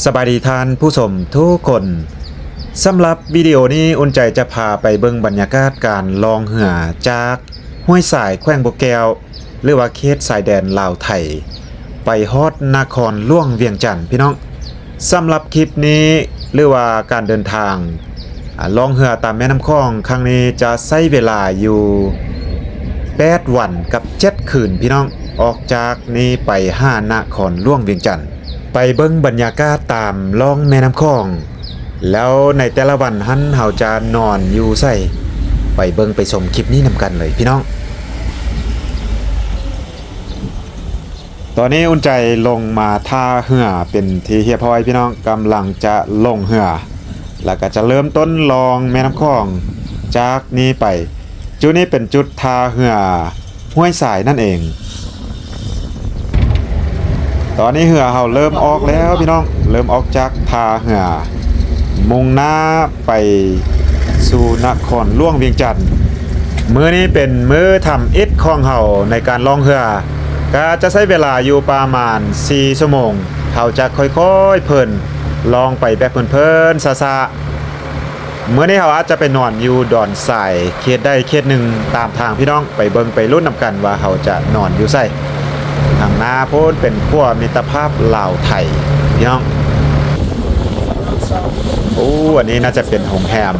ສະບາຍດີທ່ານຜູ້ຊົມທຸກຄົນ. ສຳລັບວິດີໂອນີ້ ອຸ່ນໃຈຈະພາໄປເບິ່ງບັນຍາກາດການລ່ອງເຮືອຈາກຫ້ວຍສາຍ ແຂວງບໍ່ແກ້ວ ຫຼືວ່າເຂດຊາຍແດນລາວໄທ ໄປຮອດນະຄອນຫຼວງວຽງຈັນ ພີ່ນ້ອງ. ສຳລັບຄລິບນີ້ ຫຼືວ່າການເດີນທາງ ອາ ລ່ອງເຮືອຕາມແມ່ນ້ຳຂອງຄັ້ງນີ້ ຈະໃຊ້ເວລາຢູ່ແປດວັນກັບເຈັດຄືນ ພີ່ນ້ອງ, ອອກຈາກນີ້ໄປຫານະຄອນຫຼວງວຽງຈັນ. ໄປເບິ່ງບັນຍາກາດຕາມລ່ອງແມ່ນ້ຳຂອງ ແລ້ວໃນແຕ່ລະວັນຫັ້ນເຮົາຈະນອນຢູ່ໃສ? ໄປເບິ່ງໄປຊົມຄລິບນີ້ນຳກັນເລີຍພີ່ນ້ອງ. ຕອນນີ້ອຸ່ນໃຈລົງມາທ່າເຮືອເປັນທີ່ຮຽບຮ້ອຍພີ່ນ້ອງ, ກຳລັງຈະລົງເຮືອ ແລ້ວກໍຈະເລີ່ມຕົ້ນລ່ອງແມ່ນ້ຳຂອງຈາກນີ້ໄປ. ຈຸດນີ້ເປັນຈຸດທ່າເຮືອ ຫ້ວຍຊາຍນັ້ນເອງ. ຕອນນີ້ເຮືອເຮົາເລີ່ມອອກແລ້ວພີ່ນ້ອງ, ເລີ່ມອອກຈາກທ່າເຮືອ ມຸ່ງໜ້າໄປສູ່ນະຄອນຫຼວງວຽງຈັນ. ມື້ນີ້ເປັນມື້ທຳອິດຂອງເຮົາໃນການລ່ອງເຮືອ, ກະຈະໃຊ້ເວລາຢູ່ປະມານສີ່ຊົ່ວໂມງ. ເຮົາຈະຄ່ອຍໆເພີນລ່ອງໄປແບບເພີນໆຊ້າໆ. ມື້ນີ້ເຮົາອາດຈະໄປນອນຢູ່ດອນຊາຍເຂດໃດເຂດໜຶ່ງຕາມທາງພີ່ນ້ອງ, ໄປເບິ່ງໄປລຸ້ນນຳກັນວ່າເຮົາຈະນອນຢູ່ໃສ. ທາງໜ້າພຸ້ນເປັນຂົວມິດຕະພາບລາວໄທພີ່ນ້ອງ. ໂອ້ ອັນນີ້ໜ້າຈະເປັນໂຮງແຮມ,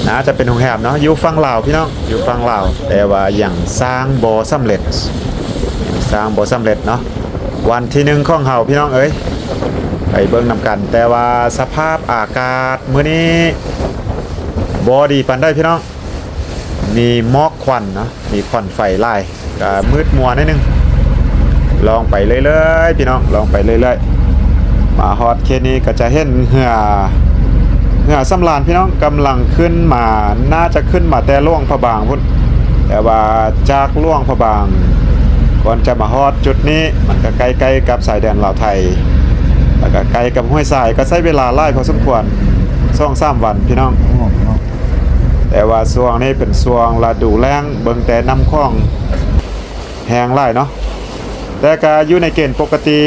ໜ້າຈະເປັນໂຮງແຮມເນາະ, ຢູ່ຝັ່ງລາວພີ່ນ້ອງ, ຢູ່ຝັ່ງລາວ, ແຕ່ວ່າຍັງສ້າງບໍ່ສຳເລັດ, ຍັງສ້າງບໍ່ສຳເລັດເນາະ. ວັນທີໜຶ່ງຂອງເຮົາພີ່ນ້ອງເອີຍ, ໄປເບິ່ງນຳກັນ. ແຕ່ວ່າສະພາບອາກາດມື້ນີ້ບໍ່ດີປານໃດພີ່ນ້ອງ, ມີໝອກຄວັນເນາະ, ມີຄວັນໄຟຫຼາຍ, ກະມືດມົວໜ້ອຍໜຶ່ງ. ລ່ອງໄປເລື້ອຍໆພີ່ນ້ອງ, ລ່ອງໄປເລື້ອຍໆ. ມາຮອດເຂດນີ້ກໍຈະເຫັນເຮືອ ເຮືອສຳລານພີ່ນ້ອງ, ກຳລັງຂຶ້ນມາ, ໜ້າຈະຂຶ້ນມາແຕ່ຫຼວງພະບາງພຸ້ນ. ແຕ່ວ່າຈາກຫຼວງພະບາງ ກ່ອນຈະມາຮອດຈຸດນີ້ ມັນກໍໃກ້ໆກັບຊາຍແດນລາວໄທ ແລ້ວກໍໃກ້ກັບຫ້ວຍຊາຍ, ກໍໃຊ້ເວລາຫຼາຍພໍສົມຄວນ ສອງສາມວັນພີ່ນ້ອງ. ແຕ່ວ່າຊ່ວງນີ້ເປັນຊ່ວງລະດູແລ້ງ, ເບິ່ງແຕ່ນ້ຳຂອງແຮງຫຼາຍເນາະ, ແຕ່ກໍຢູ່ໃນເກນປົກກະຕິ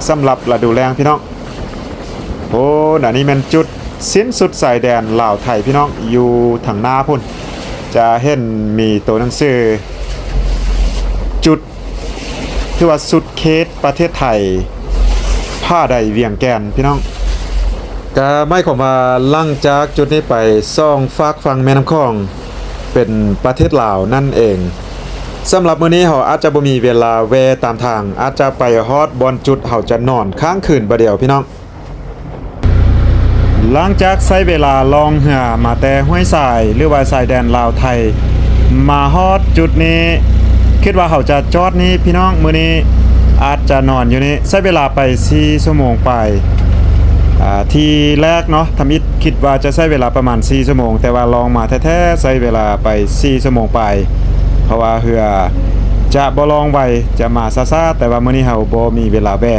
ສຳລັບລະດູແລ້ງພີ່ນ້ອງ. ໂອ້ ອັນນີ້ແມ່ນຈຸດສິ້ນສຸດຊາຍແດນລາວໄທພີ່ນ້ອງ, ຢູ່ທາງໜ້າພຸ້ນ ຈະເຫັນມີໂຕໜັງສື ຈຸດ ຖືວ່າສຸດເຂດປະເທດໄທ ຜາໄດວຽງແກ່ນພີ່ນ້ອງ. ກະໝາຍຄວາມວ່າຫຼັງຈາກຈຸດນີ້ໄປ ສອງຟາກຝັ່ງແມ່ນ້ຳຂອງເປັນປະເທດລາວນັ້ນເອງ. ສຳລັບມື້ນີ້ເຮົາອາດຈະບໍ່ມີເວລາແວ່ຕາມທາງ, ອາດຈະໄປຮອດບ່ອນຈຸດເຮົາຈະນອນຄ້າງຄືນບາດດຽວພີ່ນ້ອງ. ຫຼັງຈາກໃຊ້ເວລາລ່ອງເຮືອມາແຕ່ຫ້ວຍຊາຍ ຫຼືວ່າຊາຍແດນລາວໄທ ມາຮອດຈຸດນີ້, ຄິດວ່າເຮົາຈະຈອດນີ້ພີ່ນ້ອງ, ມື້ນີ້ອາດຈະນອນຢູ່ນີ້, ໃຊ້ເວລາໄປສີ່ຊົ່ວໂມງປາຍ. ອາ ທີແລກເນາະ ທຳອິດຄິດວ່າຈະໃຊ້ເວລາປະມານສີ່ຊົ່ວໂມງ, ແຕ່ວ່າລ່ອງມາແທ້ໆ ໃຊ້ເວລາໄປສີ່ຊົ່ວໂມງປາຍ. ເພາະວ່າເຮືອຈະບໍ່ລ່ອງໄວ, ຈະມາຊ້າໆ, ແຕ່ວ່າມື້ນີ້ເຮົາບໍ່ມີເວລາແວ່.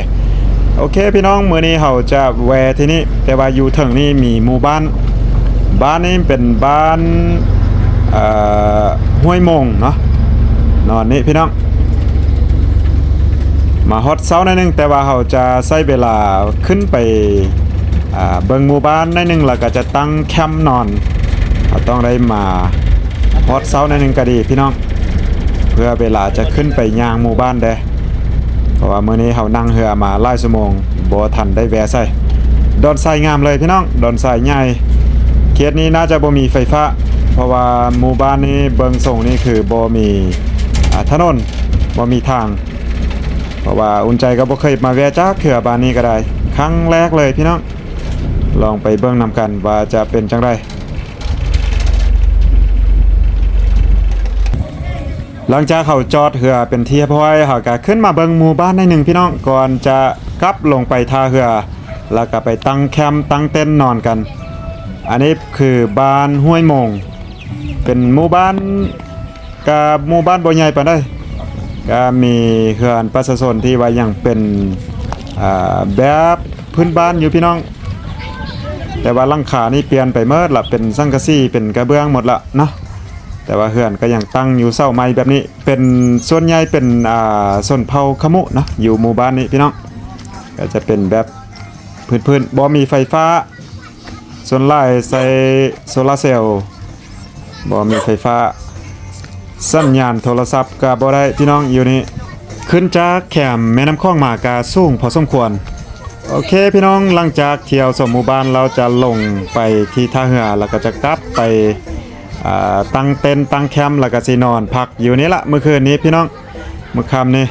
ໂອເຄພີ່ນ້ອງ, ມື້ນີ້ເຮົາຈະແວ່ທີ່ນີ້, ແຕ່ວ່າຢູ່ເທິງນີ້ມີໝູ່ບ້ານ, ບ້ານນີ້ເປັນບ້ານ ເອີ ຫ້ວຍໂມງເນາະ, ນອນນີ້ພີ່ນ້ອງ. ມາຮອດເຊົ້າໜ້ອຍໜຶ່ງ, ແຕ່ວ່າເຮົາຈະໃຊ້ເວລາຂຶ້ນໄປ ອາ ເບິ່ງໝູ່ບ້ານໜ້ອຍໜຶ່ງ ແລ້ວກໍຈະຕັ້ງແຄມນອນ. ເຮົາຕ້ອງໄດ້ມາຮອດເຊົ້າໜ້ອຍໜຶ່ງກໍດີພີ່ນ້ອງ, ເພື່ອເວລາຈະຂຶ້ນໄປຍ່າງໝູ່ບ້ານເດ້. ເພາະວ່າມື້ນີ້ເຮົານັ່ງເຮືອມາຫຼາຍຊົ່ວໂມງ, ບໍ່ທັນໄດ້ແວ່ໃສ. ດອນຊາຍງາມເລີຍພີ່ນ້ອງ, ດອນຊາຍໃຫຍ່. ເຂດນີ້ໜ້າຈະບໍ່ມີໄຟຟ້າ, ເພາະວ່າໝູ່ບ້ານນີ້ເບິ່ງຊົງນີ້ຄືບໍ່ມີ ອາ ຖະໜົນ, ບໍ່ມີທາງ. ເພາະວ່າອຸ່ນໃຈກໍບໍ່ເຄີຍມາແວ່ຈັກເທື່ອ, ບ້ານນີ້ກໍໄດ້ຄັ້ງແລກເລີຍພີ່ນ້ອງ. ລອງໄປເບິ່ງນຳກັນວ່າຈະເປັນຈັ່ງໃດ. ຫຼັງຈາກເຮົາຈອດເຮືອເປັນທີ່ຮຽບຮ້ອຍ, ເຮົາກໍຂຶ້ນມາເບິ່ງໝູ່ບ້ານໜ້ອຍໜຶ່ງພີ່ນ້ອງ, ກ່ອນຈະກັບລົງໄປທ່າເຮືອ, ແລ້ວກໍໄປຕັ້ງແຄມຕັ້ງເຕັນນອນກັນ. ອັນນີ້ຄືບ້ານຫ້ວຍໂມງ, ເປັນໝູ່ບ້ານ ກະໝູ່ບ້ານບໍ່ໃຫຍ່ປານໃດ, ກະມີເຮືອນປະຊາຊົນທີ່ວ່າຍັງເປັນ ອາ ແບບພື້ນບ້ານຢູ່ພີ່ນ້ອງ. ແຕ່ວ່າຫຼັງຄານີ້ປ່ຽນໄປໝົດລະ, ເປັນສັງກະສີ ເປັນກະເບື້ອງໝົດລະເນາະ. ແຕ່ວ່າເຮືອນກໍຍັງຕັ້ງຢູ່ເສົາໄມ້ແບບນີ້, ເປັນ ສ່ວນໃຫຍ່ເປັນ ອາ ຊົນເຜົ່າຂະມຸເນາະ ຢູ່ໝູ່ບ້ານນີ້ພີ່ນ້ອງ. ກໍຈະເປັນແບບ ພື້ນໆ ບໍ່ມີໄຟຟ້າ ສ່ວນຫຼາຍໃຊ້ໂຊລາເຊວ ບໍ່ມີໄຟຟ້າ ສັນຍານໂທລະສັບກໍບໍ່ໄດ້ພີ່ນ້ອງຢູ່ນີ້. ຂຶ້ນຈາກແຄມແມ່ນ້ຳຂອງມາກໍສູງພໍສົມຄວນ. ໂອເຄພີ່ນ້ອງ, ຫຼັງຈາກທ່ຽວຊົມໝູ່ບ້ານແລ້ວ ຈະລົງໄປທີ່ທ່າເຮືອ ແລ້ວກໍຈະກັບໄປ ອ່າ ຕັ້ງເຕັນຕັ້ງແຄມ ແລ້ວກໍຊິນອນພັກຢູ່ນີ້ລະມື້ຄືນນີ້ພີ່ນ້ອງ. ມື້ຄ່ຳນີ້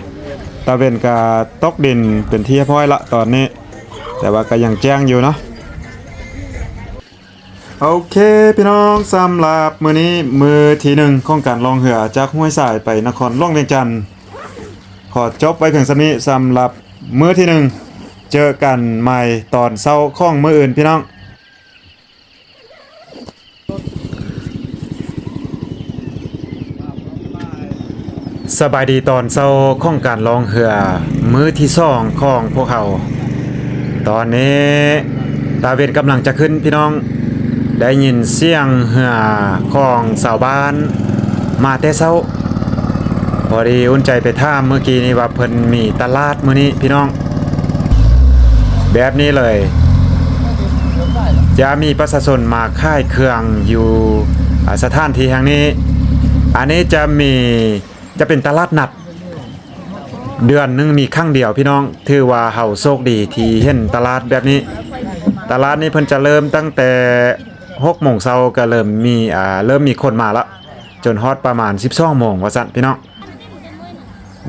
ຕາເວັນກໍຕົກດິນເປັນທີ່ຮຽບຮ້ອຍລະຕອນນີ້, ແຕ່ວ່າກໍຍັງແຈ້ງຢູ່ເນາະ. ໂອເຄພີ່ນ້ອງ, ສຳລັບມື້ນີ້ ມື້ທີໜຶ່ງຂອງການລ່ອງເຮືອຈາກຫ້ວຍສາຍໄປນະຄອນຫຼວງວຽງຈັນ ຂໍຈົບໄວ້ພຽງສ່ຳນີ້. ສຳລັບມື້ທີໜຶ່ງ ເຈີກັນໃໝ່ຕອນເຊົ້າຂອງມື້ອື່ນພີ່ນ້ອງ. ສະບາຍດີຕອນເຊົ້າຂອງການລ່ອງເຮືອມື້ທີສອງຂອງພວກເຮົາ. ຕອນນີ້ຕາເວັນກຳລັງຈະຂຶ້ນພີ່ນ້ອງ, ໄດ້ຍິນສຽງເຮືອຂອງຊາວບ້ານມາແຕ່ເຊົ້າ. ພໍດີອຸ່ນໃຈໄປຖາມມື້ກີ້ນີ້ວ່າເພິ່ນມີຕະຫຼາດມື້ນີ້ພີ່ນ້ອງ. ແບບນີ້ເລີຍ ຈະມີປະຊາຊົນມາຂາຍເຄື່ອງຢູ່ ອາ ສະຖານທີ່ແຫ່ງນີ້. ອັນນີ້ຈະມີ ຈະເປັນຕະຫຼາດນັດ ເດືອນໜຶ່ງມີຄັ້ງດຽວພີ່ນ້ອງ. ຖືວ່າເຮົາໂຊກດີທີ່ເຫັນຕະຫຼາດແບບນີ້. ຕະຫຼາດນີ້ເພິ່ນຈະເລີ່ມຕັ້ງແຕ່ຫົກໂມງເຊົ້າ ກໍເລີ່ມມີ ອາ ເລີ່ມມີຄົນມາລະ ຈົນຮອດປະມານສິບສອງໂມງວ່າຊັ້ນພີ່ນ້ອງ.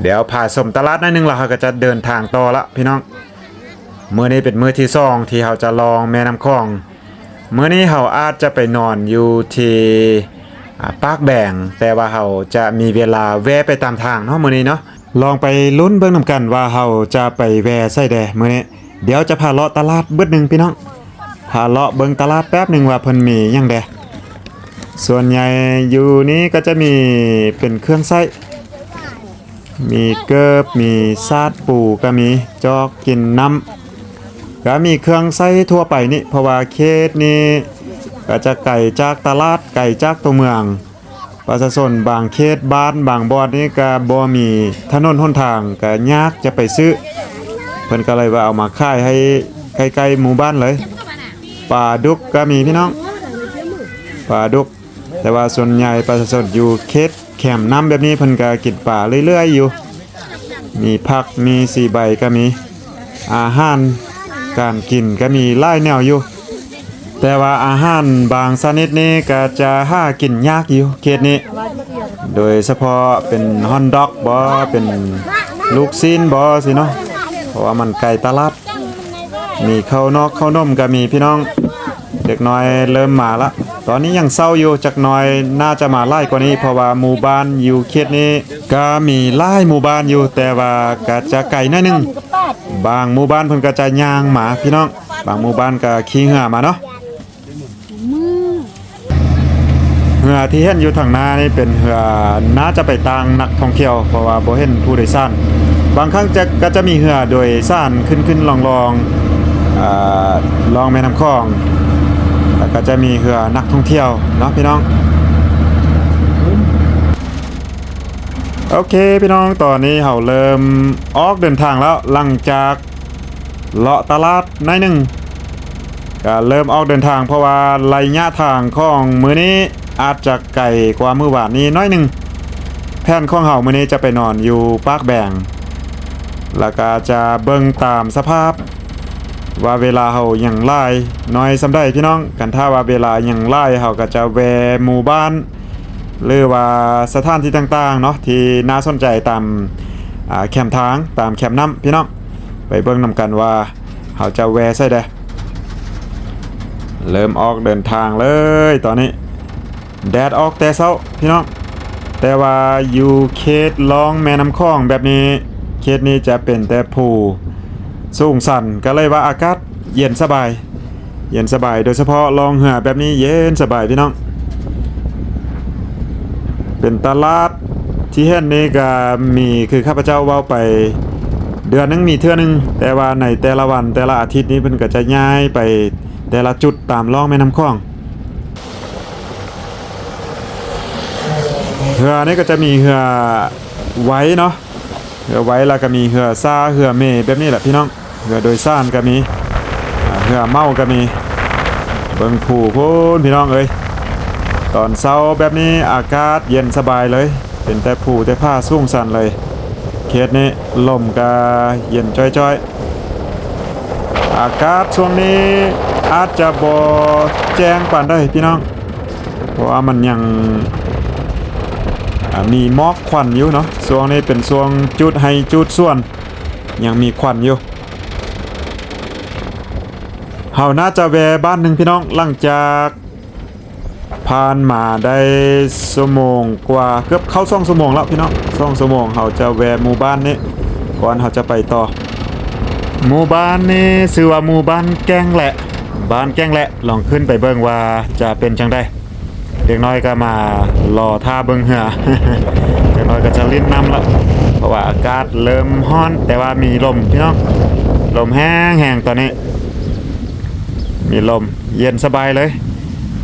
ດຽວພາຊົມຕະຫຼາດໜ້ອຍໜຶ່ງ ແລ້ວເຮົາກໍຈະເດີນທາງຕໍ່ລະພີ່ນ້ອງ. ມື້ນີ້ເປັນມື້ທີສອງທີ່ເຮົາຈະລ່ອງແມ່ນ້ຳຂອງ. ມື້ນີ້ເຮົາອາດຈະໄປນອນຢູ່ທີ່ ອາ ປາກແບງ, ແຕ່ວ່າເຮົາຈະມີເວລາແວ່ໄປຕາມທາງເນາະມື້ນີ້ເນາະ. ລອງໄປລຸ້ນເບິ່ງນຳກັນວ່າເຮົາຈະໄປແວ່ໃສແດ່ມື້ນີ້. ດຽວຈະພາເລາະຕະຫຼາດບຶດໜຶ່ງພີ່ນ້ອງ, ພາເລາະເບິ່ງຕະຫຼາດແປັບໜຶ່ງວ່າເພິ່ນມີຫຍັງແດ່. ສ່ວນໃຫຍ່ຢູ່ນີ້ກໍຈະມີເປັນເຄື່ອງໃຊ້ ມີເກີບ ມີສາດປູກໍມີ ຈອກກິນນ້ຳ ກໍມີເຄື່ອງໃຊ້ທົ່ວໄປນີ້. ເພາະວ່າເຂດນີ້ກໍຈະໄກຈາກຕະຫຼາດ ໄກຈາກຕົວເມືອງ. ປະຊາຊົນບາງເຂດບ້ານບາງບ່ອນນີ້ກໍບໍ່ມີຖະໜົນຫົນທາງ ກໍຍາກຈະໄປຊື້, ເພິ່ນກໍເລີຍວ່າເອົາມາຂາຍໃຫ້ໃກ້ໆໝູ່ບ້ານເລີຍ. ປາດຸກກໍມີພີ່ນ້ອງ ປາດຸກ. ແຕ່ວ່າສ່ວນໃຫຍ່ປະຊາຊົນຢູ່ເຂດແຄມນ້ຳແບບນີ້ ເພິ່ນກໍກິນປາເລື້ອຍໆຢູ່. ມີຜັກ ມີສີໃບກໍມີ. ອາຫານການກິນກໍມີຫຼາຍແນວຢູ່, ແຕ່ວ່າອາຫານບາງຊະນິດນີ້ກໍຈະຫາກິນຍາກຢູ່ເຂດນີ້, ໂດຍສະເພາະເປັນຮອດດອກບໍ ເປັນລູກຊີ້ນບໍຊີ້ເນາະ, ເພາະວ່າມັນໄກຕະຫຼາດ. ມີເຂົ້ານອກເຂົ້າໜົມກໍມີພີ່ນ້ອງ. ເດັກນ້ອຍເລີ່ມມາລະ. ຕອນນີ້ຍັງເຊົ້າຢູ່, ຈັກໜ່ອຍໜ້າຈະມາຫຼາຍກວ່ານີ້ ເພາະວ່າໝູ່ບ້ານຢູ່ເຂດນີ້ກໍມີຫຼາຍໝູ່ບ້ານຢູ່, ແຕ່ວ່າກໍຈະໄກໜ້ອຍໜຶ່ງ. ບາງໝູ່ບ້ານເພິ່ນກໍຈະຍ່າງມາພີ່ນ້ອງ, ບາງໝູ່ບ້ານກໍຂີ່ເຮືອມາເນາະ. ເຮືອທີ່ເຫັນຢູ່ທາງໜ້ານີ້ເປັນເຮືອ ໜ້າຈະໄປຕ່າງນັກທ່ອງທ່ຽວ ເພາະວ່າບໍ່ເຫັນຜູ້ໂດຍສານ. ບາງຄັ້ງຈະ ກໍຈະມີເຮືອໂດຍສານຂຶ້ນໆລ່ອງໆ ລ່ອງແມ່ນ້ຳຂອງ, ແລ້ວກໍຈະມີເຮືອນັກທ່ອງທ່ຽວເນາະພີ່ນ້ອງ. ໂອເຄພີ່ນ້ອງ, ຕອນນີ້ເຮົາເລີ່ມອອກເດີນທາງແລ້ວ ຫຼັງຈາກ ເລາະຕະຫຼາດໜ້ອຍໜຶ່ງ ກະເລີ່ມອອກເດີນທາງ, ເພາະວ່າໄລຍະທາງຂອງມື້ນີ້ອາດຈະໄກກວ່າມື້ວານນີ້ໜ້ອຍໜຶ່ງ. ແຜນຂອງເຮົາມື້ນີ້ຈະໄປນອນຢູ່ປາກແບງ ແລ້ວກະຈະເບິ່ງຕາມສະພາບວ່າເວລາເຮົາຍັງຫຼາຍໜ້ອຍສ່ຳໃດພີ່ນ້ອງ. ຄັນຖ້າວ່າເວລາຍັງຫຼາຍ ເຮົາກະຈະແວ່ໝູ່ບ້ານ ຫຼືວ່າສະຖານທີ່ຕ່າງໆເນາະ ທີ່ໜ້າສົນໃຈຕາມ ອາ ແຄມທາງ ຕາມແຄມນ້ຳພີ່ນ້ອງ. ໄປເບິ່ງນຳກັນວ່າເຮົາຈະແວ່ໃສແດ່. ເລີ່ມອອກເດີນທາງເລີຍຕອນນີ້. ແດດອອກແຕ່ເຊົ້າພີ່ນ້ອງ, ແຕ່ວ່າຢູ່ເຂດລ່ອງແມ່ນ້ຳຂອງແບບນີ້ ເຂດນີ້ຈະເປັນແຕ່ພູສູງຊັນ ກໍເລີຍວ່າອາກາດເຢັນສະບາຍ. ເຢັນສະບາຍ, ໂດຍສະເພາະລ່ອງເຮືອແບບນີ້ເຢັນສະບາຍພີ່ນ້ອງ. ເປັນຕະຫຼາດທີ່ເຫັນນີ້ກໍມີ ຄືຂ້າພະເຈົ້າເວົ້າໄປ ເດືອນໜຶ່ງມີເທື່ອໜຶ່ງ, ແຕ່ວ່າໃນແຕ່ລະວັນ ແຕ່ລະອາທິດນີ້ ເພິ່ນກໍຈະຍ້າຍໄປແຕ່ລະຈຸດຕາມລ່ອງແມ່ນ້ຳຂອງ. ເຮືອນີ້ກໍຈະມີເຮືອໄວເນາະ, ເຮືອໄວ ແລ້ວກໍມີເຮືອຊ້າ ເຮືອເມແບບນີ້ແຫຼະພີ່ນ້ອງ. ເຮືອໂດຍສານກໍມີ. ເຮືອເມົາກໍມີ. ເບິ່ງພູພຸ້ນພີ່ນ້ອງເອີຍ, ຕອນເຊົ້າແບບນີ້ອາກາດເຢັນສະບາຍເລີຍ, ເຫັນແຕ່ພູແຕ່ຜາສູງຊັນເລີຍ. ເຂດນີ້ລົມກໍເຢັນຈ້ອຍໆ. ອາກາດຊ່ວງນີ້ອາດຈະບໍ່ແຈ້ງປານໃດພີ່ນ້ອງ, ເພາະວ່າມັນຍັງ ອາ ມີໝອກຄວັນຢູ່ເນາະ. ຊ່ວງນີ້ເປັນຊ່ວງຈູດໄຮ່ຈູດສວນ, ຍັງມີຄວັນຢູ່. ເຮົາໜ້າຈະແວ່ບ້ານໜຶ່ງພີ່ນ້ອງ, ຫຼັງຈາກຜ່ານມາໄດ້ຊົ່ວໂມງກວ່າ, ເກືອບເຂົ້າສອງຊົ່ວໂມງແລ້ວພີ່ນ້ອງ. ສອງຊົ່ວໂມງເຮົາຈະແວ່ໝູ່ບ້ານນີ້ ກ່ອນເຮົາຈະໄປຕໍ່. ໝູ່ບ້ານນີ້ຊື່ວ່າໝູ່ບ້ານແກ້ງແລະ, ບ້ານແກ້ງແລະ. ລອງຂຶ້ນໄປເບິ່ງວ່າຈະເປັນຈັ່ງໃດ. ເດັກນ້ອຍກໍມາລໍຖ້າເບິ່ງເຮືອ, ຈັກໜ້ອຍກໍຈະຫຼິ້ນນ້ຳລະ, ເພາະວ່າອາກາດເລີ່ມຮ້ອນ, ແຕ່ວ່າມີລົມພີ່ນ້ອງ, ລົມແຮງໆຕອນນີ້. ມີລົມເຢັນສະບາຍເລີຍ.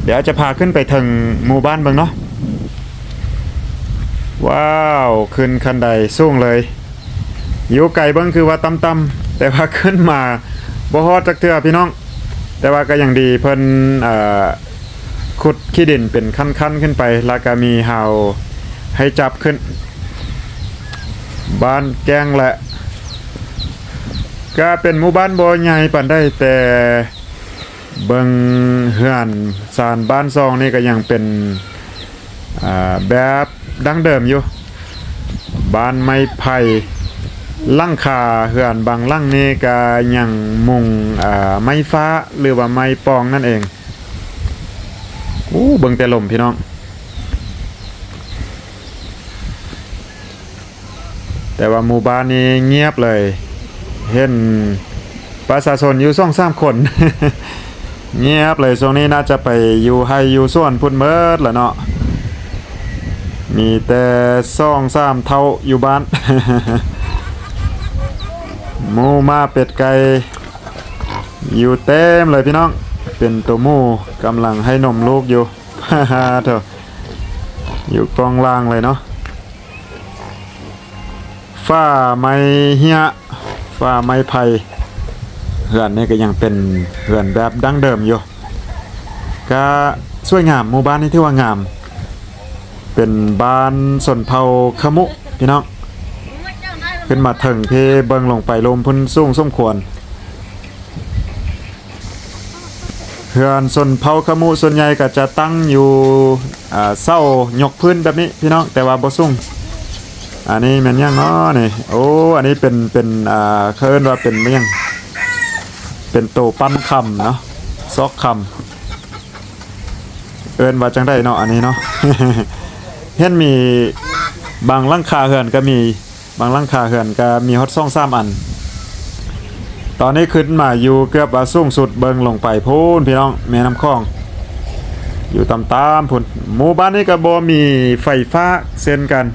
ດຽວຈະພາຂຶ້ນໄປເທິງໝູ່ບ້ານເບິ່ງເນາະ. ວ້າວ, ຂຶ້ນຄັນໄດສູງເລີຍ. ຢູ່ໄກເບິ່ງຄືວ່າຕ່ຳໆ, ແຕ່ວ່າຂຶ້ນມາບໍ່ຮອດຈັກເທື່ອພີ່ນ້ອງ. ແຕ່ວ່າກໍຍັງດີເພິ່ນ ເອີ ຂຸດຂີ້ດິນເປັນຂັ້ນໆຂຶ້ນໄປ, ແລ້ວກໍມີຮາວໃຫ້ຈັບຂຶ້ນ. ບ້ານແກ້ງແລະ ກະເປັນໝູ່ບ້ານບໍ່ໃຫຍ່ປານໃດ, ແຕ່ເບິ່ງເຮືອນຊານບ້ານຊ່ອງນີ້ກໍຍັງເປັນ ອາ ແບບດັ້ງເດີມຢູ່, ບ້ານໄມ້ໄຜ່ ຫຼັງຄາເຮືອນບາງຫຼັງນີ້ກໍຍັງມຸງ ອາ ໄມ້ຟ້າ ຫຼືວ່າໄມ້ປ່ອງນັ້ນເອງ. ໂອ້ ເບິ່ງແຕ່ລົມພີ່ນ້ອງ. ແຕ່ວ່າໝູ່ບ້ານນີ້ງຽບເລີຍ, ເຫັນປະຊາຊົນຢູ່ສອງສາມຄົນ ງຽບເລີຍ. ຊ່ວງນີ້ໜ້າຈະໄປຢູ່ໄຮ່ຢູ່ສວນພຸ້ນເໝິດລະເນາະ, ມີແຕ່ສອງສາມເຖົ້າຢູ່ບ້ານ. ໝູໝາເປັດໄກ່ຢູ່ເຕັມເລີຍພີ່ນ້ອງ, ເປັນໂຕໝູກຳລັງໃຫ້ນົມລູກຢູ່. ໂທ້ ຢູ່ກ້ອງລ່າງເລີຍເນາະ. ຝາໄມ້ເຮ້ຍ ຝາໄມ້ໄຜ່, ເຮືອນນີ້ກໍຍັງເປັນເຮືອນແບບດັ້ງເດີມຢູ່, ກະສວຍງາມ. ໝູ່ບ້ານນີ້ຖືວ່າງາມ, ເປັນບ້ານຊົນເຜົ່າຂະມຸພີ່ນ້ອງ. ຂຶ້ນມາເທິງພີ້ ເບິ່ງລົງໄປລຸ່ມພຸ້ນ ສູງສົມຄວນ. ເຮືອນຊົນເຜົ່າຂະມຸສ່ວນໃຫຍ່ກໍຈະຕັ້ງຢູ່ ອາ ເສົາຍົກພື້ນແບບນີ້ພີ່ນ້ອງ, ແຕ່ວ່າບໍ່ສູງ. ອັນນີ້ແມ່ນຫຍັງເນາະນີ້? ໂອ້ ອັນນີ້ເປັນ ເປັນ ອາ ເຂົາເອີ້ນວ່າເປັນຫຍັງ? ເປັນໂຕປັ້ນຄຳເນາະ, ຊອກຄຳ, ເອີ້ນວ່າຈັ່ງໃດເນາະ ອັນນີ້ເນາະ? ເຫັນມີບາງຫຼັງຄາເຮືອນກໍມີ ບາງຫຼັງຄາເຮືອນກໍມີຮອດສອງສາມອັນ. ຕອນນີ້ຂຶ້ນມາຢູ່ເກືອບວ່າສູງສຸດ, ເບິ່ງລົງໄປພຸ້ນພີ່ນ້ອງ, ແມ່ນ້ຳຂອງຢູ່ຕ່ຳໆພຸ້ນ. ໝູ່ບ້ານນີ້ກໍບໍ່ມີໄຟຟ້າເຊັ່ນກັນ,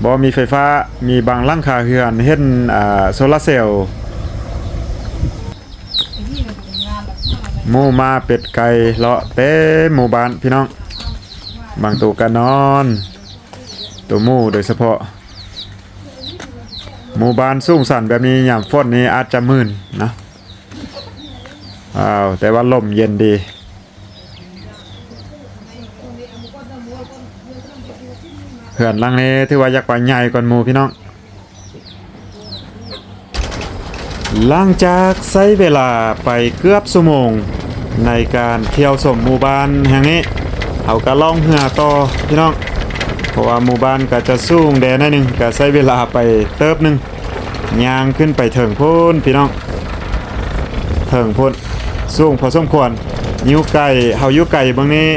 ບໍ່ມີໄຟຟ້າ. ມີບາງຫຼັງຄາເຮືອນເຫັນ ອາ ໂຊລາເຊວ. ໝູໝາເປັດໄກ່ເລາະເຕັມໝູ່ບ້ານພີ່ນ້ອງ, ບາງໂຕກໍນອນ, ໂຕໝູໂດຍສະເພາະ. ໝູ່ບ້ານສູງຊັນແບບນີ້ ຍາມຝົນນີ້ອາດຈະມື່ນນະ. ອ້າວ ແຕ່ວ່າລົມເຢັນດີ. ເຮືອນຫຼັງນີ້ຖືວ່າຢາກວ່າໃຫຍ່ກວ່າໝູ່ພີ່ນ້ອງ. ຫຼັງຈາກໃຊ້ເວລາໄປເກືອບຊົ່ວໂມງໃນການທ່ຽວຊົມໝູ່ບ້ານແຫ່ງນີ້, ເຮົາກໍລ່ອງເຮືອຕໍ່ພີ່ນ້ອງ, ເພາະວ່າໝູ່ບ້ານກໍຈະສູງແດ່ໜ້ອຍໜຶ່ງ, ກໍໃຊ້ເວລາໄປເຕີບໜຶ່ງ, ຍ່າງຂຶ້ນໄປເທິງພຸ້ນພີ່ນ້ອງ, ເທິງພຸ້ນ, ສູງພໍສົມຄວນ. ຢູ່ໄກ, ເຮົາຢູ່ໄກເບິ່ງນີ້,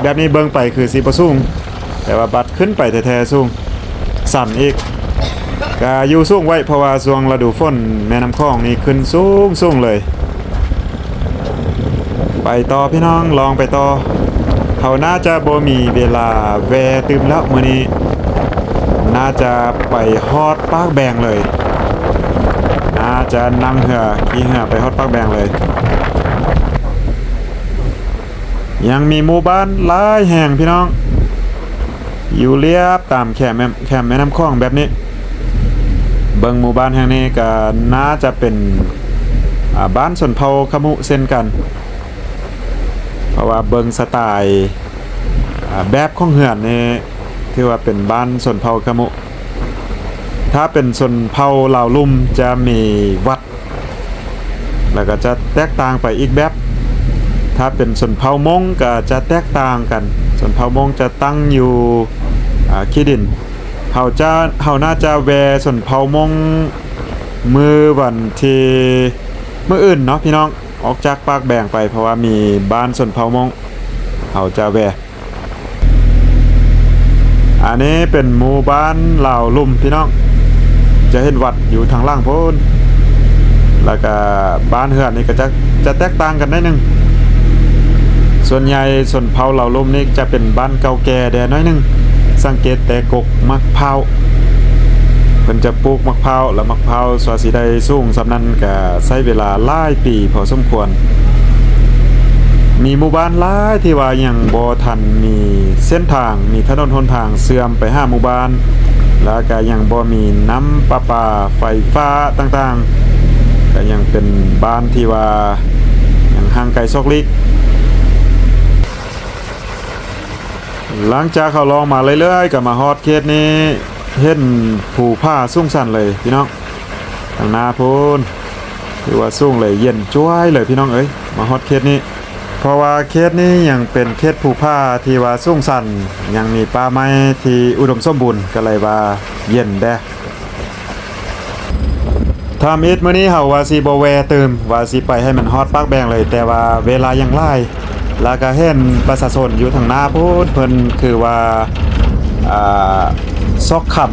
ແບບນີ້ເບິ່ງໄປຄືຊິບໍ່ສູງ, ແຕ່ວ່າບັດຂຶ້ນໄປແທ້ໆສູງ, ຊັນອີກ. ກະຢູ່ສູງໄວ້ ເພາະວ່າຊ່ວງລະດູຝົນແມ່ນ້ຳຂອງນີ້ຂຶ້ນສູງໆເລີຍ. ໄປຕໍ່ພີ່ນ້ອງ, ລອງໄປຕໍ່. ເຮົາໜ້າຈະບໍ່ມີເວລາແວ່ຕື່ມແລ້ວມື້ນີ້, ໜ້າຈະໄປຮອດປາກແບງເລີຍ, ໜ້າຈະນັ່ງເຮືອ, ຂີ່ເຮືອໄປຮອດປາກແບງເລີຍ. ຍັງມີໝູ່ບ້ານຫຼາຍແຫ່ງພີ່ນ້ອງ, ຢູ່ລຽບຕາມແຄມແມ່ ແຄມແມ່ນ້ຳຂອງແບບນີ້. ເບິ່ງໝູ່ບ້ານແຫ່ງນີ້ກໍໜ້າຈະເປັນ ອ່າ ບ້ານຊົນເຜົ່າຂະມຸເຊັ່ນກັນ ເພາະວ່າເບິ່ງສະໄຕລ໌ ອ່າ ແບບຂອງເຮືອນນີ້ ຖືວ່າເປັນບ້ານຊົນເຜົ່າຂະມຸ. ຖ້າເປັນຊົນເຜົ່າລາວລຸ່ມຈະມີວັດ ແລ້ວກໍຈະແຕກຕ່າງໄປອີກແບບ. ຖ້າເປັນຊົນເຜົ່າມົ້ງກໍຈະແຕກຕ່າງກັນ, ຊົນເຜົ່າມົ້ງຈະຕັ້ງຢູ່ ອ່າ ຂີ້ດິນ. ເຮົາຈະ ເຮົາໜ້າຈະແວ່ຊົນເຜົ່າມົ້ງມື້ວັນທີ ມື້ອື່ນເນາະພີ່ນ້ອງ, ອອກຈາກປາກແບງໄປ ເພາະວ່າມີບ້ານຊົນເຜົ່າມົ້ງ ເຮົາຈະແວ່. ອັນນີ້ເປັນໝູ່ບ້ານລາວລຸ່ມພີ່ນ້ອງ, ຈະເຫັນວັດຢູ່ທາງຫຼັງພຸ້ນ ແລ້ວກະບ້ານເຮືອນນີ້ກໍຈະ ຈະແຕກຕ່າງກັນໜ້ອຍໜຶ່ງ. ສ່ວນໃຫຍ່ຊົນເຜົ່າລາວລຸ່ມນີ້ຈະເປັນບ້ານເກົ່າແກ່ແດ່ໜ້ອຍໜຶ່ງ, ສັງເກດແຕ່ກົກໝາກພ້າວ ເພິ່ນຈະປູກໝາກພ້າວ ແລ້ວໝາກພ້າວກວ່າຊິໄດ້ສູງສ່ຳນັ້ນ ກະໃຊ້ເວລາຫຼາຍປີພໍສົມຄວນ. ມີໝູ່ບ້ານຫຼາຍທີ່ວ່າຍັງບໍ່ທັນມີເສັ້ນທາງ, ມີຖະໜົນຫົນທາງເຊື່ອມໄປຫາໝູ່ບ້ານ, ແລ້ວກະຍັງບໍ່ມີນ້ຳປະປາ, ໄຟຟ້າຕ່າງໆ, ກະຍັງເປັນບ້ານທີ່ວ່າຍັງຫ່າງໄກຊອກຫຼີກ. ຫຼັງຈາກເຮົາລອງມາເລື້ອຍໆ ກໍມາຮອດເຂດນີ້ ເຫັນພູຜາສູງຊັນເລີຍພີ່ນ້ອງ. ທາງໜ້າພຸ້ນ ຖືວ່າສູງເລີຍ, ເຢັນຈ້ວຍເລີຍພີ່ນ້ອງເອີຍ ມາຮອດເຂດນີ້. ເພາະວ່າເຂດນີ້ຍັງເປັນເຂດພູຜາທີ່ວ່າສູງຊັນ, ຍັງມີປ່າໄມ້ທີ່ອຸດົມສົມບູນ, ກໍເລີຍວ່າເຢັນແດ່. ທຳອິດມື້ນີ້ເຮົາວ່າຊິບໍ່ແວ່ຕື່ມ, ວ່າຊິໄປໃຫ້ມັນຮອດປາກແບງເລີຍ, ແຕ່ວ່າເວລາຍັງຫຼາຍ. ແລ້ວກະເຫັນປະຊາຊົນຢູ່ທາງໜ້າພຸ້ນ ເພິ່ນຄືວ່າ ອ່າ ຊອກຄຳ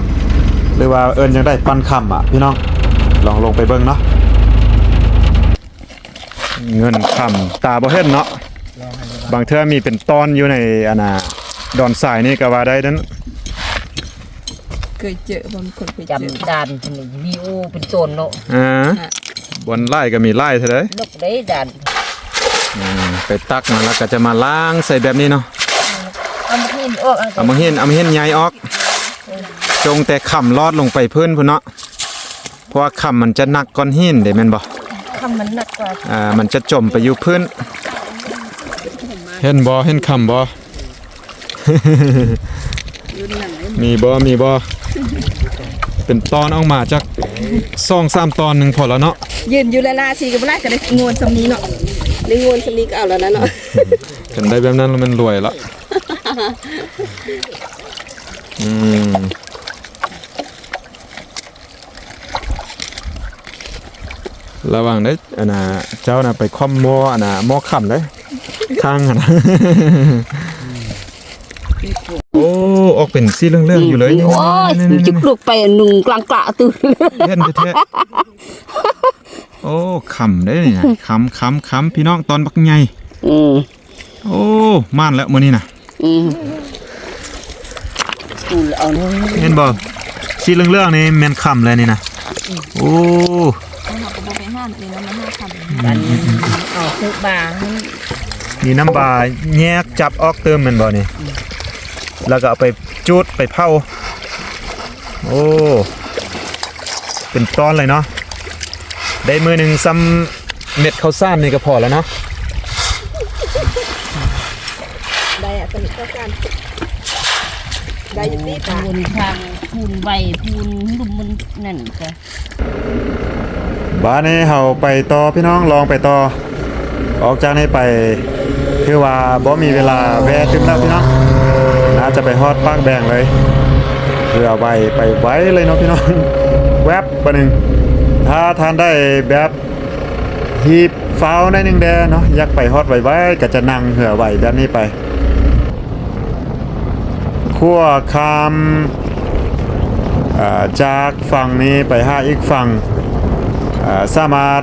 ຫຼືວ່າເອີ້ນຈັ່ງໃດ ປັ້ນຄຳອະພີ່ນ້ອງ. ລອງລົງໄປເບິ່ງເນາະ. ເງິນຄຳຕາບໍ່ເຫັນເນາະ, ບາງເທື່ອມີເປັນຕ່ອນຢູ່ໃນ ອັນນ່າ ດອນຊາຍນີ້ກໍວ່າໄດ້ເດ້. ເຄີຍເຈີບໍ່? ມີຄົນເຄີຍເຈີ? ຈຳດານນີ້ມີໂອເປັນໂຕນເນາະ. ອ່າ ບ່ອນຫຼາຍກໍມີຫຼາຍເທື່ອໃດ໋. ນົກໄດ້ດານ. ອືມ ໄປຕັກມາແລ້ວກໍຈະມາລ້າງໃສ່ແບບນີ້ເນາະ. ເອົາມາຫີນອອກ ເອົາມາຫີນ ເອົາມາຫີນໃຫຍ່ອອກ. ເອີ ຈົ່ງແຕ່ຄຳລອດລົງໄປພື້ນພຸ້ນເນາະ, ເພາະວ່າຄຳມັນຈະໜັກກ່ອນຫີນເດ້ ແມ່ນບໍ່? ຄຳມັນໜັກກວ່າ. ອ່າ ມັນຈະຈົມໄປຢູ່ພື້ນ. ເຫັນບໍ່? ເຫັນຄຳບໍ່? ມີບໍ່? ມີບໍ່? ເປັນຕອນອອກມາຈັກສອງສາມຕອນໜຶ່ງພໍແລ້ວເນາະ. ຢືນຢູ່ລະລາຊີກໍບໍ່ໄດ້, ກໍໄດ້ງວນສ່ຳນີ້ເນາະ, ໄດ້ງວນສ່ຳນີ້ກໍເອົາແລ້ວນະເນາະ. ຄັນໄດ້ແບບນັ້ນແລ້ວແມ່ນລວຍລະ. ອືມ. ລະວັງເດີ້ ອັນນ່າ ເຈົ້ານະໄປຄ້ອມໝໍ້ ອັນນ່າ ໝໍ້ຄຳເດີ້ ຂ້າງຫັ້ນນະ. ໂອ້ ອອກເປັນສີເຫຼືອງໆຢູ່ເລີຍ. ໂອ້ຍ ຈຸກລຸກໄປນຸ່ງກລາງກະຕື່ນ ເຫັນແທ້ໆ. ໂອ້ ຄຳເດ້ນີ້ນະ ຄຳ ຄຳ ຄຳ ພີ່ນ້ອງ ຕອນບັກໃຫຍ່. ອືມ. ໂອ້ ໝານແລ້ວມື້ນີ້ນະ. ອືມ ເຫັນບໍ່ ສີເຫຼືອງໆນີ້ແມ່ນຄຳແລ້ວນີ້ນະ. ໂອ້ ເຮົາກໍບໍ່ໄປຫາເອງ ເຮົາມາຫາຄຳ. ອັນເອົາຄືບາ ມີນ້ຳບາແຍກຈັບອອກຕື່ມແມ່ນບໍ່ນີ້? ແລ້ວກໍເອົາໄປຈູດໄປເຜົາ. ໂອ້ ເປັນຕອນເລີຍເນາະ, ໄດ້ມື້ໜຶ່ງສ່ຳເມັດເຂົ້າສານນີ້ກໍພໍແລ້ວເນາະ. ໄດ້ອະ ສ່ຳເມັດເຂົ້າສານ ໄດ້ຢູ່ຕິບາດ. ທາງພູນໄວ ພູນລຸ່ມມັນນັ້ນກະ. ບາດນີ້ເຮົາໄປຕໍ່ພີ່ນ້ອງ ລອງໄປຕໍ່. ອອກຈາກນີ້ໄປ ຖືວ່າບໍ່ມີເວລາແວ່ຕື່ມແລ້ວພີ່ນ້ອງ, ໜ້າຈະໄປຮອດປາກແບງເລີຍ. ເຮືອໄວ ໄປໄວເລີຍເນາະພີ່ນ້ອງ, ແວັບບາດໜຶ່ງ. ຖ້າທ່ານໃດແບບຮີບຟ້າວໜ້ອຍໜຶ່ງແດ່ເນາະ, ຢາກໄປຮອດໄວໆ ກໍຈະນັ່ງເຮືອໄວແບບນີ້ໄປ. ຂົວຂ້າມ ເອີ ຈາກຝັ່ງນີ້ໄປຫາອີກຝັ່ງ ເອີ ສາມາດ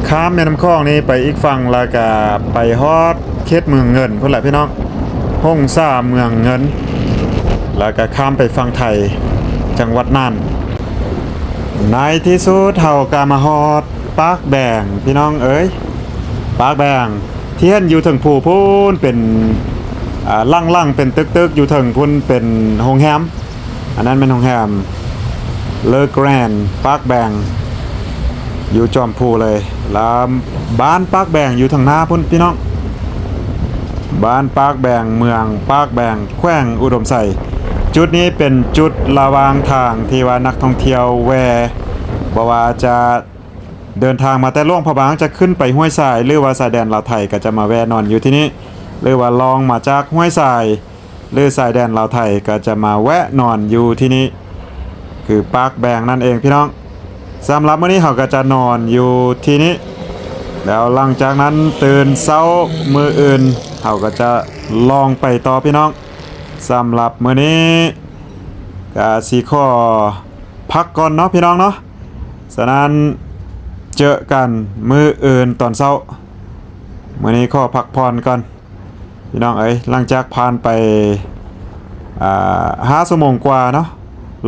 ຂ້າມແມ່ນ້ຳຂອງນີ້ໄປອີກຝັ່ງ ແລ້ວກະໄປຮອດເຂດເມືອງເງິນພຸ້ນແຫຼະພີ່ນ້ອງ, ຫົງສາເມືອງເງິນ, ແລ້ວກະຂ້າມໄປຝັ່ງໄທ ຈັງຫວັດນ່ານ. ໃນທີ່ສຸດເຮົາກະມາຮອດປາກແບງພີ່ນ້ອງເອີຍ, ປາກແບງ ທີ່ເຫັນຢູ່ເທິງພູພຸ້ນເປັນ ອ່າ ຫຼັງໆເປັນຕຶກໆ ຢູ່ເທິງພຸ້ນເປັນໂຮງແຮມ, ອັນນັ້ນແມ່ນໂຮງແຮມ Le Grand ປາກແບງ ຢູ່ຈອມພູເລີຍ. ລາມ ບ້ານປາກແບງຢູ່ທາງໜ້າພຸ້ນພີ່ນ້ອງ, ບ້ານປາກແບງ ເມືອງປາກແບງ ແຂວງອຸດົມໄຊ. ຈຸດນີ້ເປັນຈຸດລະຫວ່າງທາງທີ່ວ່ານັກທ່ອງທ່ຽວແວ່ ບໍ່ວ່າຈະເດີນທາງມາແຕ່ຫຼວງພະບາງ ຈະຂຶ້ນໄປຫ້ວຍຊາຍ ຫຼືວ່າຊາຍແດນລາວໄທ ກໍຈະມາແວ່ນອນຢູ່ທີ່ນີ້ ຫຼືວ່າລ່ອງມາຈາກຫ້ວຍຊາຍ ຫຼືຊາຍແດນລາວໄທ ກໍຈະມາແວະນອນຢູ່ທີ່ນີ້ ຄືປາກແບງນັ້ນເອງພີ່ນ້ອງ. ສຳລັບມື້ນີ້ເຮົາກໍຈະນອນຢູ່ທີ່ນີ້ ແລ້ວຫຼັງຈາກນັ້ນຕື່ນເຊົ້າມື້ອື່ນເຮົາກໍຈະລ່ອງໄປຕໍ່ພີ່ນ້ອງ. ສຳລັບມື້ນີ້ກໍຊິຂໍພັກກ່ອນເນາະພີ່ນ້ອງເນາະ, ສະນັ້ນເຈີກັນມື້ອື່ນຕອນເຊົ້າ. ມື້ນີ້ຂໍພັກຜ່ອນກ່ອນ ພີ່ນ້ອງເອີຍ. ຫຼັງຈາກຜ່ານໄປ ອ່າ ຫ້າຊົ່ວໂມງກວ່າເນາະ,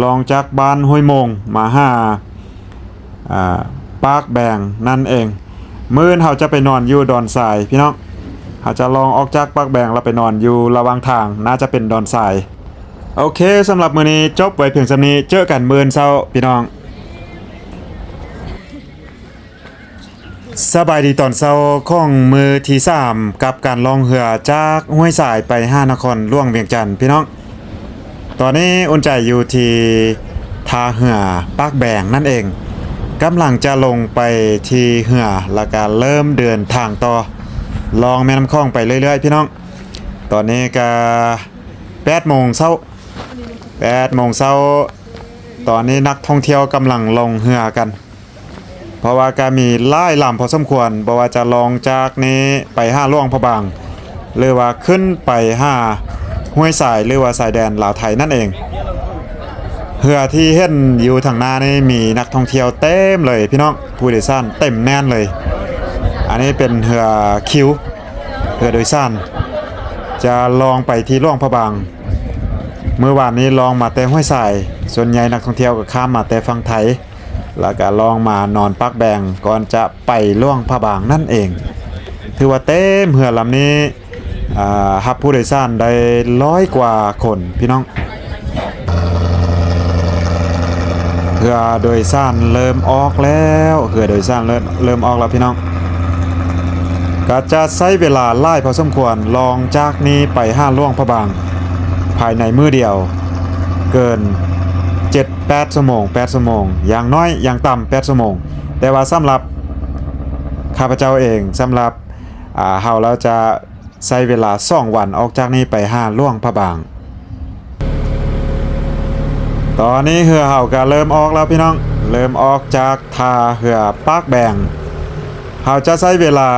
ລ່ອງຈາກບ້ານຫ້ວຍໂມງມາຫາ ອ່າ ປາກແບງນັ້ນເອງ. ມື້ອື່ນເຮົາຈະໄປນອນຢູ່ດອນຊາຍພີ່ນ້ອງ, ເຮົາຈະລ່ອງອອກຈາກປາກແບງແລ້ວໄປນອນຢູ່ລະຫວ່າງທາງ ໜ້າຈະເປັນດອນຊາຍ. ໂອເຄ ສຳລັບມື້ນີ້ຈົບໄວ້ພຽງສ່ຳນີ້, ເຈີກັນມື້ອື່ນເຊົ້າພີ່ນ້ອງ. ສະບາຍດີຕອນເຊົ້າຂອງມື້ທີສາມ ກັບການລ່ອງເຮືອຈາກຫ້ວຍຊາຍໄປຫານະຄອນຫຼວງວຽງຈັນພີ່ນ້ອງ. ຕອນນີ້ອຸ່ນໃຈຢູ່ທີ່ທ່າເຮືອປາກແບງນັ້ນເອງ, ກຳລັງຈະລົງໄປທີ່ເຮືອ ແລ້ວກະເລີ່ມເດີນທາງຕໍ່ ລ່ອງແມ່ນ້ຳຂອງໄປເລື້ອຍໆພີ່ນ້ອງ. ຕອນນີ້ກະແປດໂມງເຊົ້າ, ແປດໂມງເຊົ້າ, ຕອນນີ້ນັກທ່ອງທ່ຽວກຳລັງລ່ອງເຮືອກັນ ເພາະວ່າກະມີຫຼາຍລຳພໍສົມຄວນ, ບໍ່ວ່າຈະລ່ອງຈາກນີ້ໄປຫາຫຼວງພະບາງ ຫຼືວ່າຂຶ້ນໄປຫາຫ້ວຍຊາຍ ຫຼືວ່າຊາຍແດນລາວໄທນັ້ນເອງ. ເຮືອທີ່ເຫັນຢູ່ທາງໜ້ານີ້ມີນັກທ່ອງທ່ຽວເຕັມເລີຍພີ່ນ້ອງ, ຜູ້ໂດຍສານເຕັມແໜ້ນເລີຍ. ອັນນີ້ເປັນເຮືອຄິວ ເຮືອໂດຍສານ ຈະລ່ອງໄປທີ່ຫຼວງພະບາງ. ມື້ວານນີ້ລ່ອງມາແຕ່ຫ້ວຍຊາຍ, ສ່ວນໃຫຍ່ນັກທ່ອງທ່ຽວກໍຂ້າມມາແຕ່ຝັ່ງໄທ ແລ້ວກໍລ່ອງມານອນປາກແບງ ກ່ອນຈະໄປຫຼວງພະບາງນັ້ນເອງ. ຖືວ່າເຕັມ, ເຮືອລຳນີ້ ອ່າ ຮັບຜູ້ໂດຍສານໄດ້ຮ້ອຍກວ່າຄົນພີ່ນ້ອງ. ເຮືອໂດຍສານເລີ່ມອອກແລ້ວ, ເຮືອໂດຍສານເລີ່ມ ເລີ່ມອອກແລ້ວພີ່ນ້ອງ. ກໍຈະໃຊ້ເວລາຫຼາຍພໍສົມຄວນ, ລ່ອງຈາກນີ້ໄປຫາຫຼວງພະບາງ ພາຍໃນມື້ດຽວ ເກີນເຈັດແປດຊົ່ວໂມງ, ແປດຊົ່ວໂມງ, ຢ່າງໜ້ອຍຢ່າງຕ່ຳແປດຊົ່ວໂມງ. ແຕ່ວ່າສຳລັບຂ້າພະເຈົ້າເອງ, ສຳລັບ ອ່າ ເຮົາແລ້ວຈະ ໃຊ້ເວລາສອງວັນ ອອກຈາກນີ້ໄປຫາຫຼວງພະບາງ. ຕອນນີ້ເຮືອເຮົາກະເລີ່ມອອກແລ້ວພີ່ນ້ອງ, ເລີ່ມອອກຈາກທ່າເຮືອປາກແບງ. ເຮົາຈະໃຊ້ເວລາ,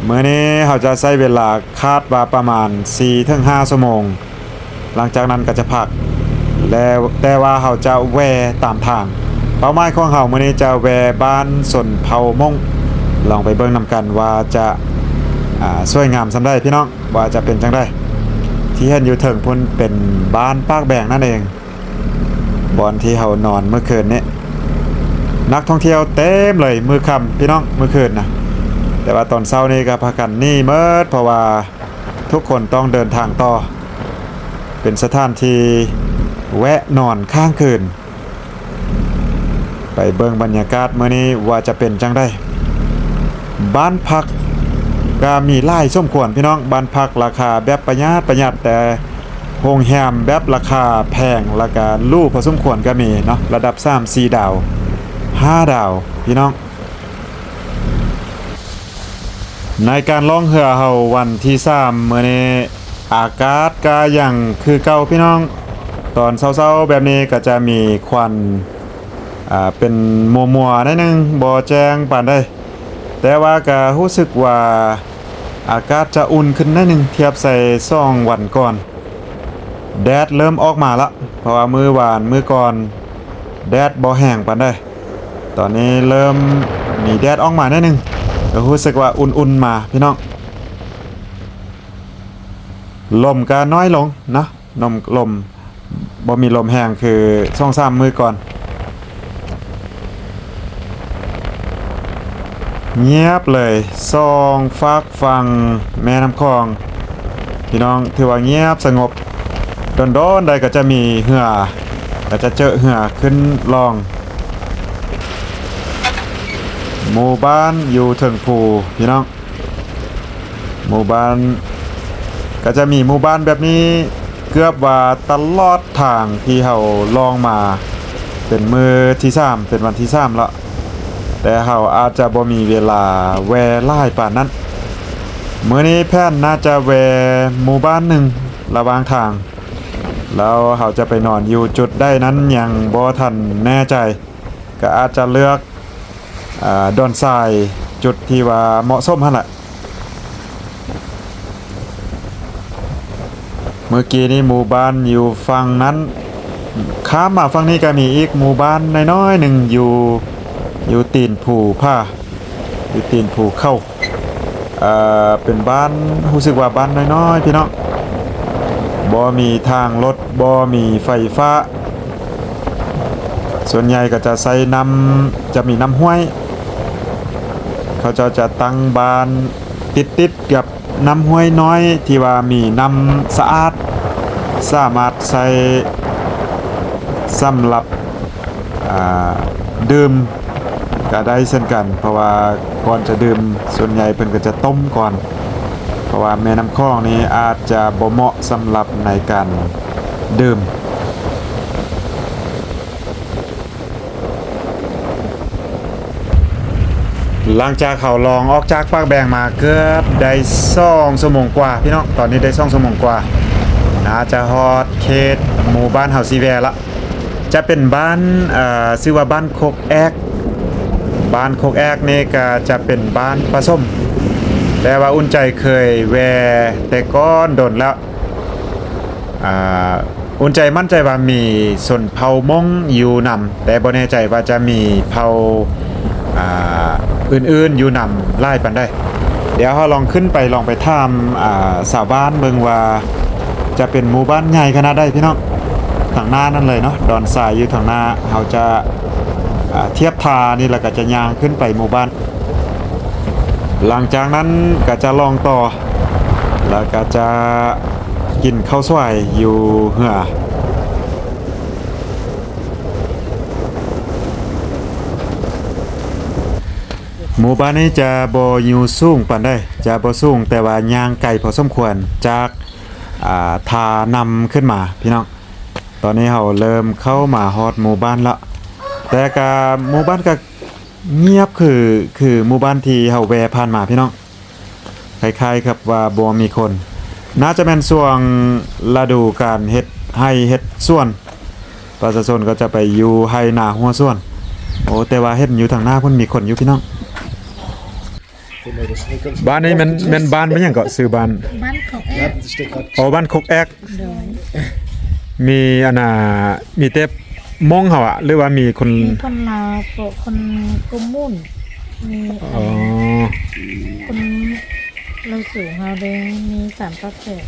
ມື້ນີ້ເຮົາຈະໃຊ້ເວລາຄາດວ່າປະມານສີ່ເຖິງຫ້າຊົ່ວໂມງ. ຫຼັງຈາກນັ້ນກໍຈະພັກ ແລ້ວ ແຕ່ວ່າເຮົາຈະແວ່ຕາມທາງ. ເປົ້າໝາຍຂອງເຮົາມື້ນີ້ຈະແວ່ບ້ານຊົນເຜົ່າມົ້ງ, ລອງໄປເບິ່ງນຳກັນວ່າຈະ ອ່າ ສວຍງາມສ່ຳໃດພີ່ນ້ອງ, ວ່າຈະເປັນຈັ່ງໃດ. ທີ່ເຫັນຢູ່ເທິງພຸ້ນເປັນບ້ານປາກແບງນັ້ນເອງ, ບ່ອນທີ່ເຮົານອນມື້ຄືນນີ້. ນັກທ່ອງທ່ຽວເຕັມເລີຍມື້ຄ່ຳພີ່ນ້ອງ, ມື້ຄືນນະ. ແຕ່ວ່າຕອນເຊົ້ານີ້ກໍພາກັນໜີໝົດ, ເພາະວ່າ ທຸກຄົນຕ້ອງເດີນທາງຕໍ່. ເປັນສະຖານທີ່ແວະນອນຄ້າງຄືນ. ໄປເບິ່ງບັນຍາກາດມື້ນີ້ວ່າຈະເປັນຈັ່ງໃດ. ບ້ານພັກກໍມີຫຼາຍສົມຄວນພີ່ນ້ອງ, ບ້ານພັກລາຄາແບບປະຢັດປະຢັດ, ແຕ່ໂຮງແຮມແບບລາຄາແພງ ແລ້ວກໍຫຼູພໍສົມຄວນກໍມີເນາະ, ລະດັບສາມສີ່ດາວ ຫ້າດາວພີ່ນ້ອງ. ໃນການລ່ອງເຮືອເຮົາວັນທີສາມມື້ນີ້ ອາກາດກະຍັງຄືເກົ່າພີ່ນ້ອງ. ຕອນເຊົ້າໆແບບນີ້ກະຈະມີຄວັນ ອ່າ ເປັນມົວໆໜ້ອຍໜຶ່ງ, ບໍ່ແຈ້ງປານໃດ, ແຕ່ວ່າກະຮູ້ສຶກວ່າອາກາດຈະອຸ່ນຂຶ້ນໜ້ອຍໜຶ່ງ ທຽບໃສ່ສອງວັນກ່ອນ. ແດດເລີ່ມອອກມາລະ, ເພາະວ່າມື້ວານມື້ກ່ອນແດດບໍ່ແຮງປານໃດ. ຕອນນີ້ເລີ່ມມີແດດອອກມາໜ້ອຍໜຶ່ງ, ກໍຮູ້ສຶກວ່າອຸ່ນໆມາພີ່ນ້ອງ. ລົມກໍນ້ອຍລົງນະ, ລົມ ລົມບໍ່ມີລົມແຮງຄືສອງສາມມື້ກ່ອນ. ງຽບເລີຍ ສອງຟາກຝັ່ງແມ່ນ້ຳຂອງ ພີ່ນ້ອງ, ຖືວ່າງຽບສະຫງົບ. ດົນໆໃດກໍຈະມີເຮືອ, ກໍຈະເຈີເຮືອຂຶ້ນລ່ອງ. ໝູ່ບ້ານຢູ່ເທິງພູພີ່ນ້ອງ. ໝູ່ບ້ານ ກໍຈະມີໝູ່ບ້ານແບບນີ້ເກືອບວ່າຕະຫຼອດທາງທີ່ເຮົາລ່ອງມາ ເປັນມື້ທີສາມ ເປັນວັນທີສາມລະ ແຕ່ເຮົາອາດຈະບໍ່ມີເວລາແວ່ຫຼາຍປານນັ້ນ. ມື້ນີ້ແຜນໜ້າຈະແວ່ໝູ່ບ້ານໜຶ່ງລະຫວ່າງທາງ ແລ້ວເຮົາຈະໄປນອນຢູ່ຈຸດໃດນັ້ນຍັງບໍ່ທັນແນ່ໃຈ ກໍອາດຈະເລືອກ ອາ ດອນຊາຍ ຈຸດທີ່ວ່າເໝາະສົມຫັ້ນລະ. ມື້ກີ້ນີ້ໝູ່ບ້ານຢູ່ຝັ່ງນັ້ນ ຂ້າມມາຝັ່ງນີ້ກໍມີອີກໝູ່ບ້ານນ້ອຍໆໜຶ່ງ ຢູ່ ຢູ່ຕີນພູຜາ ຢູ່ຕີນພູເຂົາ. ເປັນບ້ານ ຮູ້ສຶກວ່າບ້ານນ້ອຍໆ ພີ່ນ້ອງ ບໍ່ມີທາງລົດ ບໍ່ມີໄຟຟ້າ. ສ່ວນໃຫຍ່ກໍຈະໃຊ້ນ້ຳ ຈະມີນ້ຳຫ້ວຍ ເຂົາເຈົ້າຈະຕັ້ງບ້ານຕິດໆກັບນ້ຳຫ້ວຍນ້ອຍ ທີ່ວ່າມີນ້ຳສະອາດ ສາມາດໃຊ້ສຳລັບ ອາ ດື່ມກໍໄດ້ເຊັ່ນກັນ ເພາະວ່າກ່ອນຈະດື່ມ ສ່ວນໃຫຍ່ເພິ່ນກໍຈະຕົ້ມກ່ອນ ເພາະວ່າແມ່ນ້ຳຂອງນີ້ອາດຈະບໍ່ເໝາະສຳລັບໃນການດື່ມ. ຫຼັງຈາກເຮົາລ່ອງອອກຈາກປາກແບງມາເກືອບໄດ້ສອງຊົ່ວໂມງກວ່າ ພີ່ນ້ອງ, ຕອນນີ້ໄດ້ສອງຊົ່ວໂມງກວ່າ ໜ້າຈະຮອດເຂດໝູ່ບ້ານເຮົາຊິແວ່ລະ. ຈະເປັນບ້ານ ເອີ ຊື່ວ່າບ້ານຄົກແອກ. ບ້ານຄົກແອກນີ້ກະຈະເປັນບ້ານປະສົມ ແຕ່ວ່າອຸ່ນໃຈເຄີຍແວ່ແຕ່ກ່ອນດົນແລ້ວ. ອາ ອຸ່ນໃຈໝັ້ນໃຈວ່າມີຊົນເຜົ່າມົ້ງຢູ່ນຳ ແຕ່ບໍ່ແນ່ໃຈວ່າຈະມີເຜົ່າ ອາ ອື່ນໆຢູ່ນຳຫຼາຍປານໃດ. ດຽວເຮົາລອງຂຶ້ນໄປ ລອງໄປຖາມ ອາ ຊາວບ້ານເບິ່ງວ່າຈະເປັນໝູ່ບ້ານໃຫຍ່ຂະໜາດໃດພີ່ນ້ອງ. ທາງໜ້ານັ້ນເລີຍເນາະ ດອນຊາຍຢູ່ທາງໜ້າ ເຮົາຈະ ອາ ທຽບທ່ານີ້ ແລ້ວກໍຈະຍ່າງຂຶ້ນໄປໝູ່ບ້ານ. ຫຼັງຈາກນັ້ນກໍຈະລ່ອງຕໍ່ ແລ້ວກໍຈະກິນເຂົ້າສວຍຢູ່ເຮືອ. ໝູ່ບ້ານນີ້ຈະບໍ່ຢູ່ສູງປານໃດ ຈະບໍ່ສູງ ແຕ່ວ່າຍ່າງໄກພໍສົມຄວນຈາກ ອາ ທ່ານຳຂຶ້ນມາ ພີ່ນ້ອງ. ຕອນນີ້ເຮົາເລີ່ມເຂົ້າມາຮອດໝູ່ບ້ານລະ ແຕ່ກະໝູ່ບ້ານກະງຽບຄື ຄືໝູ່ບ້ານທີ່ເຮົາແວ່ຜ່ານມາ ພີ່ນ້ອງ. ຄ້າຍໆກັບວ່າບໍ່ມີຄົນ ໜ້າຈະແມ່ນຊ່ວງລະດູການເຮັດໄຮ່ເຮັດສວນ ປະຊາຊົນກໍຈະໄປຢູ່ໄຮ່ນາຮົ້ວສວນ. ໂອ້ ແຕ່ວ່າເຫັນຢູ່ທາງໜ້າພຸ້ນມີຄົນຢູ່ພີ່ນ້ອງ. ບ້ານນີ້ແມ່ນ ແມ່ນບ້ານ ແມ່ນຫຍັງເກາະ ຊື່ບ້ານ? ບ້ານຄົກແອກ. ອໍ ບ້ານຄົກແອກ. ໂດຍ. ມີອັນນ່າ ມີແຕ່ມົ້ງເຮົາອະ ຫຼືວ່າມີຄົນ ມີຄົນລາວ ພວກຄົນກົມມູນ ມີ ອໍ ອັນ ຄົນລາວສູງເຮົາເດ້ ມີສາມປາກແປດ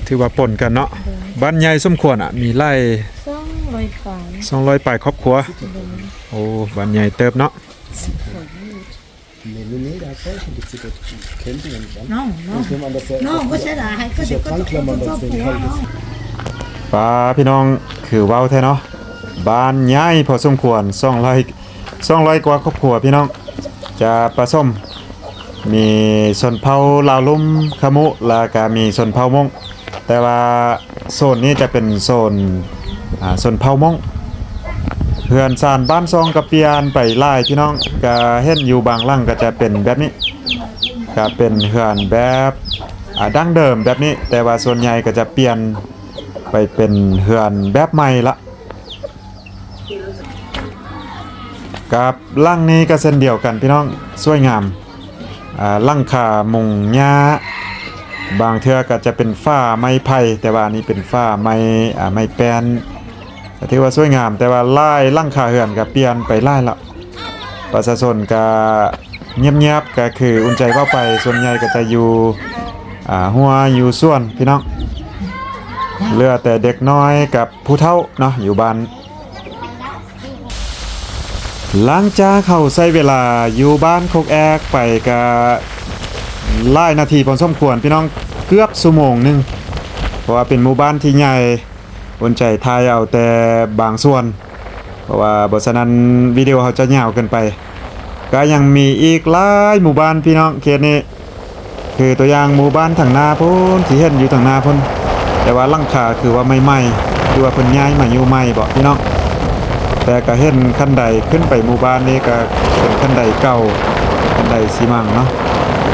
ຖືວ່າປົນກັນເນາະ. ໂດຍ. ບ້ານໃຫຍ່ສົມຄວນອະ ມີຫຼາຍ ສອງຮ້ອຍປາຍ ສອງຮ້ອຍປາຍຄອບຄົວ. ໂດຍ. ໂອ້ ບ້ານໃຫຍ່ເຕີບເນາະ. Nein, nein, nein, da kannst du dich sicher kennen und dann. ນ້ອງ ນ້ອງ ນ້ອງ ບໍ່ໃຊ່ລະ ໃຫ້ເຂົາເຈົ້າກໍຈະເອົາເຈົ້າຜົວເນາະ. ປ້າ ພີ່ນ້ອງ ຄືເວົ້າແທ້ເນາະ ບ້ານໃຫຍ່ພໍສົມຄວນ ສອງຮ້ອຍ ສອງຮ້ອຍກວ່າຄອບຄົວພີ່ນ້ອງ ຈະປະສົມ ມີຊົນເຜົ່າລາວລຸ່ມ ຂະມຸ ແລ້ວກະມີຊົນເຜົ່າມົ້ງ ແຕ່ວ່າ ໂຊນນີ້ຈະເປັນໂຊນ ອາ ຊົນເຜົ່າມົ້ງ. ເຮືອນຊານບ້ານຊ່ອງກໍປ່ຽນໄປຫຼາຍພີ່ນ້ອງ ກໍເຫັນຢູ່ບາງຫຼັງກໍຈະເປັນແບບນີ້ ກໍເປັນເຮືອນແບບ ອາ ດັ້ງເດີມແບບນີ້ ແຕ່ວ່າສ່ວນໃຫຍ່ກໍຈະປ່ຽນໄປເປັນເຮືອນແບບໃໝ່ລະ. ກັບຫຼັງນີ້ກໍເຊັ່ນດຽວກັນພີ່ນ້ອງ ສວຍງາມ ອາ ຫຼັງຄາມຸງຫຍ້າ ບາງເທື່ອກໍຈະເປັນຝາໄມ້ໄຜ່ ແຕ່ວ່າອັນນີ້ເປັນຝາໄມ້ ອາ ໄມ້ແປ້ນ ກໍຖືວ່າສວຍງາມ ແຕ່ວ່າຫຼາຍຫຼັງຄາເຮືອນກໍປ່ຽນໄປຫຼາຍລະ. ປະຊາຊົນກໍງຽບໆ ກໍຄືອຸ່ນໃຈເວົ້າໄປ ສ່ວນໃຫຍ່ກໍຈະຢູ່ ອາ ຮົ້ວຢູ່ສວນພີ່ນ້ອງ ເຫຼືອແຕ່ເດັກນ້ອຍກັບຜູ້ເຖົ້າເນາະຢູ່ບ້ານ. ຫຼັງຈາກເຮົາໃຊ້ເວລາຢູ່ບ້ານຄົກແອກໄປກະຫຼາຍນາທີພໍສົມຄວນພີ່ນ້ອງ ເກືອບຊົ່ວໂມງໜຶ່ງ ເພາະວ່າເປັນໝູ່ບ້ານທີ່ໃຫຍ່ ອຸ່ນໃຈຖ່າຍເອົາແຕ່ບາງສ່ວນ ເພາະວ່າບໍ່ສະນັ້ນວິດີໂອເຮົາຈະຍາວເກີນໄປ. ກະຍັງມີອີກຫຼາຍໝູ່ບ້ານພີ່ນ້ອງເຂດນີ້ ຄືຕົວຢ່າງໝູ່ບ້ານທາງໜ້າພຸ້ນ ທີ່ເຫັນຢູ່ທາງໜ້າພຸ້ນ ແຕ່ວ່າຫຼັງຄາຄືວ່າໃໝ່ໆ ຄືວ່າເພິ່ນຍ້າຍມາຢູ່ໃໝ່ເບາະພີ່ນ້ອງ. ແຕ່ກະເຫັນຄັນໄດຂຶ້ນໄປໝູ່ບ້ານນີ້ ກະເປັນຄັນໄດເກົ່າ ຄັນໄດຊີມັງເນາະ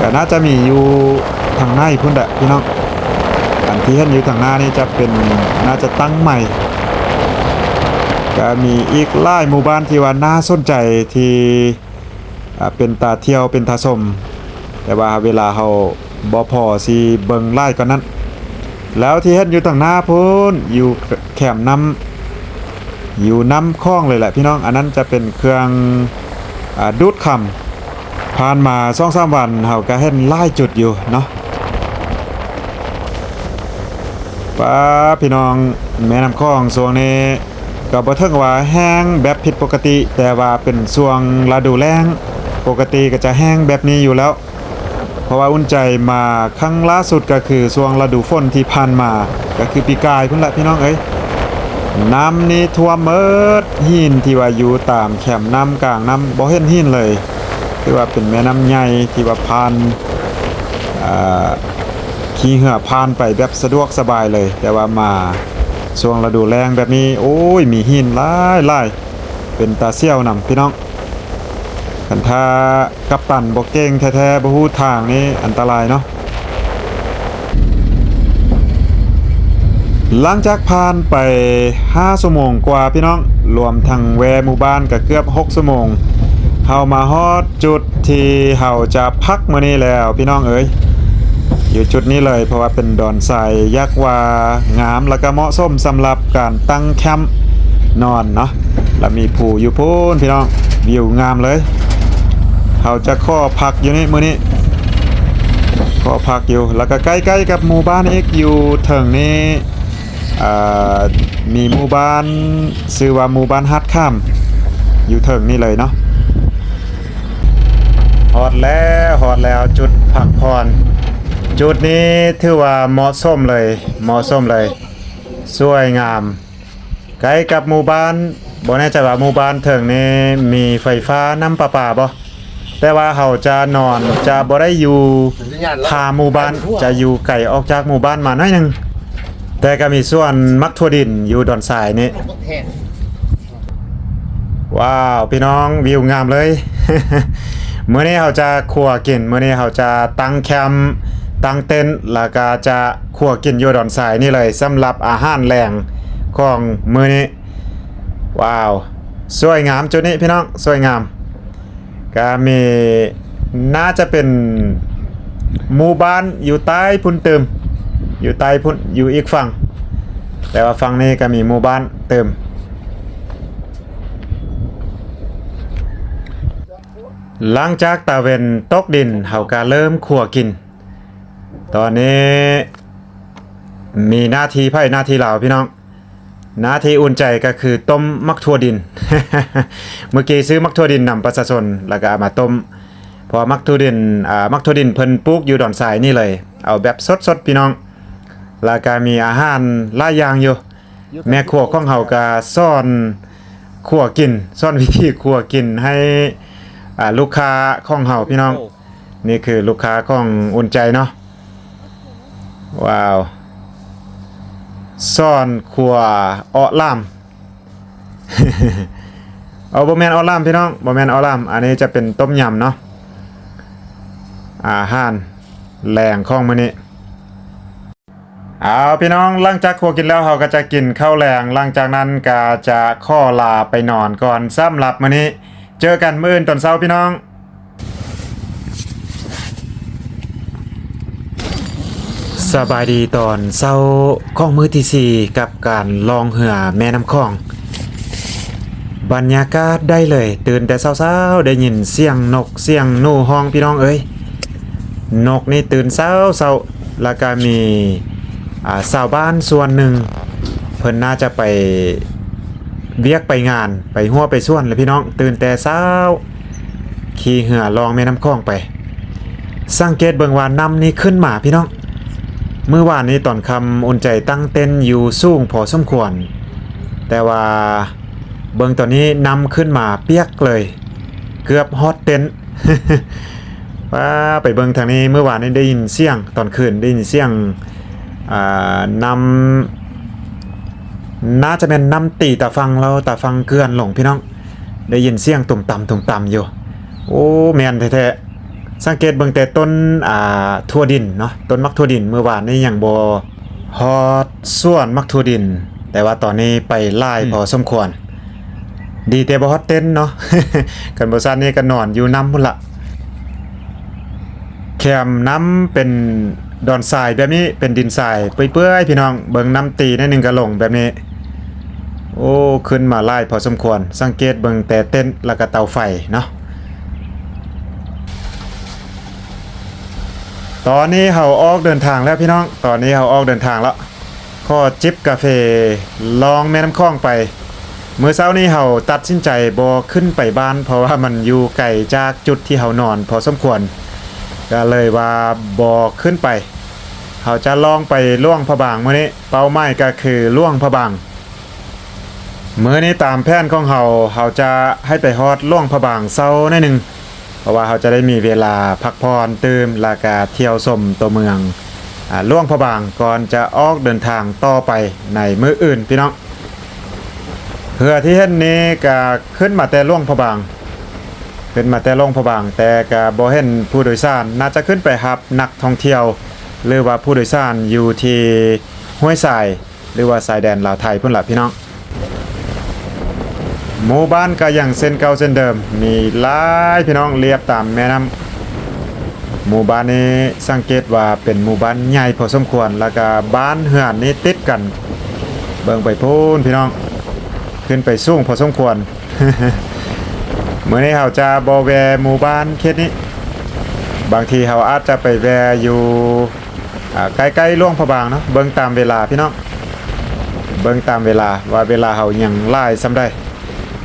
ກະໜ້າຈະມີຢູ່ທາງໃນພຸ້ນແຫຼະພີ່ນ້ອງ. ອັນທີ່ເຫັນຢູ່ທາງໜ້ານີ້ຈະເປັນ ໜ້າຈະຕັ້ງໃໝ່. ກະມີອີກຫຼາຍໝູ່ບ້ານທີ່ວ່າໜ້າສົນໃຈ ທີ່ ອ່າ ເປັນຕາທ່ຽວ ເປັນຕາຊົມ ແຕ່ວ່າເວລາເຮົາບໍ່ພໍຊິເບິ່ງຫຼາຍກວ່ານັ້ນ. ແລ້ວທີ່ເຫັນຢູ່ທາງໜ້າພຸ້ນ ຢູ່ແຄມນ້ຳ ຢູ່ນ້ຳຂອງເລີຍແຫຼະພີ່ນ້ອງ ອັນນັ້ນຈະເປັນເຄື່ອງ ອ່າ ດູດຄຳ. ຜ່ານມາສອງສາມວັນ ເຮົາກະເຫັນຫຼາຍຈຸດຢູ່ເນາະ. ປາ ພີ່ນ້ອງ ແມ່ນ້ຳຂອງຊ່ວງນີ້ ກໍບໍ່ເຖິງວ່າແຫ້ງແບບຜິດປົກກະຕິ ແຕ່ວ່າເປັນຊ່ວງລະດູແລ້ງ. ປົກກະຕິກໍຈະແຫ້ງແບບນີ້ຢູ່ແລ້ວ ເພາະວ່າອຸ່ນໃຈມາຄັ້ງລ່າສຸດກໍຄືຊ່ວງລະດູຝົນທີ່ຜ່ານມາ ກໍຄືປີກາຍພຸ້ນລະພີ່ນ້ອງເອີຍ. ນ້ຳນີ້ຖ້ວມໝົດ ຫີນທີ່ວ່າຢູ່ຕາມແຄມນ້ຳ ກາງນ້ຳ ບໍ່ເຫັນຫີນເລີຍ. ຖືວ່າເປັນແມ່ນ້ຳໃຫຍ່ທີ່ວ່າຜ່ານ ອ່າ ຂີ່ເຮືອຜ່ານໄປແບບສະດວກສະບາຍເລີຍ ແຕ່ວ່າມາຊ່ວງລະດູແລ້ງແບບນີ້ ໂອ້ຍ ມີຫີນຫຼາຍໆ ເປັນຕາສ່ຽວນຳພີ່ນ້ອງ. ຄັນຖ້າກັບຕັນບໍ່ເກັ່ງແທ້ໆ ບໍ່ຮູ້ທາງນີ້ອັນຕະລາຍເນາະ. ຫຼັງຈາກຜ່ານໄປຫ້າຊົ່ວໂມງກວ່າພີ່ນ້ອງ ລວມທັງແວ່ໝູ່ບ້ານກໍເກືອບຫົກຊົ່ວໂມງ ເຮົາມາຮອດຈຸດທີ່ເຮົາຈະພັກມື້ນີ້ແລ້ວພີ່ນ້ອງເອີຍ. ຢູ່ຈຸດນີ້ເລີຍ ເພາະວ່າເປັນດອນຊາຍ ຢາກວ່າງາມ ແລ້ວກໍເໝາະສົມສຳລັບການຕັ້ງແຄມນອນເນາະ. ແລ້ວມີພູຢູ່ພຸ້ນພີ່ນ້ອງ ວິວງາມເລີຍ. ເຮົາຈະຂໍພັກຢູ່ນີ້ມື້ນີ້ ຂໍພັກຢູ່ ແລ້ວກໍໃກ້ໆກັບໝູ່ບ້ານອີກ ຢູ່ເທິງນີ້ ອ່າ ມີໝູ່ບ້ານຊື່ວ່າໝູ່ບ້ານຫາດຂາມ ຢູ່ເທິງນີ້ເລີຍເນາະ. ຮອດແລ້ວ ຮອດແລ້ວ ຈຸດພັກຜ່ອນ. ຈຸດນີ້ຖືວ່າເໝາະສົມເລີຍ ເໝາະສົມເລີຍ ສວຍງາມ ໃກ້ກັບໝູ່ບ້ານ. ບໍ່ແນ່ໃຈວ່າໝູ່ບ້ານເທິງນີ້ມີໄຟຟ້ານ້ຳປະປາບໍ່? ແຕ່ວ່າເຮົາຈະນອນ ຈະບໍ່ໄດ້ຢູ່ຄາໝູ່ບ້ານ ຈະຢູ່ໄກອອກຈາກໝູ່ບ້ານມາໜ້ອຍໜຶ່ງ ແຕ່ກໍມີສວນໝາກຖົ່ວດິນຢູ່ດອນຊາຍນີ້. ວ້າວ ພີ່ນ້ອງ ວິວງາມເລີຍ. ມື້ນີ້ເຮົາຈະຄົວກິນ ມື້ນີ້ເຮົາຈະຕັ້ງແຄມ ຕັ້ງເຕັນ ແລ້ວກໍຈະຄົວກິນຢູ່ດອນຊາຍນີ້ເລີຍ ສຳລັບອາຫານແລງຂອງມື້ນີ້. ວ້າວ ສວຍງາມຈຸດນີ້ພີ່ນ້ອງ ສວຍງາມ. ກະມີ ໜ້າຈະເປັນໝູ່ບ້ານຢູ່ໃຕ້ພຸ້ນຕື່ມ ຢູ່ໃຕ້ພຸ້ນ ຢູ່ອີກຝັ່ງ ແຕ່ວ່າຝັ່ງນີ້ກະມີໝູ່ບ້ານຕື່ມ. ຫຼັງຈາກຕາເວັນຕົກດິນ ເຮົາກະເລີ່ມຄົວກິນ. ຕອນນີ້ມີໜ້າທີ່ໃຜໜ້າທີ່ລາວພີ່ນ້ອງ. ໜ້າທີ່ອຸ່ນໃຈກໍຄືຕົ້ມໝາກຖົ່ວດິນ. ມື້ກີ້ຊື້ໝາກຖົ່ວດິນນຳປະຊາຊົນ ແລ້ວກໍເອົາມາຕົ້ມ ເພາະວ່າໝາກຖົ່ວດິນ ອ່າ ໝາກຖົ່ວດິນເພິ່ນປູກຢູ່ດອນຊາຍນີ້ເລີຍ ເອົາແບບສົດໆ ພີ່ນ້ອງ. ແລ້ວກໍມີອາຫານຫຼາຍຢ່າງຢູ່ ແມ່ຄົວຂອງເຮົາກໍສອນຄົວກິນ ສອນວິທີຄົວກິນໃຫ້ ອ່າ ລູກຄ້າຂອງເຮົາ ພີ່ນ້ອງ. ນີ້ຄືລູກຄ້າຂອງອຸ່ນໃຈເນາະ. ວ້າວ ສອນຄົວເອາະຫຼາມ. ເອົາ ບໍ່ແມ່ນເອາະຫຼາມພີ່ນ້ອງ ບໍ່ແມ່ນເອາະຫຼາມ ອັນນີ້ຈະເປັນຕົ້ມຍຳເນາະ ອາຫານແລງຂອງມື້ນີ້. ເອົາ ພີ່ນ້ອງ ຫຼັງຈາກຄົວກິນແລ້ວ ເຮົາກໍຈະກິນເຂົ້າແລງ ຫຼັງຈາກນັ້ນກໍຈະຂໍລາໄປນອນກ່ອນ ສຳລັບມື້ນີ້ ເຈີກັນມື້ອື່ນຕອນເຊົ້າ ພີ່ນ້ອງ. ສະບາຍດີຕອນເຊົ້າຂອງມື້ທີສີ່ ກັບການລ່ອງເຮືອແມ່ນ້ຳຂອງ. ບັນຍາກາດໄດ້ເລີຍ ຕື່ນແຕ່ເຊົ້າໆ ໄດ້ຍິນສຽງນົກສຽງໜູຮ້ອງ ພີ່ນ້ອງເອີຍ. ນົກນີ້ຕື່ນເຊົ້າໆ ແລ້ວກະມີ ອ່າ ຊາວບ້ານສ່ວນໜຶ່ງ ເພິ່ນໜ້າຈະໄປວຽກໄປງານ ໄປຮົ້ວໄປສວນແຫຼະ ພີ່ນ້ອງ. ຕື່ນແຕ່ເຊົ້າ ຂີ່ເຮືອລ່ອງແມ່ນ້ຳຂອງໄປ ສັງເກດເບິ່ງວ່ານ້ຳນີ້ຂຶ້ນມາ ພີ່ນ້ອງ. ມື້ວານນີ້ຕອນຄ່ຳ ອຸ່ນໃຈຕັ້ງເຕັນຢູ່ສູງພໍສົມຄວນ ແຕ່ວ່າເບິ່ງຕອນນີ້ນ້ຳຂຶ້ນມາປຽກເລີຍ ເກືອບຮອດເຕັນ ວ່າ ໄປເບິ່ງທາງນີ້ ມື້ວານນີ້ໄດ້ຍິນສຽງ ຕອນຄືນໄດ້ຍິນສຽງ ອ່າ ນ້ຳ ໜ້າຈະແມ່ນນ້ຳຕີຕາຝັ່ງ ແລ້ວຕາຝັ່ງເຈື່ອນລົງ ພີ່ນ້ອງ ໄດ້ຍິນສຽງຕຸ່ມຕຳ ຕຸ່ມຕຳຢູ່. ໂອ້ ແມ່ນແທ້ໆ. ສັງເກດເບິ່ງແຕ່ຕົ້ນ ອ່າ ຖົ່ວດິນເນາະ ຕົ້ນໝາກຖົ່ວດິນ ມື້ວານນີ້ຍັງບໍ່ຮອດສວນໝາກຖົ່ວດິນ ແຕ່ວ່າຕອນນີ້ໄປຫຼາຍ ອືມ ພໍສົມຄວນ. ດີແຕ່ບໍ່ຮອດເຕັນເນາະ ຄັນບໍ່ຊັ້ນນີ້ກໍນອນຢູ່ນຳພຸ້ນລະ. ແຄມນ້ຳເປັນດອນຊາຍແບບນີ້ ເປັນດິນຊາຍເປື່ອຍໆ ພີ່ນ້ອງ ເບິ່ງນ້ຳຕີໜ້ອຍໜຶ່ງກໍລົງແບບນີ້. ໂອ້ ຂຶ້ນມາຫຼາຍພໍສົມຄວນ ສັງເກດເບິ່ງແຕ່ເຕັນ ແລ້ວກໍເຕົາໄຟເນາະ. ຕອນນີ້ເຮົາອອກເດີນທາງແລ້ວພີ່ນ້ອງ ຕອນນີ້ເຮົາອອກເດີນທາງແລ້ວ. ຂໍຈິບກາເຟລ່ອງແມ່ນ້ຳຂອງໄປ. ມື້ເຊົ້ານີ້ເຮົາຕັດສິນໃຈບໍ່ຂຶ້ນໄປບ້ານ ເພາະວ່າມັນຢູ່ໄກຈາກຈຸດທີ່ເຮົານອນພໍສົມຄວນ ກໍເລີຍວ່າບໍ່ຂຶ້ນໄປ. ເຮົາຈະລ່ອງໄປຫຼວງພະບາງມື້ນີ້ ເປົ້າໝາຍກໍຄືຫຼວງພະບາງ. ມື້ນີ້ຕາມແຜນຂອງເຮົາ ເຮົາຈະໃຫ້ໄປຮອດຫຼວງພະບາງເຊົ້າໜ້ອຍໜຶ່ງ ເພາະວ່າເຮົາຈະໄດ້ມີເວລາພັກຜ່ອນຕື່ມ ແລ້ວກະທ່ຽວຊົມຕົວເມືອງ ອາ ຫຼວງພະບາງ ກ່ອນຈະອອກເດີນທາງຕໍ່ໄປໃນມື້ອື່ນພີ່ນ້ອງ. ເຮືອທີ່ເຫັນນີ້ກະຂຶ້ນມາແຕ່ຫຼວງພະບາງ ຂຶ້ນມາແຕ່ຫຼວງພະບາງ ແຕ່ກະບໍ່ເຫັນຜູ້ໂດຍສານ ໜ້າຈະຂຶ້ນໄປຮັບນັກທ່ອງທ່ຽວ ຫຼືວ່າຜູ້ໂດຍສານຢູ່ທີ່ຫ້ວຍຊາຍ ຫຼືວ່າຊາຍແດນລາວໄທພຸ້ນລະພີ່ນ້ອງ. ໝູ່ບ້ານກໍຍັງເຊັ່ນເກົ່າເຊັ່ນເດີມ ມີຫຼາຍພີ່ນ້ອງ ລຽບຕາມແມ່ນ້ຳ. ໝູ່ບ້ານນີ້ສັງເກດວ່າເປັນໝູ່ບ້ານໃຫຍ່ພໍສົມຄວນ ແລ້ວກະບ້ານເຮືອນນີ້ຕິດກັນ ເບິ່ງໄປພຸ້ນພີ່ນ້ອງ ຂຶ້ນໄປສູງພໍສົມຄວນ. ມື້ນີ້ເຮົາຈະບໍ່ແວ່ໝູ່ບ້ານເຂດນີ້ ບາງທີເຮົາອາດຈະໄປແວ່ຢູ່ ອ່າ ໃກ້ໆຫຼວງພະບາງເນາະ ເບິ່ງຕາມເວລາພີ່ນ້ອງ ເບິ່ງຕາມເວລາວ່າເວລາເຮົາຍັງຫຼາຍສ່ຳໃດ.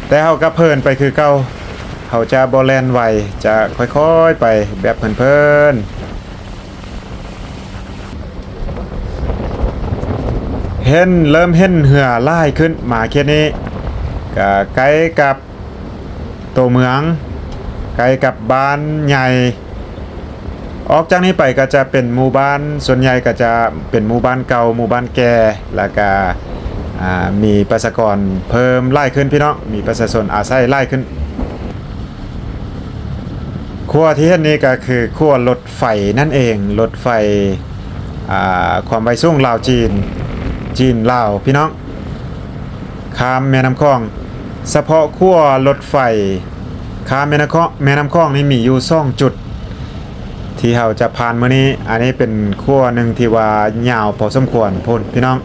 ແຕ່ເຮົາກໍເພີນໄປຄືເກົ່າ ເຮົາຈະບໍ່ແລ່ນໄວ ຈະຄ່ອຍໆໄປແບບເພີນໆ. ເຫັນ ເລີ່ມເຫັນເຮືອຫຼາຍຂຶ້ນ ມາເຂດນີ້ກໍໃກ້ກັບ ຕົວເມືອງ ໃກ້ກັບບ້ານໃຫຍ່. ອອກຈາກນີ້ໄປກໍຈະເປັນໝູ່ບ້ານ ສ່ວນໃຫຍ່ກໍຈະເປັນໝູ່ບ້ານເກົ່າ ໝູ່ບ້ານແກ່ ແລ້ວກະ ອ່າ ມີປະຊາກອນເພີ່ມຫຼາຍຂຶ້ນພີ່ນ້ອງ ມີປະຊາຊົນອາໄສຫຼາຍຂຶ້ນ. ຂົວທີ່ເຫັນນີ້ກໍຄືຂົວລົດໄຟນັ້ນເອງ ລົດໄຟ ອ່າ ຄວາມໄວສູງລາວຈີນ ຈີນລາວພີ່ນ້ອງ ຂ້າມແມ່ນ້ຳຂອງ. ສະເພາະຂົວລົດໄຟຂ້າມແມ່ນ້ຳຂອງ ແມ່ນ້ຳຂອງນີ້ມີຢູ່ສອງຈຸດ ທີ່ເຮົາຈະຜ່ານມື້ນີ້. ອັນນີ້ເປັນຂົວໜຶ່ງທີ່ວ່າຍາວພໍສົມຄວນພຸ້ນພີ່ນ້ອງ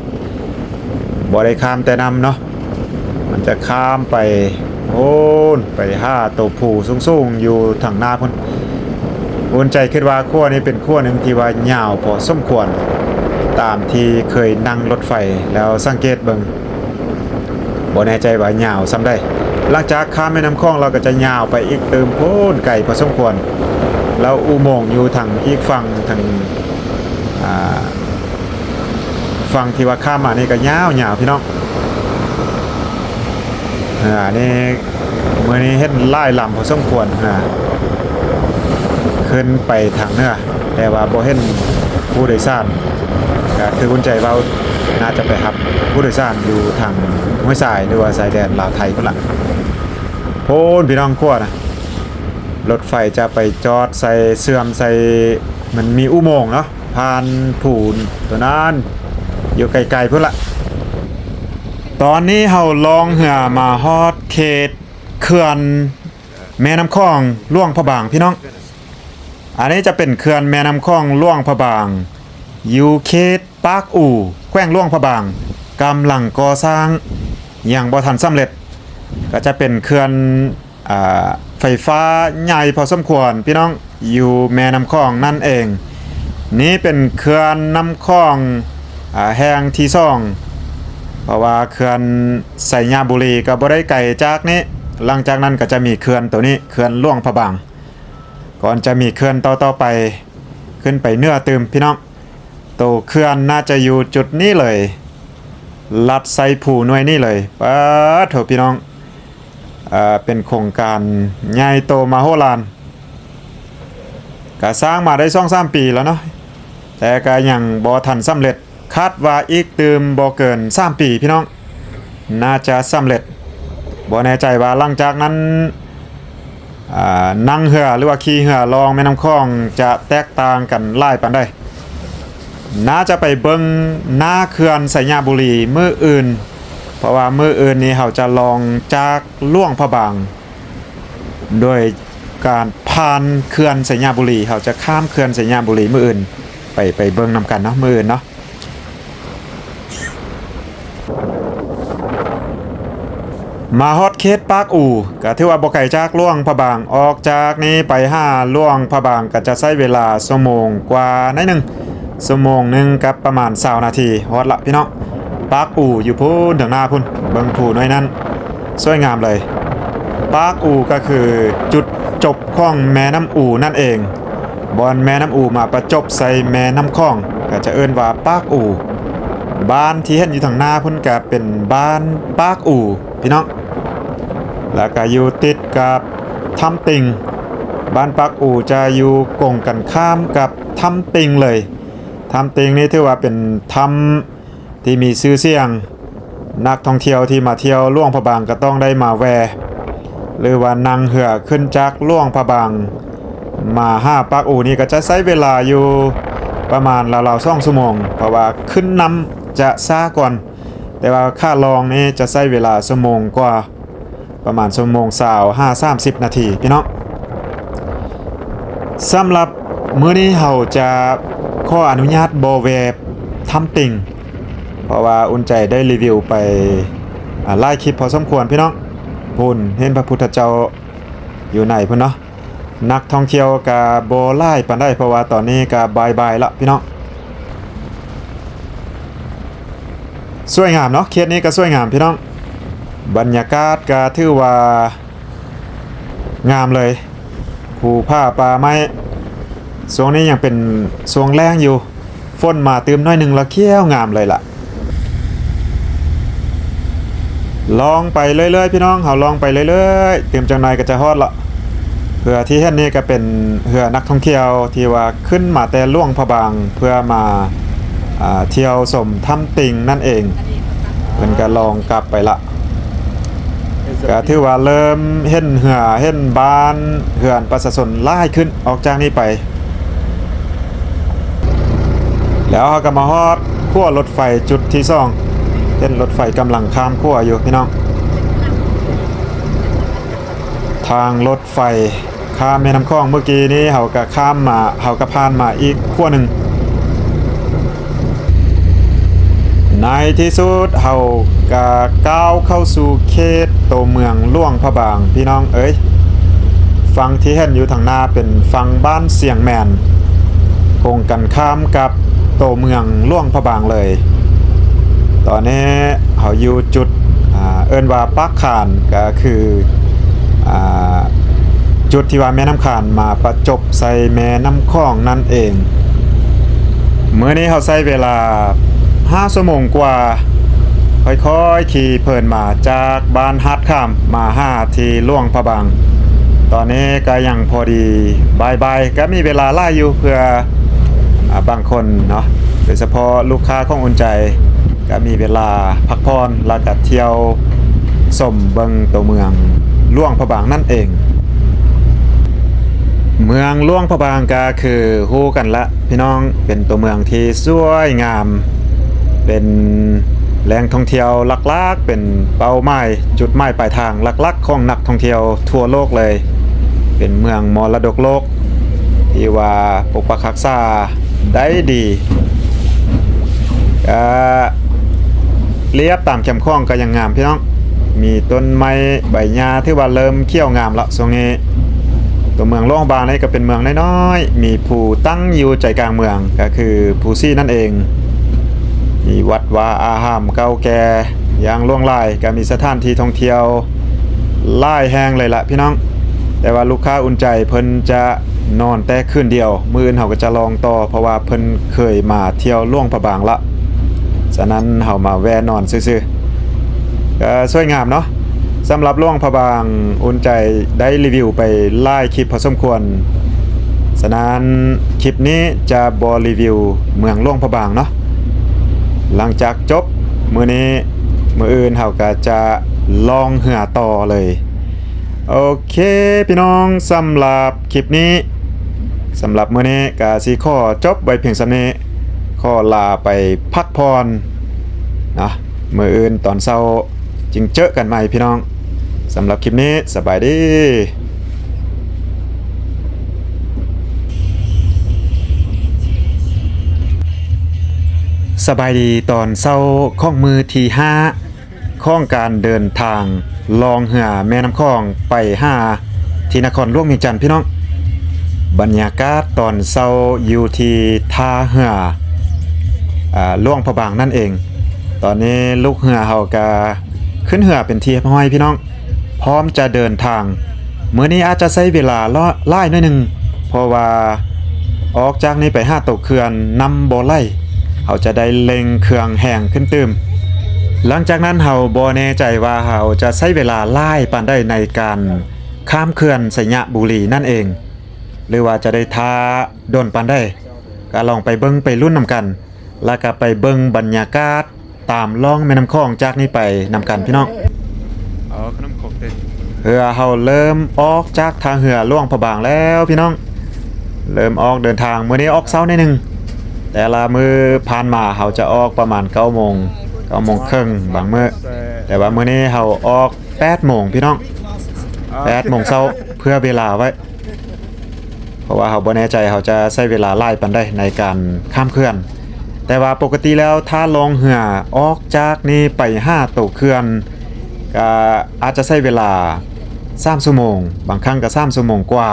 ບໍ່ໄດ້ຂ້າມແຕ່ນ້ຳເນາະ ມັນຈະຂ້າມໄປພຸ້ນ ໄປຫາໂຕພູສູງໆຢູ່ທາງໜ້າພຸ້ນ. ອຸ່ນໃຈຄິດວ່າຂົວນີ້ເປັນຂົວໜຶ່ງທີ່ວ່າຍາວພໍສົມຄວນ ຕາມທີ່ເຄີຍນັ່ງລົດໄຟແລ້ວສັງເກດເບິ່ງ. ບໍ່ແນ່ໃຈວ່າຍາວສ່ຳໃດ. ຫຼັງຈາກຂ້າມແມ່ນ້ຳຂອງ ລາວກໍຈະຍາວໄປອີກຕື່ມໂພນ ໄກພໍສົມຄວນ. ແລ້ວອຸໂມງຢູ່ທາງອີກຝັ່ງ ທາງ ອ່າ ຝັ່ງທີ່ວ່າຂ້າມມານີ້ກໍຍາວໆ ພີ່ນ້ອງ. ອ່າ ນີ້ ມື້ນີ້ເຫັນຫຼາຍລຳພໍສົມຄວນ ອ່າ ຂຶ້ນໄປທາງເໜືອ ແຕ່ວ່າບໍ່ເຫັນຜູ້ໂດຍສານ ກໍຄືອຸ່ນໃຈເວົ້າ ໜ້າຈະໄປຮັບຜູ້ໂດຍສານຢູ່ທາງຫ້ວຍຊາຍ ຫຼືວ່າຊາຍແດນລາວໄທພຸ້ນລະ. ໂພນ ພີ່ນ້ອງ ຂົວນະ ລົດໄຟຈະໄປຈອດໃສ່ ເຊື່ອມໃສ່ ມັນມີອຸໂມງເນາະ ຜ່ານພູໂຕນັ້ນ ຢູ່ໄກໆ ພຸ້ນລະ. ຕອນນີ້ເຮົາລ່ອງເຮືອມາຮອດເຂດເຂື່ອນແມ່ນ້ຳຂອງຫຼວງພະບາງ ພີ່ນ້ອງ. ອັນນີ້ຈະເປັນເຂື່ອນແມ່ນ້ຳຂອງຫຼວງພະບາງ ຢູ່ເຂດປາກອູ ແຂວງຫຼວງພະບາງ ກຳລັງກໍ່ສ້າງ ຍັງບໍ່ທັນສຳເລັດ. ກໍຈະເປັນເຂື່ອນ ອ່າ ໄຟຟ້າໃຫຍ່ພໍສົມຄວນ ພີ່ນ້ອງ ຢູ່ແມ່ນ້ຳຂອງນັ້ນເອງ. ນີ້ເປັນເຂື່ອນນ້ຳຂອງ ອ່າ ແຫ່ງທີສອງ ເພາະວ່າເຂື່ອນໄຊຍະບູລີກໍບໍ່ໄດ້ໄກຈາກນີ້. ຫຼັງຈາກນັ້ນກໍຈະມີເຂື່ອນໂຕນີ້ ເຂື່ອນຫຼວງພະບາງ ກ່ອນຈະມີເຂື່ອນຕໍ່ໆໄປ ຂຶ້ນໄປເໜືອຕື່ມ ພີ່ນ້ອງ. ໂຕເຂື່ອນໜ້າຈະຢູ່ຈຸດນີ້ເລີຍ ລັດໄຊພູໜ່ວຍນີ້ເລີຍ. ປາດໂທ ພີ່ນ້ອງ ເປັນໂຄງການໃຫຍ່ໂຕມະໂຫລານ. ກະສ້າງມາໄດ້ສອງສາມປີແລ້ວເນາະ ແຕ່ກະຍັງບໍ່ທັນສຳເລັດ. ຄາດວ່າອີກຕື່ມບໍ່ເກີນສາມປີພີ່ນ້ອງ ໜ້າຈະສຳເລັດ. ບໍ່ແນ່ໃຈວ່າຫຼັງຈາກນັ້ນ ອ່າ ນັ່ງເຮືອ ຫຼືວ່າຂີ່ເຮືອລ່ອງແມ່ນ້ຳຂອງຈະແຕກຕ່າງກັນຫຼາຍປານໃດ. ໜ້າຈະໄປເບິ່ງໜ້າເຂື່ອນໄຊຍະບູລີມື້ອື່ນ ເພາະວ່າມື້ອື່ນນີ້ເຮົາຈະລ່ອງຈາກຫຼວງພະບາງ ໂດຍການຜ່ານເຂື່ອນໄຊຍະບູລີ ເຮົາຈະຂ້າມເຂື່ອນໄຊຍະບູລີມື້ອື່ນ ໄປ ໄປເບິ່ງນຳກັນເນາະ ມື້ອື່ນເນາະ. ມາຮອດເຂດປາກອູ ກະຖືວ່າບໍ່ໄກຈາກຫຼວງພະບາງ. ອອກຈາກນີ້ໄປຫາຫຼວງພະບາງກະຈະໃຊ້ເວລາຊົ່ວໂມງກວ່າໜ້ອຍໜຶ່ງ ຊົ່ວໂມງໜຶ່ງກັບປະມານຊາວນາທີຮອດລະພີ່ນ້ອງ. ປາກອູຢູ່ພຸ້ນເທິງໜ້າພຸ້ນ ເບິ່ງພູໜ້ອຍນັ້ນ ສວຍງາມເລີຍ. ປາກອູກະຄືຈຸດຈົບຂອງແມ່ນ້ຳອູນັ້ນເອງ. ບ່ອນແມ່ນ້ຳອູມາປະຈົບໃສ່ແມ່ນ້ຳຂອງ ກະຈະເອີ້ນວ່າປາກອູ. ບ້ານທີ່ເຫັນຢູ່ທາງໜ້າພຸ້ນກະເປັນບ້ານປາກອູພີ່ນ້ອງ ແລ້ວກະຢູ່ຕິດກັບຖ້ຳຕິ່ງ. ບ້ານປາກອູຈະຢູ່ກົງກັນຂ້າມກັບຖ້ຳຕິ່ງເລີຍ. ຖ້ຳຕິ່ງນີ້ຖືວ່າເປັນຖ້ຳ ທີ່ມີຊື່ສຽງ, ນັກທ່ອງທ່ຽວທີ່ມາທ່ຽວຫຼວງພະບາງກໍຕ້ອງໄດ້ມາແວ່ ຫຼືວ່ານັ່ງເຮືອຂຶ້ນຈາກຫຼວງພະບາງມາຫາປາກອູນີ້ ກໍຈະໃຊ້ເວລາຢູ່ປະມານລາວໆສອງຊົ່ວໂມງ, ເພາະວ່າຂຶ້ນນ້ຳຈະຊ້າກ່ອນ, ແຕ່ວ່າຂາລ່ອງນີ້ຈະໃຊ້ເວລາຊົ່ວໂມງກວ່າ. ປະມານຊົ່ວໂມງຊາວຫາສາມສິບນາທີພີ່ນ້ອງ. ສຳລັບມື້ນີ້ເຮົາຈະຂໍອະນຸຍາດບໍ່ແວ່ຖ້ຳຕິ່ງ ເພາະວ່າອຸ່ນໃຈໄດ້ຣີວິວໄປ ອາ ຫຼາຍຄລິບພໍສົມຄວນພີ່ນ້ອງ. ພຸ້ນເຫັນພະພຸດທະເຈົ້າຢູ່ໃນພຸ້ນເນາະ. ນັກທ່ອງທ່ຽວກະບໍ່ຫຼາຍປານໃດ ເພາະວ່າຕອນນີ້ກະບ່າຍໆແລ້ວພີ່ນ້ອງ. ສວຍງາມເນາະ ເຂດນີ້ກະສວຍງາມພີ່ນ້ອງ. ບັນຍາກາດກະຖືວ່າງາມເລີຍ. ພູຜາປ່າໄມ້ ຊ່ວງນີ້ຍັງເປັນຊ່ວງແລ້ງຢູ່. ຝົນມາຕື່ມໜ້ອຍໜຶ່ງລະຂຽວງາມເລີຍລະ. ລ່ອງໄປເລື້ອຍໆ ພີ່ນ້ອງ, ເຮົາລ່ອງໄປເລື້ອຍໆ ຕື່ມຈັກໜ້ອຍກໍຈະຮອດລະ. ເຮືອທີ່ເຫັນນີ້ກໍເປັນເຮືອນັກທ່ອງທ່ຽວທີ່ວ່າຂຶ້ນມາແຕ່ຫຼວງພະບາງ ເພື່ອມາ ອ່າ ທ່ຽວຊົມຖ້ຳຕິ່ງນັ້ນເອງ. ເພິ່ນກໍລ່ອງກັບໄປລະ. ກໍຖືວ່າເລີ່ມເຫັນເຮືອ ເຫັນບ້ານເຮືອນປະຊາຊົນຫຼາຍຂຶ້ນອອກຈາກນີ້ໄປ. ແລ້ວເຮົາກໍມາຮອດຂົວລົດໄຟຈຸດທີສອງ. ເຫັນລົດໄຟກຳລັງຂ້າມຂົວຢູ່ພີ່ນ້ອງ. ທາງລົດໄຟຂ້າມແມ່ນ້ຳຂອງ ເມື່ອກີ້ນີ້ເຮົາກໍຂ້າມມາ ເຮົາກໍຜ່ານມາອີກຂົວໜຶ່ງ. ໃນທີ່ສຸດເຮົາກະກ້າວເຂົ້າສູ່ເຂດໂຕເມືອງຫຼວງພະບາງພີ່ນ້ອງເອີຍ. ຝັ່ງທີ່ເຫັນຢູ່ທາງໜ້າເປັນຝັ່ງບ້ານຊຽງແມ່ນ ກົງກັນຂ້າມກັບໂຕເມືອງຫຼວງພະບາງເລີຍ. ຕອນນີ້ເຮົາຢູ່ຈຸດ ອ່າ ເອີ້ນວ່າປາກຄານ ກະຄື ອ່າ ຈຸດທີ່ວ່າແມ່ນ້ຳຄານມາປະຈົບໃສ່ແມ່ນ້ຳຂອງນັ້ນເອງ. ມື້ນີ້ເຮົາໃຊ້ເວລາຫ້າຊົ່ວໂມງກວ່າ ຄ່ອຍໆຂີ່ເພີນມາຈາກບ້ານຫາດຂາມມາຫາທີ່ຫຼວງພະບາງ. ຕອນນີ້ກໍຍັງພໍດີບ່າຍໆ ກໍມີເວລາຫຼາຍຢູ່ ເພື່ອ ອາ ບາງຄົນເນາະ ໂດຍສະເພາະລູກຄ້າຂອງອຸ່ນໃຈ ກະມີເວລາພັກຜ່ອນ ແລ້ວກະທ່ຽວຊົມເບິ່ງໂຕເມືອງຫຼວງພະບາງນັ້ນເອງ. ເມືອງຫຼວງພະບາງກະຄືຮູ້ກັນລະພີ່ນ້ອງ ເປັນໂຕເມືອງທີ່ສວຍງາມ ເປັນແຫຼ່ງທ່ອງທ່ຽວຫຼັກໆ ເປັນເປົ້າໝາຍ ຈຸດໝາຍປາຍທາງຫຼັກໆຂອງນັກທ່ອງທ່ຽວທົ່ວໂລກເລີຍ. ເປັນເມືອງມໍລະດົກໂລກ ທີ່ວ່າປົກປັກຮັກສາໄດ້ດີ. ກະລຽບຕາມແຄມຂອງກະຍັງງາມພີ່ນ້ອງ ມີຕົ້ນໄມ້ໃບຫຍ້າ ຖືວ່າເລີ່ມຂຽວງາມລະຊ່ວງນີ້. ຕົວເມືອງຫຼວງພະບາງນີ້ກະເປັນເມືອງນ້ອຍໆ ມີພູຕັ້ງຢູ່ໃຈກາງເມືອງ ກະຄືພູສີນັ້ນເອງ. ມີວັດວາອາຮາມເກົ່າແກ່ຢ່າງຫຼວງຫຼາຍ ກະມີສະຖານທີ່ທ່ອງທ່ຽວ ຫຼາຍແຫ່ງເລີຍລະພີ່ນ້ອງ. ແຕ່ວ່າລູກຄ້າອຸ່ນໃຈເພິ່ນຈະນອນແຕ່ຄືນດຽວ ມື້ອື່ນເຮົາກໍຈະລ່ອງຕໍ່ ເພາະວ່າເພິ່ນເຄີຍມາທ່ຽວຫຼວງພະບາງລະ. ສະນັ້ນເຮົາມາແວ່ນອນຊື່ໆ ກໍສວຍງາມເນາະ. ສຳລັບຫຼວງພະບາງ ອຸ່ນໃຈໄດ້ຣີວິວໄປຫຼາຍຄລິບພໍສົມຄວນ. ສະນັ້ນ ຄລິບນີ້ຈະບໍ່ຣີວິວເມືອງຫຼວງພະບາງເນາະ. ຫຼັງຈາກຈົບມື້ນີ້ ມື້ອື່ນເຮົາກໍຈະລ່ອງເຮືອຕໍ່ເລີຍ. ໂອເຄ ພີ່ນ້ອງ, ສຳລັບຄລິບນີ້ ສຳລັບມື້ນີ້ກໍຊິຂໍຈົບໄວ້ພຽງສ່ຳນີ້. ຂໍລາໄປພັກຜ່ອນເນາະ, ມື້ອື່ນຕອນເຊົ້າຈຶ່ງເຈີກັນໃໝ່ພີ່ນ້ອງ. ສຳລັບຄລິບນີ້ ສະບາຍດີ. ສະບາຍດີຕອນເຊົ້າຂອງມື້ທີຫ້າ ຂອງການເດີນທາງລ່ອງເຮືອແມ່ນ້ຳຂອງໄປຫາທີ່ນະຄອນຫຼວງວຽງຈັນພີ່ນ້ອງ. ບັນຍາກາດຕອນເຊົ້າຢູ່ທີ່ທ່າເຮືອ ອາ ຫຼວງພະບາງນັ້ນເອງ. ຕອນນີ້ລູກເຮືອເຮົາກະຂຶ້ນເຮືອເປັນທີ່ຮຽບຮ້ອຍພີ່ນ້ອງ. ພ້ອມຈະເດີນທາງ. ມື້ນີ້ອາດຈະໃຊ້ເວລາຫຼາຍໜ້ອຍໜຶ່ງ ເພາະວ່າອອກຈາກນີ້ໄປຫາໂຕເຂື່ອນນ້ຳບໍ່ໄຫຼ, ເຮົາຈະໄດ້ເລັ່ງເຄື່ອງແຮງຂຶ້ນຕື່ມ. ຫຼັງຈາກນັ້ນເຮົາບໍ່ແນ່ໃຈວ່າເຮົາຈະໃຊ້ເວລາຫຼາຍປານໃດໃນການຂ້າມເຂື່ອນໄຊຍະບູລີນັ້ນເອງ ຫຼືວ່າຈະໄດ້ຖ້າດົນປານໃດ, ກໍລອງໄປເບິ່ງໄປລຸ້ນນຳກັນ ແລ້ວກໍໄປເບິ່ງບັນຍາກາດ ຕາມລ່ອງແມ່ນ້ຳຂອງຈາກນີ້ໄປນຳກັນພີ່ນ້ອງ. ເອົາຂະໜົມຄົກເດ້. ເຮືອເຮົາເລີ່ມອອກຈາກທ່າເຮືອຫຼວງພະບາງແລ້ວພີ່ນ້ອງ, ເລີ່ມອອກເດີນທາງ. ມື້ນີ້ອອກເຊົ້າໜ້ອຍໜຶ່ງ, ແຕ່ລະມື້ຜ່ານມາເຮົາຈະອອກປະມານເກົ້າໂມງ ເກົ້າໂມງເຄິ່ງບາງມື້, ແຕ່ວ່າມື້ນີ້ເຮົາອອກແປດໂມງພີ່ນ້ອງ, ແປດໂມງເຊົ້າ ເພື່ອເວລາໄວ້. ເພາະວ່າເຮົາບໍ່ແນ່ໃຈເຮົາຈະໃຊ້ເວລາຫຼາຍປານໃດໃນການຂ້າມເຂື່ອນ. ແຕ່ວ່າປົກກະຕິແລ້ວ ຖ້າລ່ອງເຮືອອອກຈາກນີ້ໄປຫາໂຕເຂື່ອນ ກະອາດຈະໃຊ້ເວລາສາມຊົ່ວໂມງ, ບາງຄັ້ງກະສາມຊົ່ວໂມງກວ່າ,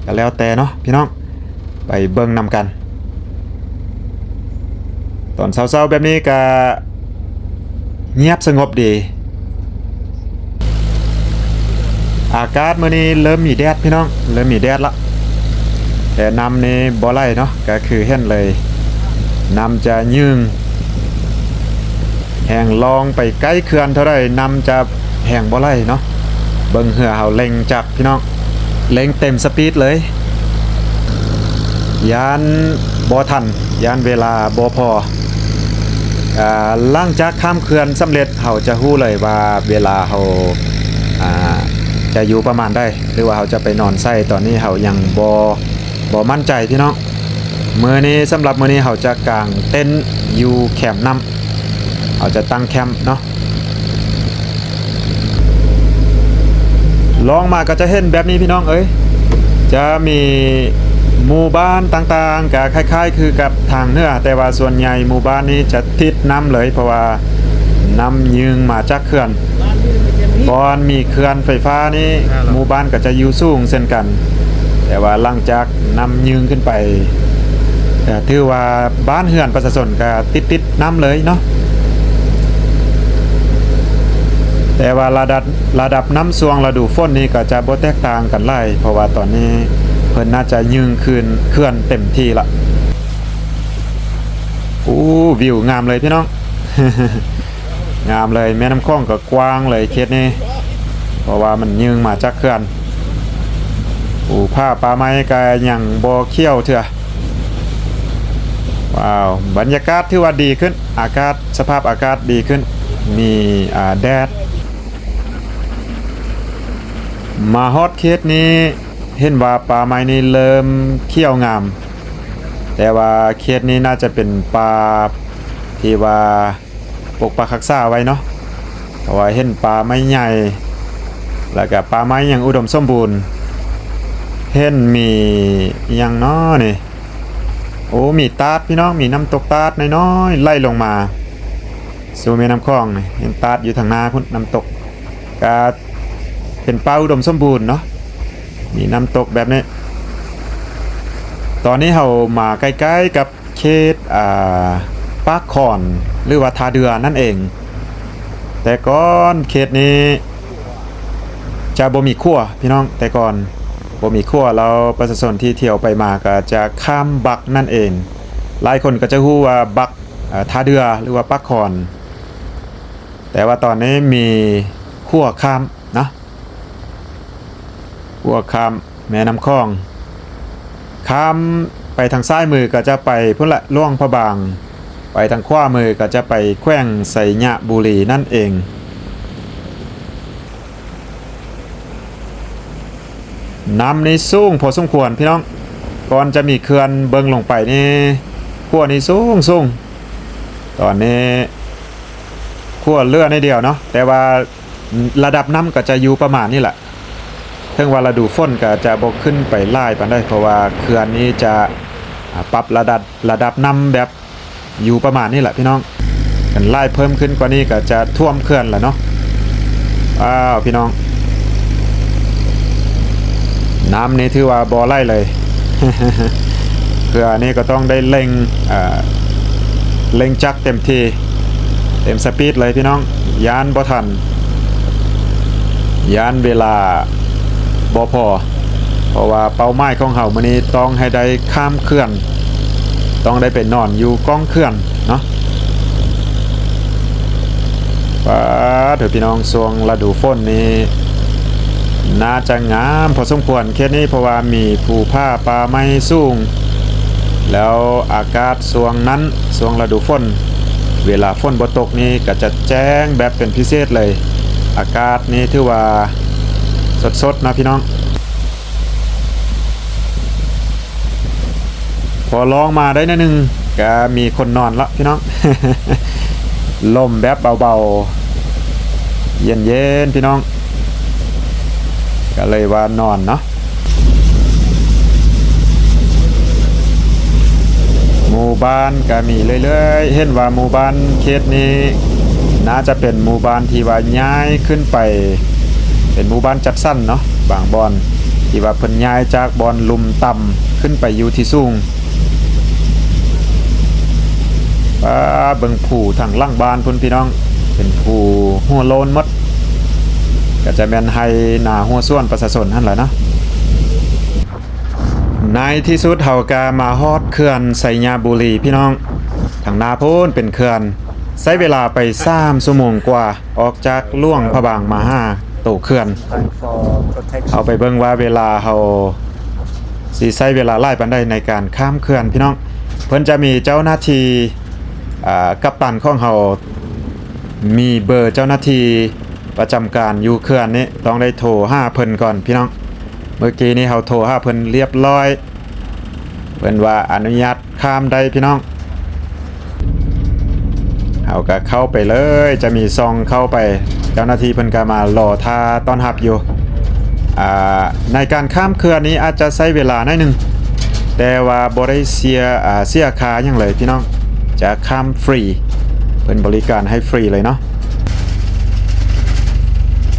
ກະແລ້ວແຕ່ເນາະພີ່ນ້ອງ, ໄປເບິ່ງນຳກັນ. ຕອນເຊົ້າໆແບບນີ້ກະງຽບສະຫງົບດີ. ອາກາດມື້ນີ້ເລີ່ມມີແດດພີ່ນ້ອງ, ເລີ່ມມີແດດລະ, ແຕ່ນ້ຳນີ້ບໍ່ໄຫຼເນາະ, ກະຄືເຫັນເລີຍ ນ້ຳຈະຍືງ. ແຮ່ງລ່ອງໄປໃກ້ເຂື່ອນເທົ່າໃດ ນ້ຳຈະແຮ່ງບໍ່ໄຫຼເນາະ. ເບິ່ງເຮືອເຮົາເລັ່ງຈັກພີ່ນ້ອງ, ເລັ່ງເຕັມສະປີດເລີຍ. ຢ້ານບໍ່ທັນ, ຢ້ານເວລາບໍ່ພໍ. ອາ ຫຼັງຈາກຂ້າມເຂື່ອນສຳເລັດ ເຮົາຈະຮູ້ເລີຍວ່າເວລາເຮົາ ອາ ຈະຢູ່ປະມານໃດ ຫຼືວ່າເຮົາຈະໄປນອນໃສ. ຕອນນີ້ເຮົາຍັງບໍ່ ບໍ່ໝັ້ນໃຈພີ່ນ້ອງ. ມື້ນີ້ ສຳລັບມື້ນີ້ເຮົາຈະກາງເຕັນຢູ່ແຄມນ້ຳ, ເຮົາຈະຕັ້ງແຄມເນາະ. ລ່ອງມາກໍຈະເຫັນແບບນີ້ພີ່ນ້ອງເອີຍ, ຈະມີໝູ່ບ້ານຕ່າງໆ ກໍຄ້າຍໆຄືກັບທາງເໜືອ, ແຕ່ວ່າສ່ວນໃຫຍ່ໝູ່ບ້ານນີ້ຈະຕິດນ້ຳເລີຍ ເພາະວ່ານ້ຳຍືງມາຈາກເຂື່ອນ. ກ່ອນມີເຂື່ອນໄຟຟ້ານີ້ ໝູ່ບ້ານກໍຈະຢູ່ສູງເຊັ່ນກັນ, ແຕ່ວ່າຫຼັງຈາກນ້ຳຍືງຂຶ້ນໄປ ກໍຖືວ່າບ້ານເຮືອນປະຊາຊົນກໍຕິດໆນ້ຳເລີຍເນາະ. ແຕ່ວ່າລະດັບ ລະດັບນ້ຳຊ່ວງລະດູຝົນນີ້ກໍຈະບໍ່ແຕກຕ່າງກັນຫຼາຍ, ເພາະວ່າຕອນນີ້ເພິ່ນໜ້າຈະຍືງຄືນເຂື່ອນເຕັມທີ່ລະ. ໂອ້ ວິວງາມເລີຍພີ່ນ້ອງ, ງາມເລີຍ. ແມ່ນ້ຳຂອງກໍກວ້າງເລີຍເຂດນີ້, ເພາະວ່າມັນຍືງມາຈາກເຂື່ອນ. ໂອ້ ຜາປ່າໄມ້ກໍຍັງບໍ່ຂຽວເທື່ອ. ວ້າວ ບັນຍາກາດຖືວ່າດີຂຶ້ນ, ອາກາດ ສະພາບອາກາດດີຂຶ້ນ, ມີ ອາ ແດດ. ມາຮອດເຂດນີ້ເຫັນວ່າປ່າໄມ້ນີ້ເລີ່ມຂຽວງາມ, ແຕ່ວ່າເຂດນີ້ໜ້າຈະເປັນປ່າທີ່ວ່າປົກປັກຮັກສາໄວ້ເນາະ, ເພາະວ່າເຫັນປ່າໄມ້ໃຫຍ່ ແລ້ວກະປ່າໄມ້ຍັງອຸດົມສົມບູນ. ເຫັນມີອີ່ຫຍັງເນາະນີ້? ໂອ້ ມີຕາດພີ່ນ້ອງ, ມີນ້ຳຕົກຕາດນ້ອຍໆໄຫຼລົງມາສູ່ແມ່ນ້ຳຂອງນີ້. ເຫັນຕາດຢູ່ທາງໜ້າພຸ້ນ, ນ້ຳຕົກ. ກະເປັນປ່າອຸດົມສົມບູນເນາະ, ມີນ້ຳຕົກແບບນີ້. ຕອນນີ້ເຮົາມາໃກ້ໆກັບ ເຂດ ອາ ປາກຂອນ ຫຼືວ່າທ່າເດື່ອນັ້ນເອງ. ແຕ່ກ່ອນເຂດນີ້ຈະບໍ່ມີຂົວພີ່ນ້ອງ, ແຕ່ກ່ອນບໍ່ມີຂົວ, ແລ້ວປະຊາຊົນທີ່ທ່ຽວໄປມາກໍຈະຂ້າມບັກນັ້ນເອງ. ຫຼາຍຄົນກໍຈະຮູ້ວ່າບັກ ອາ ທ່າເດື່ອ ຫຼືວ່າປາກຂອນ, ແຕ່ວ່າຕອນນີ້ມີຂົວຂ້າມເນາະ. ຂົວຂ້າມແມ່ນ້ຳຂອງ. ຂ້າມໄປທາງຊ້າຍມືກໍຈະໄປພຸ້ນລະ ຫຼວງພະບາງ, ໄປທາງຂວາມືກໍຈະໄປແຂວງໄຊຍະບູລີນັ້ນເອງ. ນ້ຳນີ້ສູງພໍສົມຄວນພີ່ນ້ອງ, ກ່ອນຈະມີເຂື່ອນເບິ່ງລົງໄປນີ້ ຂົວນີ້ສູງໆ. ຕອນນີ້ຂົວເຫຼືອໜ້ອຍດຽວເນາະ, ແຕ່ວ່າລະດັບນ້ຳກໍຈະຢູ່ປະມານນີ້ລະ. ເຖິງວ່າລະດູຝົນກໍຈະບໍ່ຂຶ້ນໄປຫຼາຍປານໃດ ເພາະວ່າເຂື່ອນນີ້ຈະ ອາ ປັບລະດັບ ລະດັບນ້ຳແບບຢູ່ປະມານນີ້ລະພີ່ນ້ອງ. ຄັນຫຼາຍເພີ່ມຂຶ້ນກວ່ານີ້ກໍຈະຖ້ວມເຂື່ອນລະເນາະ. ວ້າວ ພີ່ນ້ອງ ນ້ຳນີ້ຖືວ່າບໍ່ໄຫຼເລີຍ. ເຂື່ອນນີ້ກໍຕ້ອງໄດ້ເລັ່ງ ເອີ ເລັ່ງຈັກເຕັມທີ່ ເຕັມສະປີດເລີຍພີ່ນ້ອງ, ຢ້ານບໍ່ທັນ ຢ້ານເວລາບໍ່ພໍ, ເພາະວ່າເປົ້າໝາຍຂອງເຮົາມື້ນີ້ຕ້ອງໃຫ້ໄດ້ຂ້າມເຂື່ອນ, ຕ້ອງໄດ້ໄປນອນຢູ່ກ້ອງເຂື່ອນເນາະ. ປາດເທີ ພີ່ນ້ອງ, ຊ່ວງລະດູຝົນນີ້ໜ້າຈະງາມພໍສົມຄວນເຂດນີ້, ເພາະວ່າມີພູຜາປ່າໄມ້ສູງ, ແລ້ວອາກາດຊ່ວງນັ້ນ ຊ່ວງລະດູຝົນ ເວລາຝົນບໍ່ຕົກນີ້ກໍຈະແຈ້ງແບບເປັນພິເສດເລີຍ. ອາກາດນີ້ຖືວ່າສົດໆເນາະພີ່ນ້ອງ. ພໍລອງມາໄດ້ໜ້ອຍໜຶ່ງ ກະມີຄົນນອນລະພີ່ນ້ອງ. ລົມແບບເບົາໆ ເຢັນໆ ພີ່ນ້ອງ, ກະເລີຍວ່ານອນເນາະ. ໝູ່ບ້ານກະມີເລື້ອຍໆ, ເຫັນວ່າໝູ່ບ້ານເຂດນີ້ໜ້າຈະເປັນໝູ່ບ້ານທີ່ວ່າຍ້າຍຂຶ້ນໄປ ເປັນໝູ່ບ້ານຈັດສັນເນາະ, ບາງບ່ອນທີ່ວ່າເພິ່ນຍ້າຍຈາກບ່ອນລຸ່ມຕ່ຳຂຶ້ນໄປຢູ່ທີ່ສູງ. ປາ ເບິ່ງພູທາງຫຼັງບ້ານພຸ້ນພີ່ນ້ອງ, ເປັນພູຫົວໂລ້ນໝົດ, ກໍຈະແມ່ນໄຮ່ນາຮົ້ວສວນປະຊາຊົນຫັ້ນລະເນາະ. ໃນທີ່ສຸດເຮົາກໍມາຮອດເຂື່ອນໄຊຍະບູລີພີ່ນ້ອງ, ທາງໜ້າພຸ້ນເປັນເຂື່ອນ, ໃຊ້ເວລາໄປສາມຊົ່ວໂມງກວ່າ ອອກຈາກຫຼວງພະບາງມາຫາໂຕເຂື່ອນ. ເຮົາໄປເບິ່ງວ່າເວລາເຮົາຊິໃຊ້ເວລາຫຼາຍປານໃດໃນການຂ້າມເຂື່ອນພີ່ນ້ອງ. ເພິ່ນຈະມີເຈົ້າໜ້າທີ່ ອາ ກັບຕັນຂອງເຮົາ ມີເບີເຈົ້າໜ້າທີ່ປະຈຳການຢູ່ເຂື່ອນນີ້, ຕ້ອງໄດ້ໂທຫາເພິ່ນກ່ອນພີ່ນ້ອງ. ເມື່ອກີ້ນີ້ເຮົາໂທຫາເພິ່ນລຽບລ້ອຍ, ເພິ່ນວ່າອະນຸຍາດ ຂ້າມໄດ້ພີ່ນ້ອງ. ເຮົາກໍເຂົ້າໄປເລີຍ, ຈະມີຊ່ອງເຂົ້າໄປ, ເຈົ້າໜ້າທີ່ເພິ່ນກໍມາລໍຖ້າຕ້ອນຮັບຢູ່. ອາ ໃນການຂ້າມເຂື່ອນນີ້ອາດຈະໃຊ້ເວລາໜ້ອຍໜຶ່ງ, ແຕ່ວ່າບໍ່ໄດ້ເສຍ ອາ ເສຍຄ່າຫຍັງເລີຍພີ່ນ້ອງ, ຈະຂ້າມຟຣີ, ເພິ່ນບໍລິການໃຫ້ຟຣີເລີຍເນາະ.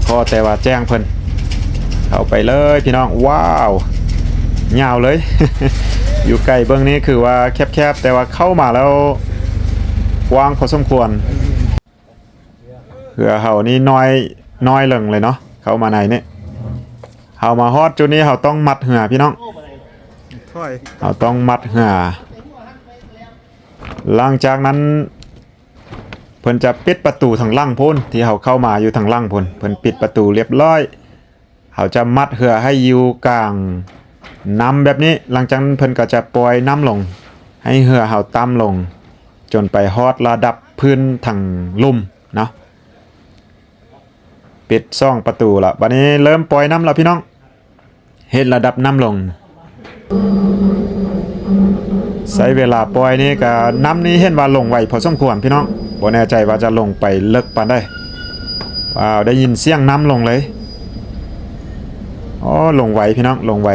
ຂໍແຕ່ວ່າແຈ້ງເພິ່ນ. ເຂົ້າໄປເລີຍພີ່ນ້ອງ. ວ້າວ ຍາວເລີຍ. ຢູ່ໃກ້ເບິ່ງນີ້ຄືວ່າແຄບໆ, ແຕ່ວ່າເຂົ້າມາແລ້ວກວ້າງພໍສົມຄວນ. ເຮືອເຮົານີ້ນ້ອຍ ນ້ອຍເລິງເລີຍເນາະ, ເຂົ້າມາໃນນີ້. ເຮົາມາຮອດຈຸດນີ້ ເຮົາຕ້ອງມັດເຮືອພີ່ນ້ອງ, ເຮົາຕ້ອງມັດເຮືອ. ຫຼັງຈາກນັ້ນ ເພິ່ນຈະປິດປະຕູທາງຫຼັງພຸ້ນ, ທີ່ເຮົາເຂົ້າມາຢູ່ທາງຫຼັງພຸ້ນ, ເພິ່ນປິດປະຕູລຽບລ້ອຍ. ເຮົາຈະມັດເຮືອໃຫ້ຢູ່ກາງນ້ຳແບບນີ້, ຫຼັງຈາກນັ້ນເພິ່ນກໍຈະປ່ອຍນ້ຳລົງ, ໃຫ້ເຮືອເຮົາຕ່ຳລົງ ຈົນໄປຮອດລະດັບພື້ນທາງລຸ່ມເນາະ. ປິດສອງປະຕູລະ, ບາດນີ້ເລີ່ມປ່ອຍນ້ຳລະພີ່ນ້ອງ. ເຮັດລະດັບນ້ຳລົງ. ໃຊ້ເວລາປ່ອຍນີ້ກະ ນ້ຳນີ້ເຫັນວ່າລົງໄວພໍສົມຄວນພີ່ນ້ອງ, ບໍ່ແນ່ໃຈວ່າຈະລົງໄປເລິກປານໃດ. ວ້າວ ໄດ້ຍິນສຽງນ້ຳລົງເລີຍ. ອໍ ລົງໄວພີ່ນ້ອງ, ລົງໄວ.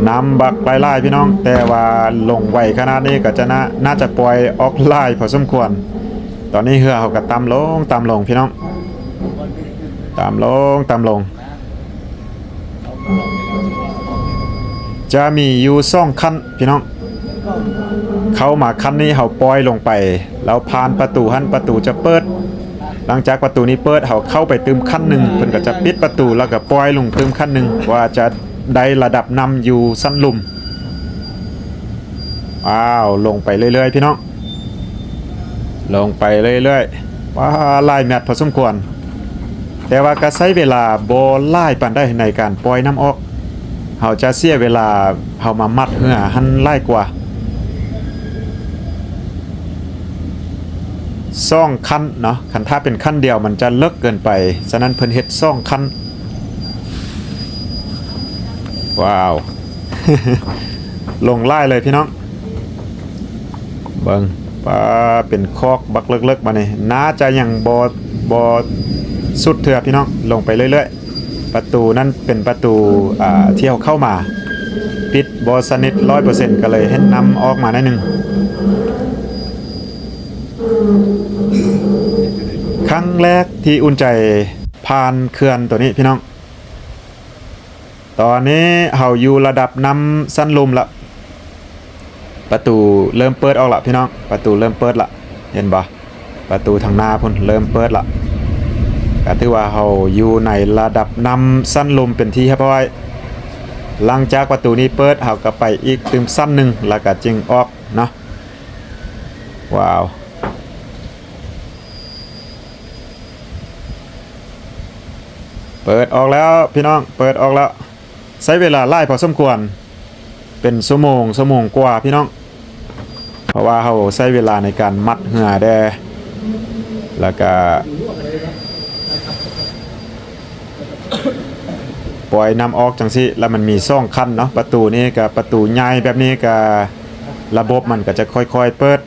ນ້ຳບັກຫຼາຍໆ ພີ່ນ້ອງ, ແຕ່ວ່າລົງໄວຂະໜາດນີ້ກໍຈະໜ້າ ໜ້າຈະປ່ອຍອອກຫຼາຍພໍສົມຄວນ. ຕອນນີ້ເຮືອເຮົາກໍຕ່ຳລົງ ຕ່ຳລົງພີ່ນ້ອງ, ຕ່ຳລົງ ຕ່ຳລົງ. ຈະມີຢູ່ສອງຂັ້ນພີ່ນ້ອງ. ເຂົ້າມາຂັ້ນນີ້ເຮົາປ່ອຍລົງໄປ ແລ້ວຜ່ານປະຕູຫັ້ນ ປະຕູຈະເປີດ. ຫຼັງຈາກປະຕູນີ້ເປີດ ເຮົາເຂົ້າໄປຕື່ມຂັ້ນໜຶ່ງ, ເພິ່ນກໍຈະປິດປະຕູ ແລ້ວກໍປ່ອຍລົງຕື່ມຂັ້ນໜຶ່ງ ວ່າຈະໄດ້ລະດັບນ້ຳຢູ່ຊັ້ນລຸ່ມ. ອ້າວ ລົງໄປເລື້ອຍໆ ພີ່ນ້ອງ, ລົງໄປເລື້ອຍໆ. ວ້າ ຫຼາຍແມັດພໍສົມຄວນ, ແຕ່ວ່າກໍໃຊ້ເວລາບໍ່ຫຼາຍປານໃດໃນການປ່ອຍນ້ຳອອກ. ເຮົາຈະເສຍເວລາ ເຮົາມາມັດເຮືອຫັ້ນຫຼາຍກວ່າ ສອງຂັ້ນເນາະ. ຄັນຖ້າເປັນຂັ້ນດຽວມັນຈະເລິກເກີນໄປ, ສະນັ້ນເພິ່ນເຮັດສອງຂັ້ນ. ວ້າວ ລົງຫຼາຍເລີຍພີ່ນ້ອງ. ເບິ່ງ ປາ ເປັນຄອກບັກເລິກໆ ບາດນີ້ ໜ້າຈະຍັງບໍ່ ບໍ່ສຸດເທື່ອພີ່ນ້ອງ. ລົງໄປເລື້ອຍໆ. ປະຕູນັ້ນເປັນປະຕູ ອ່າ ທີ່ເຮົາເຂົ້າມາ ປິດບໍ່ສະໜິດຮ້ອຍເປີເຊັນ ກໍເລີຍເຫັນນ້ຳອອກມາໜ້ອຍໜຶ່ງ. ຄັ້ງແລກທີ່ອຸ່ນໃຈຜ່ານເຂື່ອນໂຕນີ້ພີ່ນ້ອງ. ຕອນນີ້ເຮົາຢູ່ລະດັບນ້ຳຊັ້ນລຸ່ມລະ. ປະຕູເລີ່ມເປີດອອກລະພີ່ນ້ອງ, ປະຕູເລີ່ມເປີດລະ ເຫັນບໍ່? ປະຕູທາງໜ້າພຸ້ນເລີ່ມເປີດລະ. ກະຖືວ່າເຮົາຢູ່ໃນລະດັບນ້ຳຊັ້ນລຸ່ມເປັນທີ່ຮຽບຮ້ອຍ. ຫຼັງຈາກປະຕູນີ້ເປີດ ເຮົາກະໄປອີກຕື່ມຊັ້ນໜຶ່ງ ລະກະຈຶ່ງອອກເນາະ. ວ້າວ ເປີດອອກແລ້ວພີ່ນ້ອງ, ເປີດອອກແລ້ວ. ໃຊ້ເວລາຫຼາຍພໍສົມຄວນ ເປັນຊົ່ວໂມງ ຊົ່ວໂມງກວ່າພີ່ນ້ອງ, ເພາະວ່າເຮົາໃຊ້ເວລາໃນການມັດເຮືອແດ່ ແລ້ວກະປ່ອຍນ້ຳອອກຈັ່ງຊີ້. ແລ້ວມັນມີສອງຂັ້ນເນາະ, ປະຕູນີ້ກະປະຕູໃຫຍ່ແບບນີ້ກະລະບົບມັນກະຈະຄ່ອຍໆເປີດ.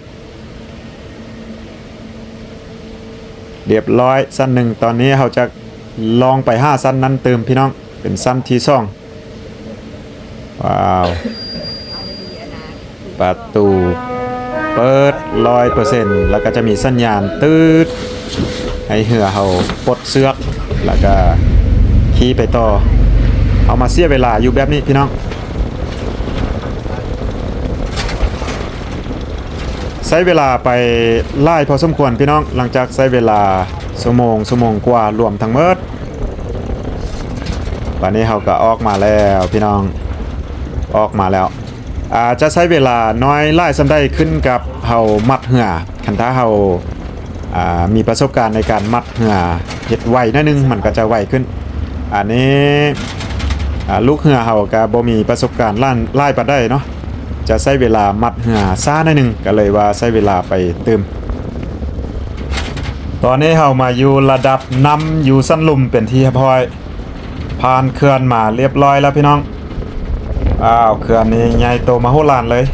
ຮຽບຮ້ອຍຊັ້ນໜຶ່ງ. ຕອນນີ້ເຮົາຈະລອງໄປຫາຊັ້ນນັ້ນຕື່ມພີ່ນ້ອງ, ເປັນຊັ້ນທີສອງ. ວ້າວ ປະຕູເປີດຮ້ອຍເປີເຊັນ ແລ້ວກະຈະມີສັນຍານຕຶດ ໃຫ້ເຮືອເຮົາປົດເຊືອກ ແລ້ວກະຂີ່ໄປຕໍ່. ເຮົາມາເສຍເວລາຢູ່ແບບນີ້ພີ່ນ້ອງ. ໃຊ້ເວລາໄປຫຼາຍພໍສົມຄວນພີ່ນ້ອງ, ຫຼັງຈາກໃຊ້ເວລາຊົ່ວໂມງ ຊົ່ວໂມງກວ່າລວມທັງໝົດ. ບາດນີ້ເຮົາກະອອກມາແລ້ວພີ່ນ້ອງ, ອອກມາແລ້ວ. ອາ ຈະໃຊ້ເວລາໜ້ອຍຫຼາຍສ່ຳໃດຂຶ້ນກັບເຮົາມັດເຮືອ. ຄັນຖ້າເຮົາ ອ່າ ມີປະສົບການໃນການມັດເຮືອ ເຮັດໄວໜ້ອຍໜຶ່ງ ມັນກະຈະໄວຂຶ້ນ. ອັນນີ້ ອ່າ ລູກເຮືອເຮົາກະບໍ່ມີປະສົບການຫຼາຍ ຫຼາຍປານໃດເນາະ, ຈະໃຊ້ເວລາມັດເຮືອຊ້າໜ້ອຍໜຶ່ງ ກະເລີຍວ່າໃຊ້ເວລາໄປຕື່ມ. ຕອນນີ້ເຮົາມາຢູ່ລະດັບນ້ຳຢູ່ຊັ້ນລຸ່ມເປັນທີ່ຮຽບຮ້ອຍ. ຜ່ານເຂື່ອນມາຮຽບຮ້ອຍແລ້ວພີ່ນ້ອງ. ອ້າວ ເຂື່ອນນີ້ໃຫຍ່ໂຕມະໂຫລານເລີຍ.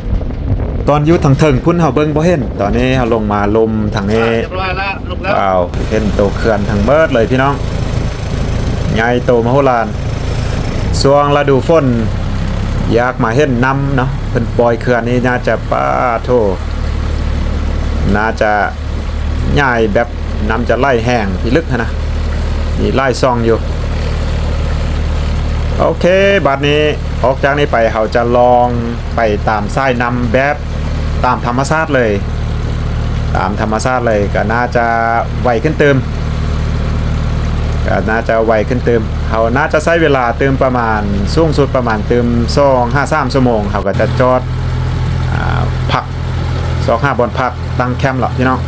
ຕອນຢູ່ທາງເທິງພຸ້ນເຮົາເບິ່ງບໍ່ເຫັນ, ຕອນນີ້ເຮົາລົງມາລຸ່ມທາງນີ້. ອ້າວ ເຫັນໂຕເຂື່ອນທັງເບິດເລີຍພີ່ນ້ອງ, ໃຫຍ່ໂຕມະໂຫລານ. ຊ່ວງລະດູຝົນຢາກມາເຫັນນ້ຳເນາະ, ເພິ່ນປ່ອຍເຂື່ອນນີ້ໜ້າຈະ ປາໂທ ໜ້າຈະ ໃຫຍ່ແບບນ້ຳຈະໄຫຼແຮງພິລຶກຫັ້ນນະ, ມີຫຼາຍຊ່ອງຢູ່. ໂອເຄ ບາດນີ້ອອກຈາກນີ້ໄປ ເຮົາຈະລອງໄປຕາມສາຍນ້ຳແບບຕາມທຳມະຊາດເລີຍ, ຕາມທຳມະຊາດເລີຍ ກະໜ້າຈະໄວຂຶ້ນຕື່ມ, ກະໜ້າຈະໄວຂຶ້ນຕື່ມ. ເຮົາໜ້າຈະໃຊ້ເວລາຕື່ມປະມານ ສູງສຸດປະມານຕື່ມສອງຫາສາມຊົ່ວໂມງ, ເຮົາກະຈະຈອດ ອາ ພັກ ຊອກຫາບ່ອນພັກຕັ້ງແຄມລະພີ່ນ້ອງ.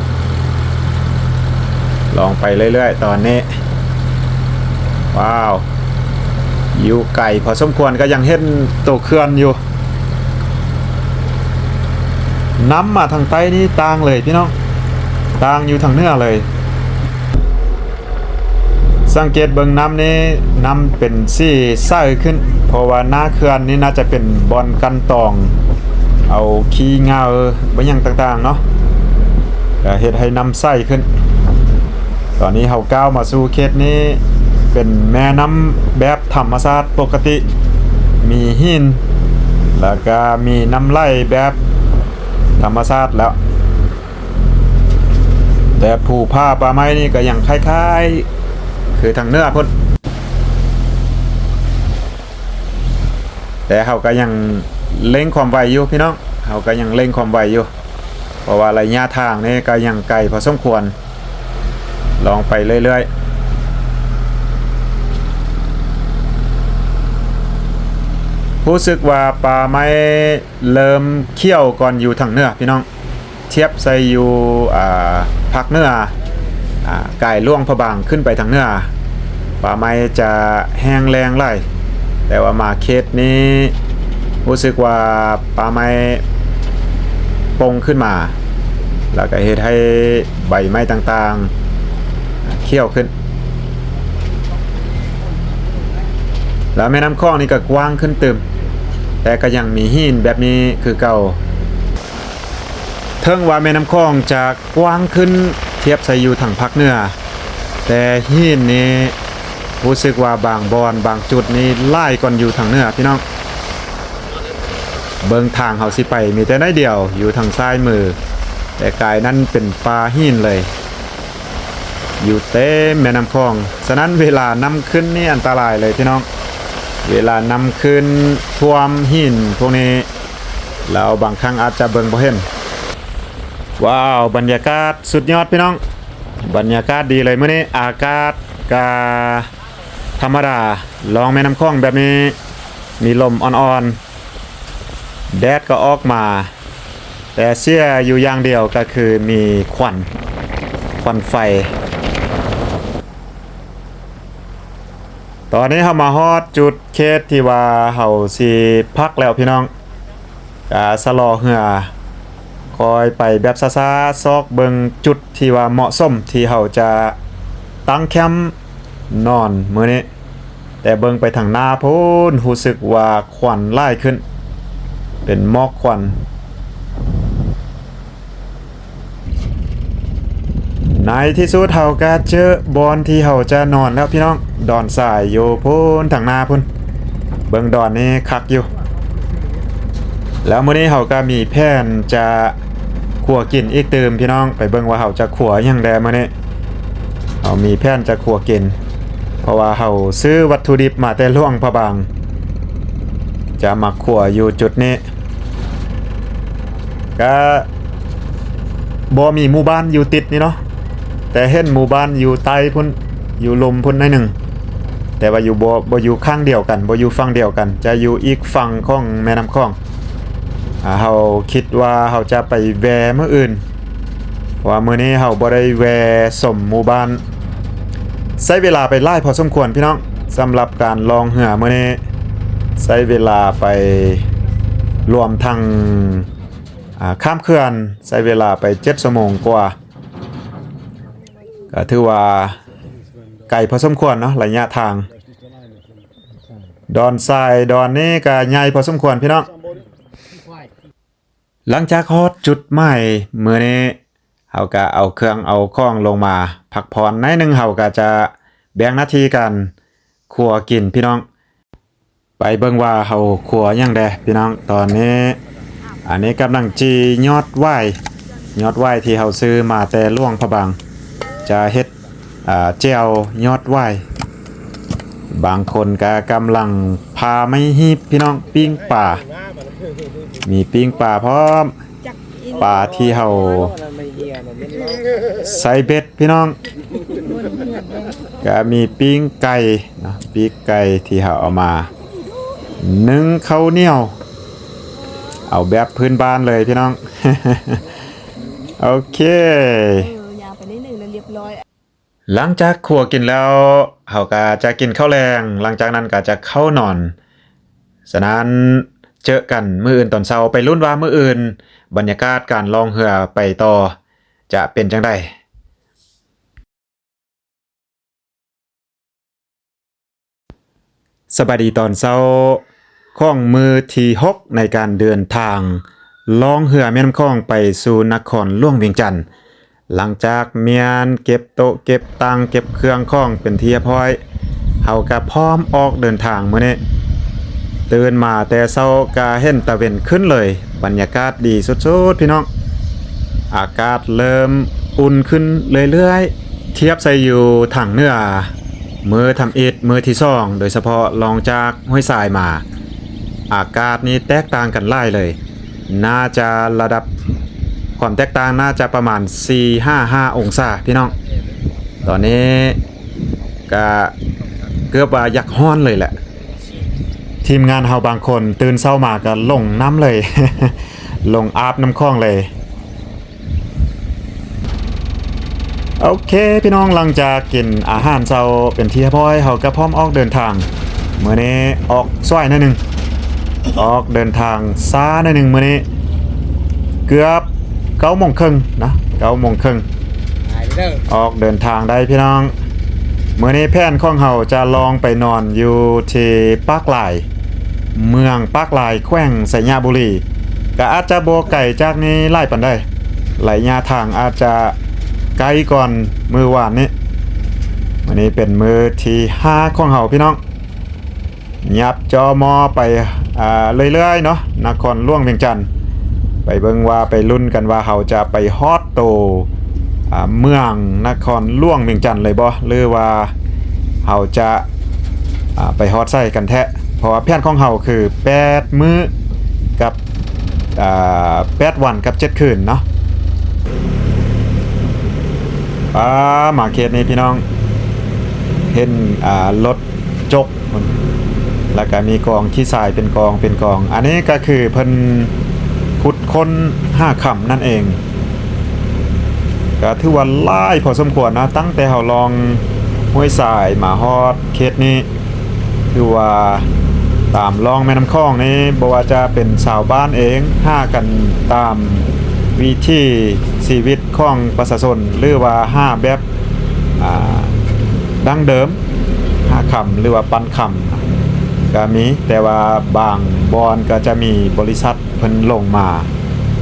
ລອງໄປເລື້ອຍໆ ຕອນນີ້. ວ້າວ ຢູ່ໄກພໍສົມຄວນ ກະຍັງເຫັນໂຕເຂື່ອນຢູ່. ນ້ຳມາທາງໃຕ້ນີ້ຕ່າງເລີຍພີ່ນ້ອງ, ຕ່າງຢູ່ທາງເໜືອເລີຍ. ສັງເກດເບິ່ງນ້ຳນີ້ ນ້ຳເປັນສີໃສຂຶ້ນ ເພາະວ່າໜ້າເຂື່ອນນີ້ໜ້າຈະເປັນບ່ອນກັ່ນຕອງເອົາຂີ້ເຫຍື້ອ ບໍ່ຫຍັງຕ່າງໆເນາະ, ກະເຮັດໃຫ້ນ້ຳໃສຂຶ້ນ. ຕອນນີ້ເຮົາກ້າວມາສູ່ເຂດນີ້ ເປັນແມ່ນ້ຳແບບທຳມະຊາດປົກກະຕິ, ມີຫີນ ແລ້ວກະມີນ້ຳໄຫຼແບບທຳມະຊາດແລ້ວ. ແຕ່ພູຜາປ່າໄມ້ນີ້ກະຍັງຄ້າຍໆຄືທາງເໜືອພຸ້ນ, ແຕ່ເຮົາກະຍັງເລັ່ງຄວາມໄວຢູ່ພີ່ນ້ອງ, ເຮົາກະຍັງເລັ່ງຄວາມໄວຢູ່ ເພາະວ່າໄລຍະທາງນີ້ກະຍັງໄກພໍສົມຄວນ. ລອງໄປເລື້ອຍໆ. ຮູ້ສຶກວ່າປ່າໄມ້ເລີ່ມຂຽວກ່ອນຢູ່ທາງເໜືອພີ່ນ້ອງ. ທຽບໃສ່ຢູ່ ອາ ພາກເໜືອ ອາ ກາຍຫຼວງພະບາງຂຶ້ນໄປທາງເໜືອ ປ່າໄມ້ຈະແຫ້ງແລ້ງຫຼາຍ. ແຕ່ວ່າມາເຂດນີ້ຮູ້ສຶກວ່າປ່າໄມ້ປົ່ງຂຶ້ນມາ ແລ້ວກໍເຮັດໃຫ້ໃບໄມ້ຕ່າງໆຂຽວຂຶ້ນ ແລ້ວແມ່ນ້ຳຂອງນີ້ກໍກວ້າງຂຶ້ນຕື່ມ ແຕ່ກໍຍັງມີຫີນແບບນີ້ຄືເກົ່າ. ເຖິງວ່າແມ່ນ້ຳຂອງຈະກວ້າງຂຶ້ນທຽບໃສ່ຢູ່ທາງພາກເໜືອ ແຕ່ຫີນນີ້ຮູ້ສຶກວ່າບາງບ່ອນບາງຈຸດນີ້ຫຼາຍກວ່າຢູ່ທາງເໜືອພີ່ນ້ອງ. ເບິ່ງທາງເຮົາຊິໄປມີແຕ່ໜ້ອຍດຽວຢູ່ທາງຊ້າຍມື ແຕ່ກາຍນັ້ນເປັນປ່າຫີນເລີຍ ຢູ່ເຕັມແມ່ນ້ຳຂອງ. ສະນັ້ນເວລານ້ຳຂຶ້ນນີ້ອັນຕະລາຍເລີຍພີ່ນ້ອງ ເວລານ້ຳຂຶ້ນຖ້ວມຫີນພວກນີ້ ແລ້ວບາງຄັ້ງອາດຈະເບິ່ງບໍ່ເຫັນ. ວ້າວ ບັນຍາກາດສຸດຍອດພີ່ນ້ອງ ບັນຍາກາດດີເລີຍມື້ນີ້ ອາກາດກະທຳມະດາ ລ່ອງແມ່ນ້ຳຂອງແບບນີ້ ມີລົມອ່ອນໆ ແດດກໍອອກມາ ແຕ່ເສຍຢູ່ຢ່າງດຽວກໍຄືມີຄວັນ ຄວັນໄຟ. ຕອນນີ້ເຮົາມາຮອດຈຸດເຂດທີ່ວ່າເຮົາຊິພັກແລ້ວພີ່ນ້ອງ ກະຊະລໍເຮືອ ຄ່ອຍໄປແບບຊ້າໆ ຊອກເບິ່ງຈຸດທີ່ວ່າເໝາະສົມທີ່ເຮົາຈະຕັ້ງແຄມນອນມື້ນີ້. ແຕ່ເບິ່ງໄປທາງໜ້າພຸ້ນ ຮູ້ສຶກວ່າຄວັນຫຼາຍຂຶ້ນ ເປັນໝອກຄວັນ. ໃນທີ່ສຸດເຮົາກະເຈີບ່ອນທີ່ເຮົາຈະນອນແລ້ວພີ່ນ້ອງ ດອນຊາຍຢູ່ພຸ້ນທາງໜ້າພຸ້ນ ເບິ່ງດອນນີ້ຄັກຢູ່. ແລ້ວມື້ນີ້ເຮົາກະມີແຜນຈະຄົວກິນອີກຕື່ມພີ່ນ້ອງ ໄປເບິ່ງວ່າເຮົາຈະຄົວຫຍັງແດ່ມື້ນີ້. ເຮົາມີແຜນຈະຄົວກິນ ເພາະວ່າເຮົາຊື້ວັດຖຸດິບມາແຕ່ຫຼວງພະບາງ ຈະມາຄົວຢູ່ຈຸດນີ້. ກະບໍ່ມີໝູ່ບ້ານຢູ່ຕິດນີ້ເນາະ ແຕ່ເຫັນໝູ່ບ້ານຢູ່ໃຕ້ພຸ້ນ ຢູ່ລຸ່ມພຸ້ນໜ້ອຍໜຶ່ງ ແຕ່ວ່າຢູ່ ບໍ່ ບໍ່ຢູ່ຂ້າງດຽວກັນ ບໍ່ຢູ່ຝັ່ງດຽວກັນ ຈະຢູ່ອີກຝັ່ງຂອງແມ່ນ້ຳຂອງ. ອາ ເຮົາຄິດວ່າເຮົາຈະໄປແວ່ມື້ອື່ນ ເພາະວ່າມື້ນີ້ເຮົາບໍ່ໄດ້ແວ່ຊົມໝູ່ບ້ານ. ໃຊ້ເວລາໄປຫຼາຍພໍສົມຄວນພີ່ນ້ອງ ສຳລັບການລ່ອງເຮືອມື້ນີ້ ໃຊ້ເວລາໄປລວມທັງ ອາ ຂ້າມເຂື່ອນ ໃຊ້ເວລາໄປເຈັດຊົ່ວໂມງກວ່າ ກໍຖືວ່າໄກພໍສົມຄວນເນາະ ໄລຍະທາງ. ດອນຊາຍດອນນີ້ກໍໃຫຍ່ພໍສົມຄວນພີ່ນ້ອງ. ຫຼັງຈາກຮອດຈຸດໝາຍມື້ນີ້ ເຮົາກະເອົາເຄື່ອງເອົາຂອງລົງມາພັກຜ່ອນໜ້ອຍໜຶ່ງ ເຮົາກະຈະແບ່ງໜ້າທີ່ກັນຄົວກິນພີ່ນ້ອງ. ໄປເບິ່ງວ່າເຮົາຄົວຫຍັງແດ່ພີ່ນ້ອງ. ຕອນນີ້ ອັນນີ້ກຳລັງຈີ່ຍອດຫວາຍ ຍອດຫວາຍທີ່ເຮົາຊື້ມາແຕ່ຫຼວງພະບາງ ຈະເຮັດ ອ່າ ແຈ່ວຍອດຫວາຍ. ບາງຄົນກະກຳລັງຜ່າໄມ້ຮີບພີ່ນ້ອງ ປີ້ງປາ ມີປີ້ງປາພ້ອມ ປາທີ່ເຮົາໃສ່ເບັດພີ່ນ້ອງ. ກະມີປີ້ງໄກ່ເນາະ ປີ້ງໄກ່ທີ່ເຮົາເອົາມາໜຶ້ງເຂົ້າໜຽວ ເອົາແບບພື້ນບ້ານເລີຍພີ່ນ້ອງ. ໂອເຄ ເອີ ຍ່າງໄປນິດໜຶ່ງແລ້ວລຽບຮ້ອຍ. ຫຼັງຈາກຄົວກິນແລ້ວ ເຮົາກະຈະກິນເຂົ້າແລງ ຫຼັງຈາກນັ້ນກະຈະເຂົ້ານອນ. ສະນັ້ນ ເຈີກັນມື້ອື່ນຕອນເຊົ້າ ໄປລຸ້ນວ່າມື້ອື່ນບັນຍາກາດການລ່ອງເຮືອໄປຕໍ່ຈະເປັນຈັ່ງໃດ. ສະບາຍດີຕອນເຊົ້າຂອງມື້ທີຫົກໃນການເດີນທາງລ່ອງເຮືອແມ່ນ້ຳຂອງໄປສູ່ນະຄອນຫຼວງວຽງຈັນ. ຫຼັງຈາກມ້ຽນເກັບໂຕະເກັບຕັ່ງເກັບເຄື່ອງຂອງເປັນທີ່ຮຽບຮ້ອຍ ເຮົາກະພ້ອມອອກເດີນທາງມື້ນີ້. ຕື່ນມາແຕ່ເຊົ້າກະເຫັນຕາເວັນຂຶ້ນເລີຍ ບັນຍາກາດດີສຸດໆ ພີ່ນ້ອງ. ອາກາດເລີ່ມອຸ່ນຂຶ້ນເລື້ອຍໆ ທຽບໃສ່ຢູ່ທາງເໜືອ ມື້ທຳອິດມື້ທີສອງ ໂດຍສະເພາະລ່ອງຈາກຫ້ວຍຊາຍມາ ອາກາດນີ້ແຕກຕ່າງກັນຫຼາຍເລີຍ. ໜ້າຈະລະດັບ ຄວາມແຕກຕ່າງໜ້າຈະປະມານສີ່ຫາຫ້າອົງສາພີ່ນ້ອງ. ຕອນນີ້ກະເກືອບວ່າຢາກຮ້ອນເລີຍແຫຼະ. ທີມງານເຮົາບາງຄົນຕື່ນເຊົ້າມາກະລົງນ້ຳເລີຍ ລົງອາບນ້ຳຂອງເລີຍ. ໂອເຄພີ່ນ້ອງ ຫຼັງຈາກກິນອາຫານເຊົ້າເປັນທີ່ຮຽບຮ້ອຍ ເຮົາກະພ້ອມອອກເດີນທາງ. ມື້ນີ້ອອກສວຍໜ້ອຍໜຶ່ງ ອອກເດີນທາງຊ້າໜ້ອຍໜຶ່ງມື້ນີ້ ເກືອບເກົ້າໂມງເຄິ່ງນະ ເກົ້າໂມງເຄິ່ງ ອອກເດີນທາງໄດ້ພີ່ນ້ອງ. ມື້ນີ້ແຜນຂອງເຮົາຈະລອງໄປນອນຢູ່ທີ່ປາກລາຍ ເມືອງປາກລາຍ ແຂວງໄຊຍະບູລີ ກະອາດຈະບໍ່ໄກຈາກນີ້ຫຼາຍປານໃດ ໄລຍະທາງອາດຈະໃກ້ກ່ອນມື້ວານນີ້. ມື້ນີ້ເປັນມື້ທີຫ້າຂອງເຮົາພີ່ນ້ອງ ຫຍັບຈໍມໍໄປ ອ່າ ເລື້ອຍໆເນາະ ນະຄອນຫຼວງວຽງຈັນ ໄປເບິ່ງວ່າ ໄປລຸ້ນກັນວ່າເຮົາຈະໄປຮອດໂຕ ອ່າ ເມືອງນະຄອນຫຼວງວຽງຈັນເລີຍບໍ່ ຫຼືວ່າເຮົາຈະ ອ່າ ໄປຮອດໃສກັນແທ້ ເພາະວ່າແຜນຂອງເຮົາຄືແປດມື້ກັບ ອ່າ ແປດວັນກັບເຈັດຄືນເນາະ. ອ່າ ມາເຂດນີ້ພີ່ນ້ອງ ເຫັນ ອ່າ ລົດຈົກ ແລ້ວກະມີກອງຂີ້ຊາຍເປັນກອງເປັນກອງ ອັນນີ້ກະຄືເພິ່ນຂຸດຄົ້ນຫາຄຳນັ້ນເອງ ກະຖືວ່າຫຼາຍພໍສົມຄວນນະ ຕັ້ງແຕ່ເຮົາລ່ອງຫ້ວຍຊາຍມາຮອດເຂດນີ້ ຖືວ່າຕາມລ່ອງແມ່ນ້ຳຂອງນີ້ ບໍ່ວ່າຈະເປັນຊາວບ້ານເອງ ຫາກັນຕາມວິຖີຊີວິດຂອງປະຊາຊົນ ຫຼືວ່າຫາແບບ ອ່າ ດັ້ງເດີມ ຫາຄຳ ຫຼືວ່າປັ້ນຄຳກະມີ ແຕ່ວ່າບາງບ່ອນກະຈະມີບໍລິສັດເພິ່ນລົງມາ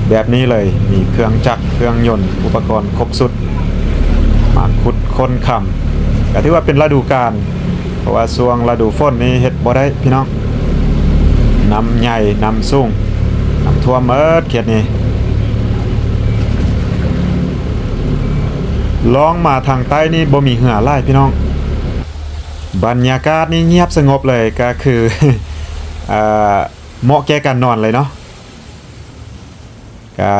ແບບນີ້ເລີຍ ມີເຄື່ອງຈັກເຄື່ອງຍົນ ອຸປະກອນຄົບຊຸດ ມາຂຸດຄົ້ນຄຳ ກະຖືວ່າເປັນລະດູການ ເພາະວ່າຊ່ວງລະດູຝົນນີ້ເຮັດບໍ່ໄດ້ພີ່ນ້ອງ ນ້ຳໃຫຍ່ ນ້ຳສູງ ນ້ຳຖ້ວມໝົດເຂດນີ້. ລ່ອງມາທາງໃຕ້ນີ້ບໍ່ມີເຮືອຫຼາຍພີ່ນ້ອງ ບັນຍາກາດນີ້ງຽບສະຫງົບເລີຍ ກະຄື ເອີ ເໝາະແກ່ການນອນເລີຍເນາະ ກະ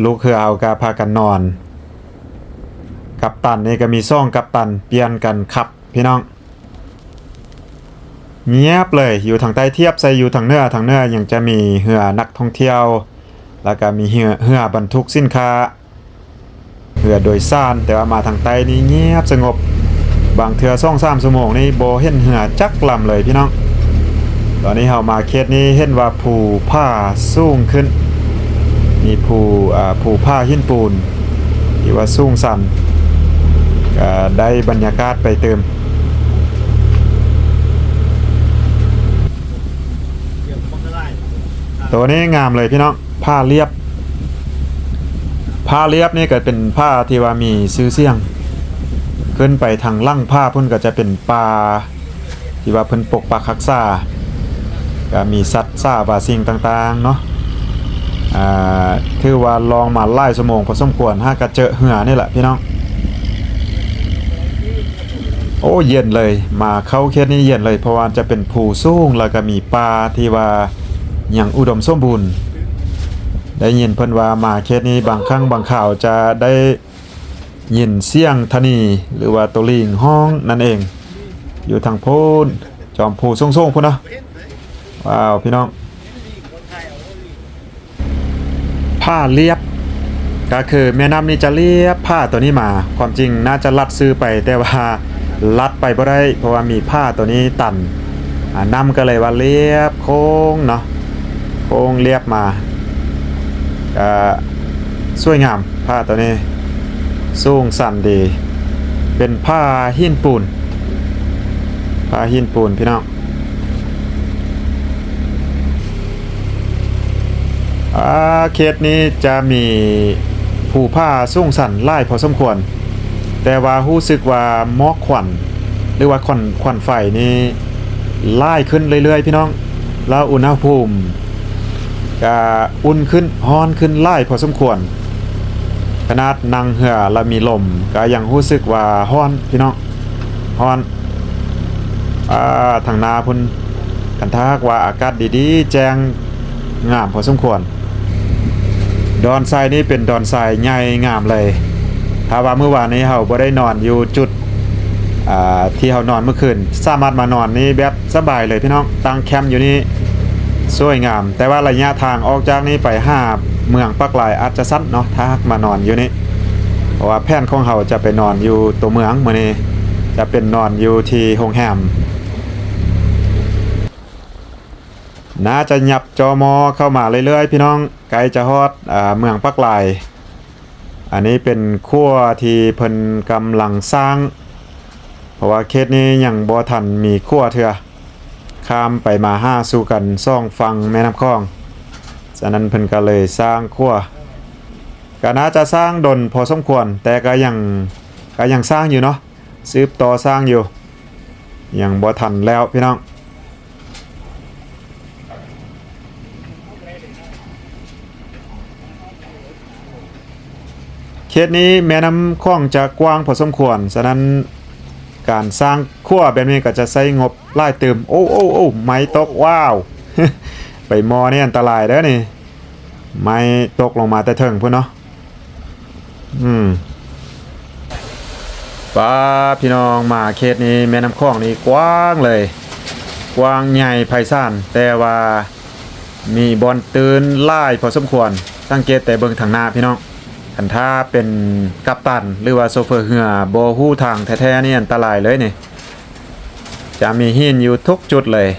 ລູກເຮືອເຮົາກະພາກັນນອນ ກັບຕັນນີ້ກະມີສອງກັບຕັນປ່ຽນກັນຂັບພີ່ນ້ອງ. ງຽບເລີຍ ຢູ່ທາງໃຕ້ທຽບໃສ່ຢູ່ທາງເໜືອ ທາງເໜືອຍັງຈະມີເຮືອນັກທ່ອງທ່ຽວ ແລ້ວກະມີເຮືອ ເຮືອບັນທຸກສິນຄ້າ ເຮືອໂດຍສານ ແຕ່ວ່າມາທາງໃຕ້ນີ້ງຽບສະຫງົບ ບາງເທື່ອສອງສາມຊົ່ວໂມງນີ້ບໍ່ເຫັນເຮືອຈັກລຳເລີຍພີ່ນ້ອງ. ຕອນນີ້ເຮົາມາເຂດນີ້ເຫັນວ່າພູຜາສູງຂຶ້ນ ມີພູ ອ່າ ພູຜາຫີນປູນ ທີ່ວ່າສູງຊັນ ກະໄດ້ບັນຍາກາດໄປຕື່ມ. ໂຕນີ້ງາມເລີຍພີ່ນ້ອງ ຜາລຽບ ຜາລຽບນີ້ກະເປັນຜາທີ່ວ່າມີຊື່ສຽງ ຂຶ້ນໄປທາງຫຼັງຜາພຸ້ນກະຈະເປັນປ່າ ທີ່ວ່າເພິ່ນປົກປັກຮັກສາ ກະມີສັດສາວາສິ່ງຕ່າງໆເນາະ. ອ່າ ຖືວ່າລ່ອງມາຫຼາຍຊົ່ວໂມງພໍສົມຄວນ ຫາກະເຈີເຮືອນີ້ແຫຼະພີ່ນ້ອງ. ໂອ້ ເຢັນເລີຍ ມາເຂົ້າເຂດນີ້ເຢັນເລີຍ ເພາະວ່າຈະເປັນພູສູງ ແລ້ວກະມີປ່າທີ່ວ່າຍັງອຸດົມສົມບູນ. ໄດ້ຍິນເພິ່ນວ່າມາເຂດນີ້ບາງຄັ້ງບາງຄາວຈະໄດ້ ຍິນສຽງທະນີ ຫຼືວ່າໂຕລີງຮ້ອງນັ້ນເອງ ຢູ່ທາງພຸ້ນ ຈອມພູສູງໆພຸ້ນເນາະ. ວ້າວ ພີ່ນ້ອງ ຜາລຽບ ກະຄືແມ່ນ້ຳນີ້ຈະລຽບຜາໂຕນີ້ມາ ຄວາມຈິງໜ້າຈະລັດຊື່ໄປ ແຕ່ວ່າລັດໄປບໍ່ໄດ້ ເພາະວ່າມີຜາໂຕນີ້ຕັນ ອາ ນ້ຳກະເລີຍວ່າລຽບໂຄ້ງເນາະ ໂຄ້ງລຽບມາ ກະສວຍງາມ ຜາໂຕນີ້ສູງຊັນດີ ເປັນຜາຫີນປູນ ຜາຫີນປູນພີ່ນ້ອງ. ອາ ເຂດນີ້ຈະມີພູຜາສູງຊັນຫຼາຍພໍສົມຄວນ ແຕ່ວ່າຮູ້ສຶກວ່າໝອກຄວັນ ຫຼືວ່າຄວັນ ຄວັນໄຟນີ້ຫຼາຍຂຶ້ນເລື້ອຍໆ ພີ່ນ້ອງ ແລ້ວອຸນຫະພູມກະອຸ່ນຂຶ້ນ ຮ້ອນຂຶ້ນຫຼາຍພໍສົມຄວນ. ຂະໜາດນັ່ງເຮືອແລ້ວມີລົມ ກະຍັງຮູ້ສຶກວ່າຮ້ອນພີ່ນ້ອງ ຮ້ອນ. ອາ ທາງໜ້າພຸ້ນ ຄັນຖ້າຫາກວ່າອາກາດດີໆ ແຈ້ງງາມພໍສົມຄວນ. ດອນຊາຍນີ້ເປັນດອນຊາຍໃຫຍ່ງາມເລີຍ. ຖ້າວ່າມື້ວານນີ້ເຮົາບໍ່ໄດ້ນອນຢູ່ຈຸດ ອ່າ ທີ່ເຮົານອນມື້ຄືນ ສາມາດມານອນນີ້ແບບສະບາຍເລີຍພີ່ນ້ອງ ຕັ້ງແຄມຢູ່ນີ້ສວຍງາມ. ແຕ່ວ່າໄລຍະທາງອອກຈາກນີ້ໄປຫາເມືອງປາກລາຍອາດຈະສັ້ນເນາະ ຖ້າຫາກມານອນຢູ່ນີ້ ເພາະວ່າແຜນຂອງເຮົາຈະໄປນອນຢູ່ຕົວເມືອງມື້ນີ້ ຈະເປັນນອນຢູ່ທີ່ໂຮງແຮມ ໜ້າຈະຫຍັບຈໍ່ມໍ່ເຂົ້າມາເລື້ອຍໆ ພີ່ນ້ອງ, ໃກ້ຈະຮອດ ອາ ເມືອງປາກລາຍ. ອັນນີ້ເປັນຂົວທີ່ເພິ່ນກຳລັງສ້າງ ເພາະວ່າເຂດນີ້ຍັງບໍ່ທັນມີຂົວເທື່ອ ຂ້າມໄປມາຫາສູ່ກັນສອງຝັ່ງແມ່ນ້ຳຂອງ. ສະນັ້ນເພິ່ນກໍເລີຍສ້າງຂົວ ກໍໜ້າຈະສ້າງດົນພໍສົມຄວນ, ແຕ່ກໍຍັງ ກໍຍັງສ້າງຢູ່ເນາະ, ສືບຕໍ່ສ້າງຢູ່, ຍັງບໍ່ທັນແລ້ວ ພີ່ນ້ອງ. ເຂດນີ້ແມ່ນ້ຳຂອງຈະກວ້າງພໍສົມຄວນ, ສະນັ້ນການສ້າງຂົວແບບນີ້ກໍຈະໃຊ້ງົບຫຼາຍຕື່ມ. ໂອ້ ໂອ້ ໂອ້ ໄມ້ຕົກ, ວ້າວ ໄປມໍ່ນີ້ອັນຕະລາຍເດີ້ນີ້, ໄມ້ຕົກລົງມາແຕ່ເທິງພຸ້ນເນາະ. ອືມ ປ້າ ພີ່ນ້ອງ, ມາເຂດນີ້ແມ່ນ້ຳຂອງນີ້ກວ້າງເລີຍ, ກວ້າງໃຫຍ່ໄພສານ, ແຕ່ວ່າມີບ່ອນຕື້ນຫຼາຍພໍສົມຄວນ. ສັງເກດແຕ່ເບິ່ງທາງໜ້າ ພີ່ນ້ອງ, ຄັນຖ້າເປັນກັບຕັນ ຫຼືວ່າໂຊເຟີເຮືອບໍ່ຮູ້ທາງແທ້ໆນີ້ ອັນຕະລາຍເລີຍນີ້. ຈະມີຫີນຢູ່ທຸກຈຸດເລີຍ,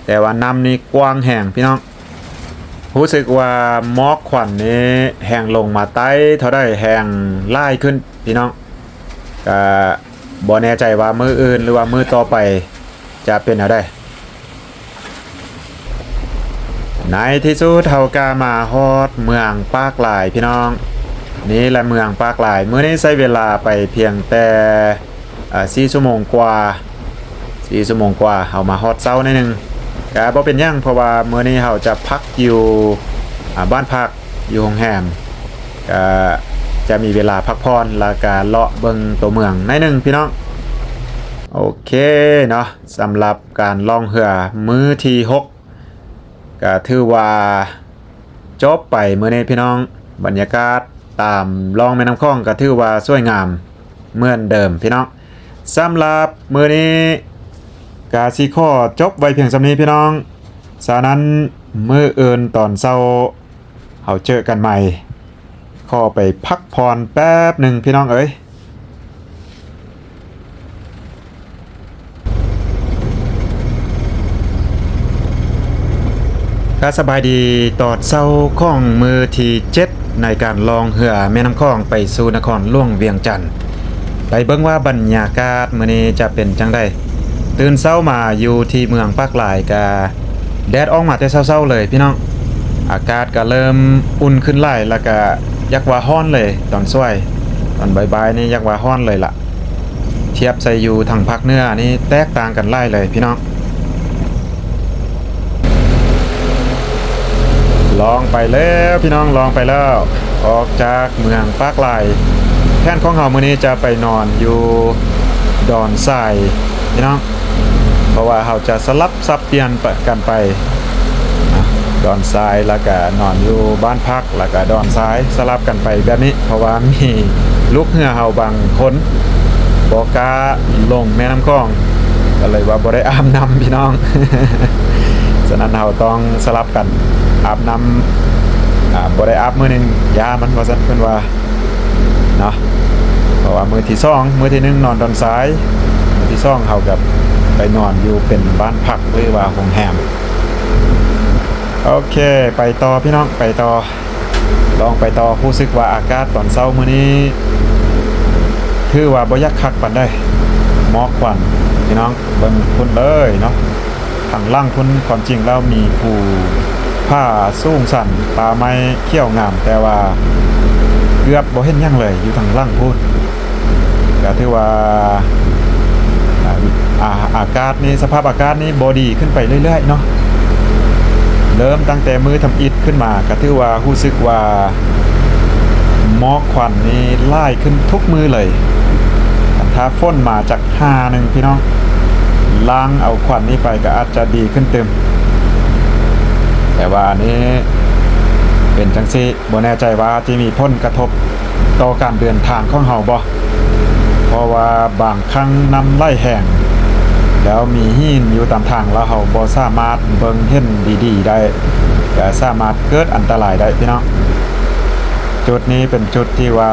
ແຕ່ວ່ານ້ຳນີ້ກວ້າງແຮງ ພີ່ນ້ອງ. ຮູ້ສຶກວ່າໝອກຄວັນນີ້ແຮ່ງລົງມາໃຕ້ເທົ່າໃດແຮ່ງຫຼາຍຂຶ້ນ ພີ່ນ້ອງ. ກະບໍ່ແນ່ໃຈວ່າມື້ອື່ນ ຫຼືວ່າມື້ຕໍ່ໄປຈະເປັນແນວໃດ. ໃນທີ່ສຸດເຮົາກະມາຮອດເມືອງປາກລາຍ ພີ່ນ້ອງ. ນີ້ແຫຼະເມືອງປາກລາຍ. ມື້ນີ້ໃຊ້ເວລາໄປພຽງແຕ່ ອ່າ ສີ່ຊົ່ວໂມງກວ່າ, ສີ່ຊົ່ວໂມງກວ່າ. ເຮົາມາຮອດເຊົ້າໜ້ອຍໜຶ່ງ ກະບໍ່ເປັນຫຍັງ, ເພາະວ່າມື້ນີ້ເຮົາຈະພັກຢູ່ ອ່າ ບ້ານພັກ, ຢູ່ໂຮງແຮມ, ກະຈະມີເວລາພັກຜ່ອນ ແລ້ວກະເລາະເບິ່ງຕົວເມືອງໜ້ອຍໜຶ່ງ ພີ່ນ້ອງ. ໂອເຄເນາະ, ສຳລັບການລ່ອງເຮືອມື້ທີຫົກ ກະຖືວ່າຈົບໄປມື້ນີ້ ພີ່ນ້ອງ. ບັນຍາກາດຕາມລ່ອງແມ່ນ້ຳຂອງກະຖືວ່າສວຍງາມເໝືອນເດີມ ພີ່ນ້ອງ. ສຳລັບມື້ນີ້ກະຊິຂໍຈົບໄວ້ພຽງສ່ຳນີ້ ພີ່ນ້ອງ. ສະນັ້ນ ມື້ອື່ນຕອນເຊົ້າເຮົາເຈີກັນໃໝ່. ຂໍໄປພັກຜ່ອນແປັບໜຶ່ງ ພີ່ນ້ອງເອີຍ. ກະສະບາຍດີຕອນເຊົ້າຂອງມື້ທີເຈັດ ໃນການລ່ອງເຮືອແມ່ນ້ຳຂອງໄປສູ່ນະຄອນຫຼວງວຽງຈັນ. ໄປເບິ່ງວ່າບັນຍາກາດມື້ນີ້ຈະເປັນຈັ່ງໃດ. ຕື່ນເຊົ້າມາຢູ່ທີ່ເມືອງປາກລາຍກະ ແດດອອກມາແຕ່ເຊົ້າໆເລີຍ ພີ່ນ້ອງ. ອາກາດກະເລີ່ມອຸ່ນຂຶ້ນຫຼາຍ ແລ້ວກະຢາກວ່າຮ້ອນເລີຍ. ຕອນສວຍ ຕອນບ່າຍໆນີ້ຢາກວ່າຮ້ອນເລີຍລະ. ທຽບໃສ່ຢູ່ທາງພາກເໜືອນີ້ແຕກຕ່າງກັນຫຼາຍເລີຍ ພີ່ນ້ອງ. ລ່ອງໄປແລ້ວ ພີ່ນ້ອງ, ລ່ອງໄປແລ້ວ. ອອກຈາກເມືອງປາກລາຍ, ແຜນຂອງເຮົາມື້ນີ້ຈະໄປນອນຢູ່ດອນຊາຍ ພີ່ນ້ອງ, ເພາະວ່າເຮົາຈະສະຫຼັບສັບປ່ຽນປະ ກັນໄປ ນະ ດອນຊາຍ ແລ້ວກະນອນຢູ່ບ້ານພັກ ແລ້ວກະດອນຊາຍ ສະຫຼັບກັນໄປແບບນີ້. ເພາະວ່າມີລູກເຮືອເຮົາບາງຄົນບໍ່ກ້າລົງແມ່ນ້ຳຂອງ ກໍເລີຍວ່າບໍ່ໄດ້ອາບນ້ຳ ພີ່ນ້ອງ. ສະນັ້ນເຮົາຕ້ອງສະຫຼັບກັນອາບນ້ຳ, ອາ ບໍ່ໄດ້ອາບມື້ໜຶ່ງ ຢ່າມັນ ວ່າຊັ້ນເພິ່ນວ່າເນາະ. ເພາະວ່າມື້ທີສອງ ມື້ທີໜຶ່ງນອນດອນຊາຍ, ມື້ທີສອງເຮົາກໍໄປນອນຢູ່ເປັນບ້ານພັກ ຫຼືວ່າໂຮງແຮມ. ໂອເຄ ໄປຕໍ່ ພີ່ນ້ອງ, ໄປຕໍ່. ລອງໄປຕໍ່. ຮູ້ສຶກວ່າອາກາດຕອນເຊົ້າມື້ນີ້ຖືວ່າບໍ່ຢາກຄັກປານໃດ, ໝອກຄວັນ ພີ່ນ້ອງ, ເບິ່ງພຸ້ນເລີຍເນາະ, ທາງຫຼັງພຸ້ນ. ຄວາມຈິງແລ້ວມີພູຜາສູງຊັນ, ປ່າໄມ້ຂຽວງາມ, ແຕ່ວ່າເກືອບບໍ່ເຫັນຫຍັງເລີຍຢູ່ທາງຫຼັງພຸ້ນ. ກໍຖືວ່າ ອາ ອາ ອາກາດນີ້ ສະພາບອາກາດນີ້ບໍ່ດີຂຶ້ນໄປເລື້ອຍໆເນາະ. ເລີ່ມຕັ້ງແຕ່ມື້ທຳອິດຂຶ້ນມາ ກໍຖືວ່າຮູ້ສຶກວ່າໝອກຄວັນນີ້ຫຼາຍຂຶ້ນທຸກມື້ເລີຍ. ຄັນຖ້າຝົນມາຈັກຫາໜຶ່ງ ພີ່ນ້ອງ, ລ້າງເອົາຄວັນນີ້ໄປ ກໍອາດຈະດີຂຶ້ນຕື່ມ. ແຕ່ວ່າອັນນີ້ເປັນຈັ່ງຊີ້ ບໍ່ແນ່ໃຈວ່າຈະມີຜົນກະທົບຕໍ່ການເດີນທາງຂອງເຮົາບໍ່, ເພາະວ່າບາງຄັ້ງນ້ຳໄຫຼແຮງ ແລ້ວມີຫີນຢູ່ຕາມທາງ ແລ້ວເຮົາບໍ່ສາມາດເບິ່ງເຫັນດີໆໄດ້, ກະສາມາດເກີດອັນຕະລາຍໄດ້ ພີ່ນ້ອງ. ຈຸດນີ້ເປັນຈຸດທີ່ວ່າ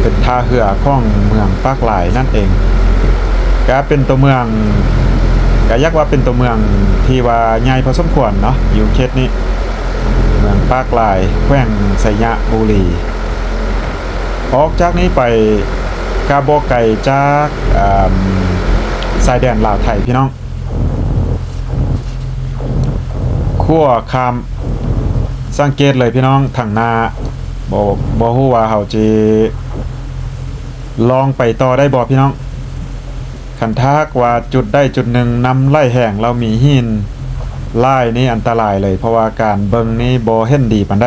ເປັນທ່າເຮືອຂອງເມືອງປາກລາຍນັ້ນເອງ, ກະເປັນຕົວເມືອງ ກະຢາກວ່າເປັນຕົວເມືອງທີ່ວ່າໃຫຍ່ພໍສົມຄວນເນາະ ຢູ່ເຂດນີ້ ເມືອງປາກລາຍ ແຂວງໄຊຍະບູລີ. ອອກຈາກນີ້ໄປກະບໍ່ໄກຈາກ ເອີ່ມ ຊາຍແດນລາວໄທພີ່ນ້ອງ. ຂົວຂ້າມ ສັງເກດເລີຍພີ່ນ້ອງ ທາງໜ້າ ບໍ່ ບໍ່ຮູ້ວ່າເຮົາຊິລອງໄປຕໍ່ໄດ້ບໍ່ພີ່ນ້ອງ. ຄັນຖ້າຫາກວ່າຈຸດໃດຈຸດໜຶ່ງນ້ຳໄຫຼແຮງ ແລ້ວມີຫີນຫຼາຍນີ້ອັນຕະລາຍເລີຍ ເພາະວ່າການເບິ່ງນີ້ບໍ່ເຫັນດີປານໃດ.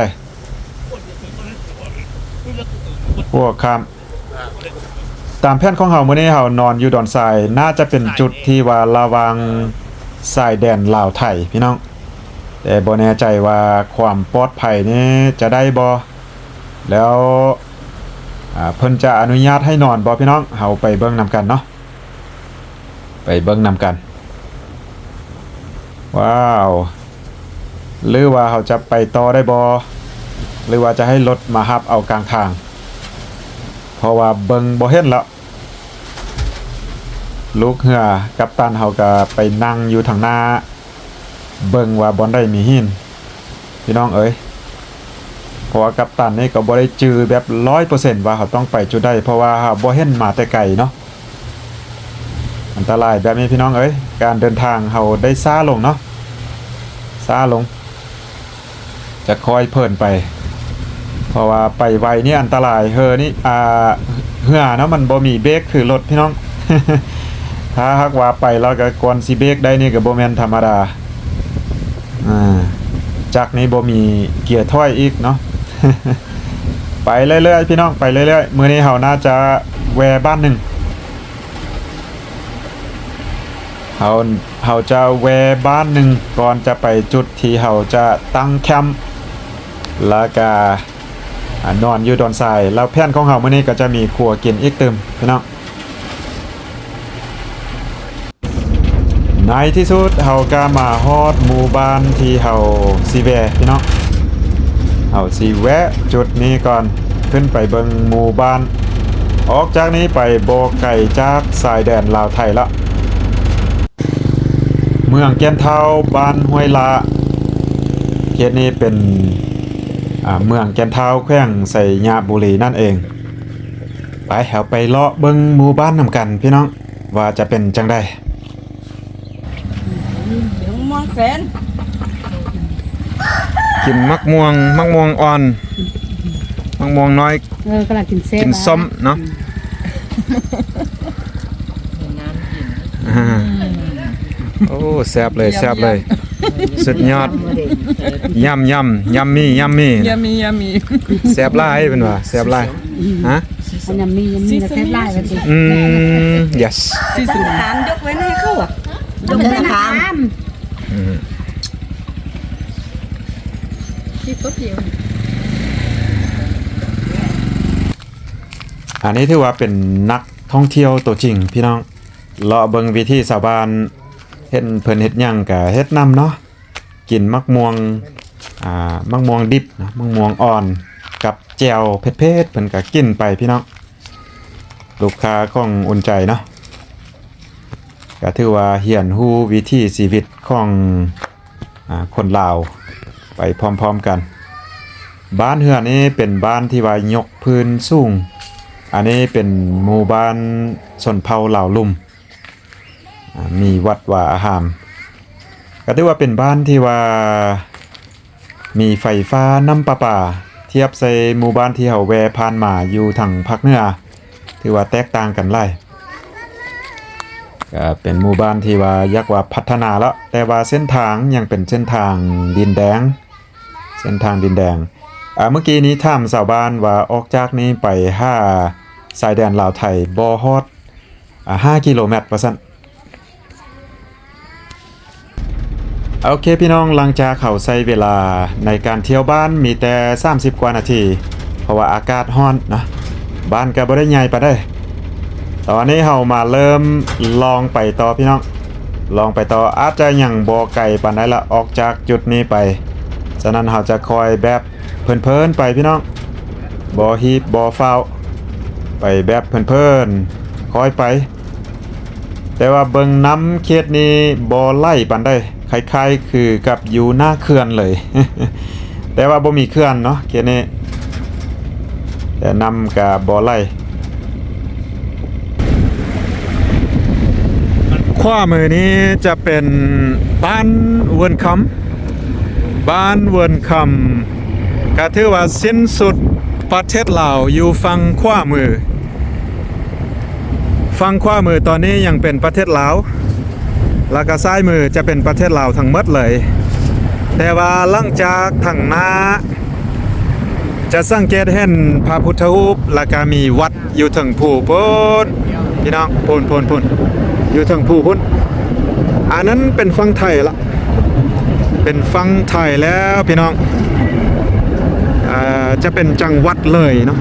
ຂົວຂ້າມ ຕາມແຜນຂອງເຮົາ ມື້ນີ້ເຮົານອນຢູ່ດອນຊາຍ ໜ້າຈະເປັນຈຸດທີ່ວ່າລະຫວ່າງຊາຍແດນລາວໄທພີ່ນ້ອງ, ແຕ່ບໍ່ແນ່ໃຈວ່າຄວາມປອດໄພນີ້ຈະໄດ້ບໍ່ ແລ້ວ ອາ ເພິ່ນຈະອະນຸຍາດໃຫ້ນອນບໍ່ພີ່ນ້ອງ. ເຮົາໄປເບິ່ງນຳກັນເນາະ ໄປເບິ່ງນຳກັນ. ວ້າວ ຫຼືວ່າເຮົາຈະໄປຕໍ່ໄດ້ບໍ່ ຫຼືວ່າຈະໃຫ້ລົດມາຮັບເອົາກາງທາງ ເພາະວ່າເບິ່ງບໍ່ເຫັນແລ້ວ. ລູກເຮືອ ກັບຕັນເຮົາກະໄປນັ່ງຢູ່ທາງໜ້າ ເບິ່ງວ່າບ່ອນໃດມີຫີນ ພີ່ນ້ອງເອີຍ. ເພາະວ່າກັບຕັນນີ້ກໍບໍ່ໄດ້ຈື່ແບບຮ້ອຍເປີເຊັນວ່າເຮົາຕ້ອງໄປຈຸດໃດ ເພາະວ່າເຮົາບໍ່ເຫັນມາແຕ່ໄກເນາະ. ອັນຕະລາຍແບບນີ້ພີ່ນ້ອງເອີຍ ການເດີນທາງເຮົາໄດ້ຊ້າລົງເນາະ ຊ້າລົງ ຈະຄ່ອຍເພີນໄປ ເພາະວ່າໄປໄວນີ້ອັນຕະລາຍ. ເຮືອນີ້ ອາ ເຮືອເນາະ ມັນບໍ່ມີເບຣກຄືລົດພີ່ນ້ອງ. ຖ້າຫາກວ່າໄປແລ້ວກໍກວ່າຊິເບຣກໄດ້ນີ້ກໍບໍ່ແມ່ນທຳມະດາ. ອາ ຈັກນີ້ບໍ່ມີເກຍຖອຍອີກເນາະ. ໄປເລື້ອຍໆ ພີ່ນ້ອງ ໄປເລື້ອຍໆ. ມື້ນີ້ເຮົາໜ້າຈະແວ່ບ້ານໜຶ່ງ ເຮົາ ເຮົາຈະແວ່ບ້ານໜຶ່ງ ກ່ອນຈະໄປຈຸດທີ່ເຮົາຈະຕັ້ງແຄມ ແລ້ວກະ ອາ ນອນຢູ່ດອນຊາຍ. ແລ້ວແຜນຂອງເຮົາມື້ນີ້ກໍຈະມີຄົວກິນອີກຕື່ມ ພີ່ນ້ອງ. ໃນທີ່ສຸດເຮົາກໍມາຮອດໝູ່ບ້ານທີ່ເຮົາຊິແວ່ ພີ່ນ້ອງ. ເຮົາຊິແວະຈຸດນີ້ກ່ອນ ຂຶ້ນໄປເບິ່ງໝູ່ບ້ານ. ອອກຈາກນີ້ໄປບໍ່ໄກຈາກຊາຍແດນລາວໄທລະ. ເມືອງແກ່ນທ້າວ ບ້ານຫ້ວຍລະ. ເຂດນີ້ເປັນ ອາ ເມືອງແກ່ນທ້າວ ແຂວງໄຊຍະບູລີນັ້ນເອງ. ໄປ ເຮົາໄປເລາະເບິ່ງໝູ່ບ້ານນຳກັນ ພີ່ນ້ອງ ວ່າຈະເປັນຈັ່ງໃດ. ໝາກມ່ວງແຟນ ກິນໝາກມ່ວງ ໝາກມ່ວງອ່ອນ ໝາກມ່ວງນ້ອຍ. ເອີ ກຳລັງກິນແຊບ ກິນສົ້ມເນາະ. ອືມ ອ່າ ໂອ້ ແຊບເລີຍ ແຊບເລີຍ ສຸດຍອດ. ຢຳ ຢຳ ຢຳມີ ຢຳມີ ຢຳມີ ຢຳມີ ແຊບຫຼາຍ ເພິ່ນວ່າແຊບຫຼາຍ. ຮະ ຢຳມີ ຢຳມີ ແຊບຫຼາຍວ່າຕິ. ອືມ ເຢສ ທະນາຄານຍົກໄວ້ໃນເຂົາອະ ຍົກທະນາຄານ. ອືມ ອັນນີ້ຖືວ່າເປັນນັກທ່ອງທ່ຽວຕົວຈິງ ພີ່ນ້ອງ. ເລາະເບິ່ງວິຖີຊາວບ້ານ ເຫັນເພິ່ນເຮັດຫຍັງກະເຮັດນຳເນາະ. ກິນໝາກມ່ວງ ອາ ໝາກມ່ວງດິບເນາະ ໝາກມ່ວງອ່ອນ ກັບແຈ່ວເຜັດໆ ເພິ່ນກະກິນໄປ ພີ່ນ້ອງ. ລູກຄ້າຂອງອຸ່ນໃຈເນາະ ກະຖືວ່າຮຽນຮູ້ວິຖີຊີວິດຂອງ ອາ ຄົນລາວໄປພ້ອມໆກັນ. ບ້ານເຮືອນນີ້ເປັນບ້ານທີ່ວ່າຍົກພື້ນສູງ. ອັນນີ້ເປັນໝູ່ບ້ານຊົນເຜົ່າລາວລຸ່ມ ອາ ມີວັດວາອາຮາມ. ກະຖືວ່າເປັນບ້ານທີ່ວ່າມີໄຟຟ້ານ້ຳປະປາ ທຽບໃສ່ໝູ່ບ້ານທີ່ເຮົາແວ່ຜ່ານມາຢູ່ທາງພາກເໜືອ ຖືວ່າແຕກຕ່າງກັນຫຼາຍ. ກະເປັນໝູ່ບ້ານທີ່ວ່າຢາກວ່າພັດທະນາແລ້ວ ແຕ່ວ່າເສັ້ນທາງຍັງເປັນເສັ້ນທາງດິນແດງ ເສັ້ນທາງດິນແດງ. ອາ ເມື່ອກີ້ນີ້ຖາມຊາວບ້ານວ່າອອກຈາກນີ້ໄປຫາຊາຍແດນລາວໄທບໍ່ຮອດ ອາ ຫ້າກິໂລແມັດວ່າຊັ້ນ. ໂອເຄ ພີ່ນ້ອງ ຫຼັງຈາກເຮົາໃຊ້ເວລາໃນການທ່ຽວບ້ານມີແຕ່ສາມສິບກວ່ານາທີ ເພາະວ່າອາກາດຮ້ອນເນາະ ບ້ານກໍບໍ່ໄດ້ໃຫຍ່ປານໃດ. ຕອນນີ້ເຮົາມາເລີ່ມລ່ອງໄປຕໍ່ ພີ່ນ້ອງ ລ່ອງໄປຕໍ່ ອາດຈະຍັງບໍ່ໄກປານໃດລະ ອອກຈາກຈຸດນີ້ໄປ. ສະນັ້ນເຮົາຈະຄ່ອຍແບບເພີນໆໄປ ພີ່ນ້ອງ ບໍ່ຮີບບໍ່ຟ້າວ ໄປແບບເພີນໆ ຄ່ອຍໄປ. ແຕ່ວ່າເບິ່ງນ້ຳເຂດນີ້ບໍ່ໄຫຼປານໃດ, ຄ້າຍໆຄືກັບຢູ່ໜ້າເຂື່ອນເລີຍ. ແຕ່ວ່າບໍ່ມີເຂື່ອນເນາະເຂດນີ້, ແຕ່ນ້ຳກະບໍ່ໄຫຼ. ຂວາມືນີ້ຈະເປັນບ້ານເວີນຄຳ, ບ້ານເວີນຄຳ ກະຖືວ່າສິ້ນສຸດປະເທດລາວຢູ່ຝັ່ງຂວາມື. ຝັ່ງຂວາມືຕອນນີ້ຍັງເປັນປະເທດລາວ, ແລ້ວກະຊ້າຍມືຈະເປັນປະເທດລາວທັງໝົດເລີຍ. ແຕ່ວ່າຫຼັງຈາກທາງໜ້າ ຈະສັງເກດເຫັນພະພຸດທະຮູບ ແລ້ວກະມີວັດຢູ່ເທິງພູພຸ້ນ ພີ່ນ້ອງ, ພຸ້ນໆໆ ຢູ່ເທິງພູພຸ້ນ. ອັນນັ້ນເປັນຝັ່ງໄທລະ. ເປັນຝັ່ງໄທແລ້ວພີ່ນ້ອງ. ເອີ ຈະເປັນຈັງຫວັດເລີຍເນາະ,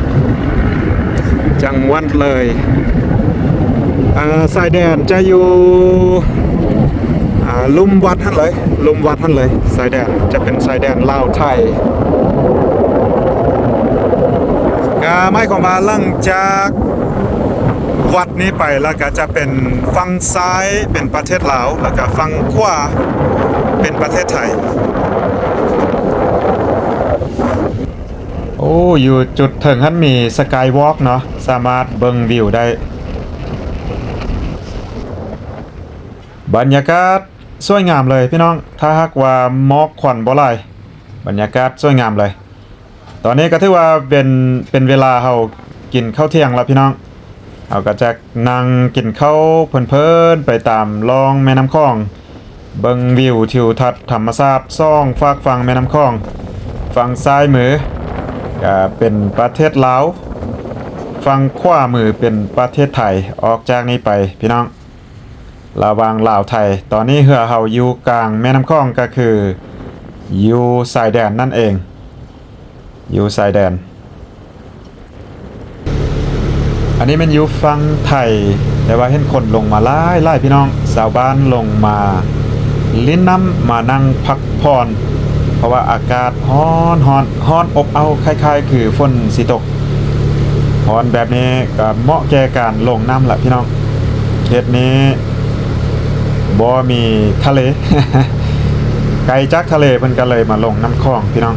ຈັງຫວັດເລີຍ. ເອີ ຊາຍແດນຈະຢູ່ ອ່າ ລຸ່ມວັດຫັ້ນເລີຍ, ລຸ່ມວັດຫັ້ນເລີຍ. ຊາຍແດນຈະເປັນຊາຍແດນລາວໄທ. ກະໝາຍຄວາມວ່າຫຼັງຈາກວັດນີ້ໄປ ແລ້ວກະຈະເປັນຝັ່ງຊ້າຍເປັນປະເທດລາວ ແລ້ວກະຝັ່ງຂວາເປັນປະເທດໄທ. ໂອ້ ຢູ່ຈຸດເທິງຫັ້ນມີສະກາຍວອກເນາະ, ສາມາດເບິ່ງວິວໄດ້. ບັນຍາກາດສວຍງາມເລີຍພີ່ນ້ອງ, ຖ້າຫາກວ່າໝອກຄວັນບໍ່ຫຼາຍ ບັນຍາກາດສວຍງາມເລີຍ. ຕອນນີ້ກໍຖືວ່າເປັນ ເປັນເວລາເຮົາກິນເຂົ້າທ່ຽງແລ້ວພີ່ນ້ອງ. ເຮົາກໍຈະນັ່ງກິນເຂົ້າເພີນໆໄປຕາມລ່ອງແມ່ນ້ຳຂອງ, ເບິ່ງວິວທິວທັດທຳມະຊາດສອງຟາກຝັ່ງແມ່ນ້ຳຂອງ. ຝັ່ງຊ້າຍມືກໍເປັນປະເທດລາວ, ຝັ່ງຂວາມືເປັນປະເທດໄທ. ອອກຈາກນີ້ໄປພີ່ນ້ອງ ລະຫວ່າງລາວໄທ. ຕອນນີ້ເຮືອເຮົາຢູ່ກາງແມ່ນ້ຳຂອງ ກໍຄືຢູ່ຊາຍແດນນັ້ນເອງ, ຢູ່ຊາຍແດນ. ອັນນີ້ແມ່ນຢູ່ຝັ່ງໄທ, ແຕ່ວ່າເຫັນຄົນລົງມາຫຼາຍໆ ພີ່ນ້ອງ, ຊາວບ້ານລົງມາຫຼິ້ນນ້ຳ, ມານັ່ງພັກຜ່ອນ, ເພາະວ່າອາກາດຮ້ອນໆ ຮ້ອນອົບເອົ້າ ຄ້າຍໆຄືຝົນຊິຕົກ. ຮ້ອນແບບນີ້ກໍເໝາະແກ່ການລົງນ້ຳລະພີ່ນ້ອງ. ເຂດນີ້ບໍ່ມີທະເລ, ໄກຈາກທະເລ ເພິ່ນກໍເລີຍມາລົງນ້ຳຂອງພີ່ນ້ອງ.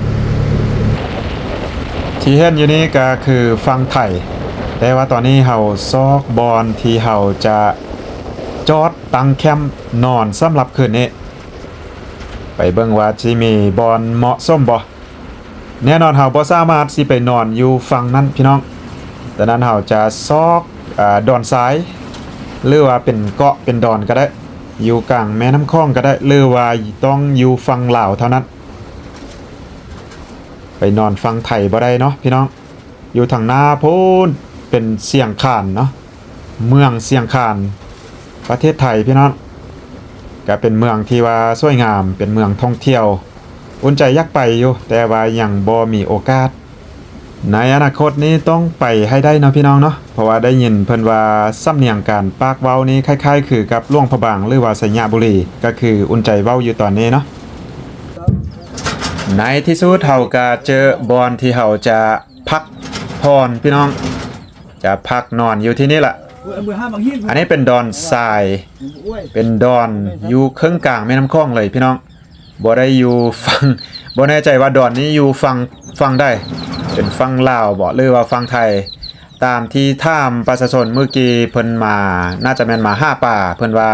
ທີ່ເຫັນຢູ່ນີ້ກໍຄືຝັ່ງໄທ, ແຕ່ວ່າຕອນນີ້ເຮົາຊອກບ່ອນທີ່ເຮົາຈະຈອດຕັ້ງແຄມນອນສຳລັບຄືນນີ້, ໄປເບິ່ງວ່າຊິມີບ່ອນເໝາະສົມບໍ່. ແນ່ນອນເຮົາບໍ່ສາມາດຊິໄປນອນຢູ່ຝັ່ງນັ້ນພີ່ນ້ອງ, ສະນັ້ນເຮົາຈະຊອກ ອາ ດອນຊາຍ ຫຼືວ່າເປັນເກາະເປັນດອນກໍໄດ້, ຢູ່ກາງແມ່ນ້ຳຂອງກໍໄດ້ ຫຼືວ່າຕ້ອງຢູ່ຝັ່ງລາວເທົ່ານັ້ນ. ໄປນອນຝັ່ງໄທບໍ່ໄດ້ເນາະພີ່ນ້ອງ. ຢູ່ທາງໜ້າພຸ້ນເປັນຊຽງຄານເນາະ, ເມືອງຊຽງຄານ ປະເທດໄທພີ່ນ້ອງ. ກໍເປັນເມືອງທີ່ວ່າສວຍງາມ, ເປັນເມືອງທ່ອງທ່ຽວ, ອຸ່ນໃຈຢາກໄປຢູ່ ແຕ່ວ່າຍັງບໍ່ມີໂອກາດ. ໃນອະນາຄົດນີ້ຕ້ອງໄປໃຫ້ໄດ້ເນາະພີ່ນ້ອງເນາະ, ເພາະວ່າໄດ້ຍິນເພິ່ນວ່າສຳນຽງການປາກເວົ້ານີ້ຄ້າຍໆຄືກັບຫຼວງພະບາງ ຫຼືວ່າໄຊຍະບູລີ, ກໍຄືອຸ່ນໃຈເວົ້າຢູ່ຕອນນີ້ເນາະ. ໃນທີ່ສຸດເຮົາກໍເຈີບ່ອນທີ່ເຮົາຈະພັກຜ່ອນພີ່ນ້ອງ, ຈະພັກນອນຢູ່ທີ່ນີ້ລະ. ອັນນີ້ເປັນດອນຊາຍ, ເປັນດອນຢູ່ເຄິ່ງກາງແມ່ນ້ຳຂອງເລີຍພີ່ນ້ອງ. ບໍ່ໄດ້ຢູ່ຝັ່ງ, ບໍ່ແນ່ໃຈວ່າດອນນີ້ຢູ່ຝັ່ງ, ຝັ່ງໃດ, ເປັນຝັ່ງລາວບໍ ຫຼືວ່າຝັ່ງໄທ. ຕາມທີ່ຖາມປະຊາຊົນມື້ກີ້ເພິ່ນມາ, ໜ້າຈະແມ່ນມາຫາປາ, ເພິ່ນວ່າ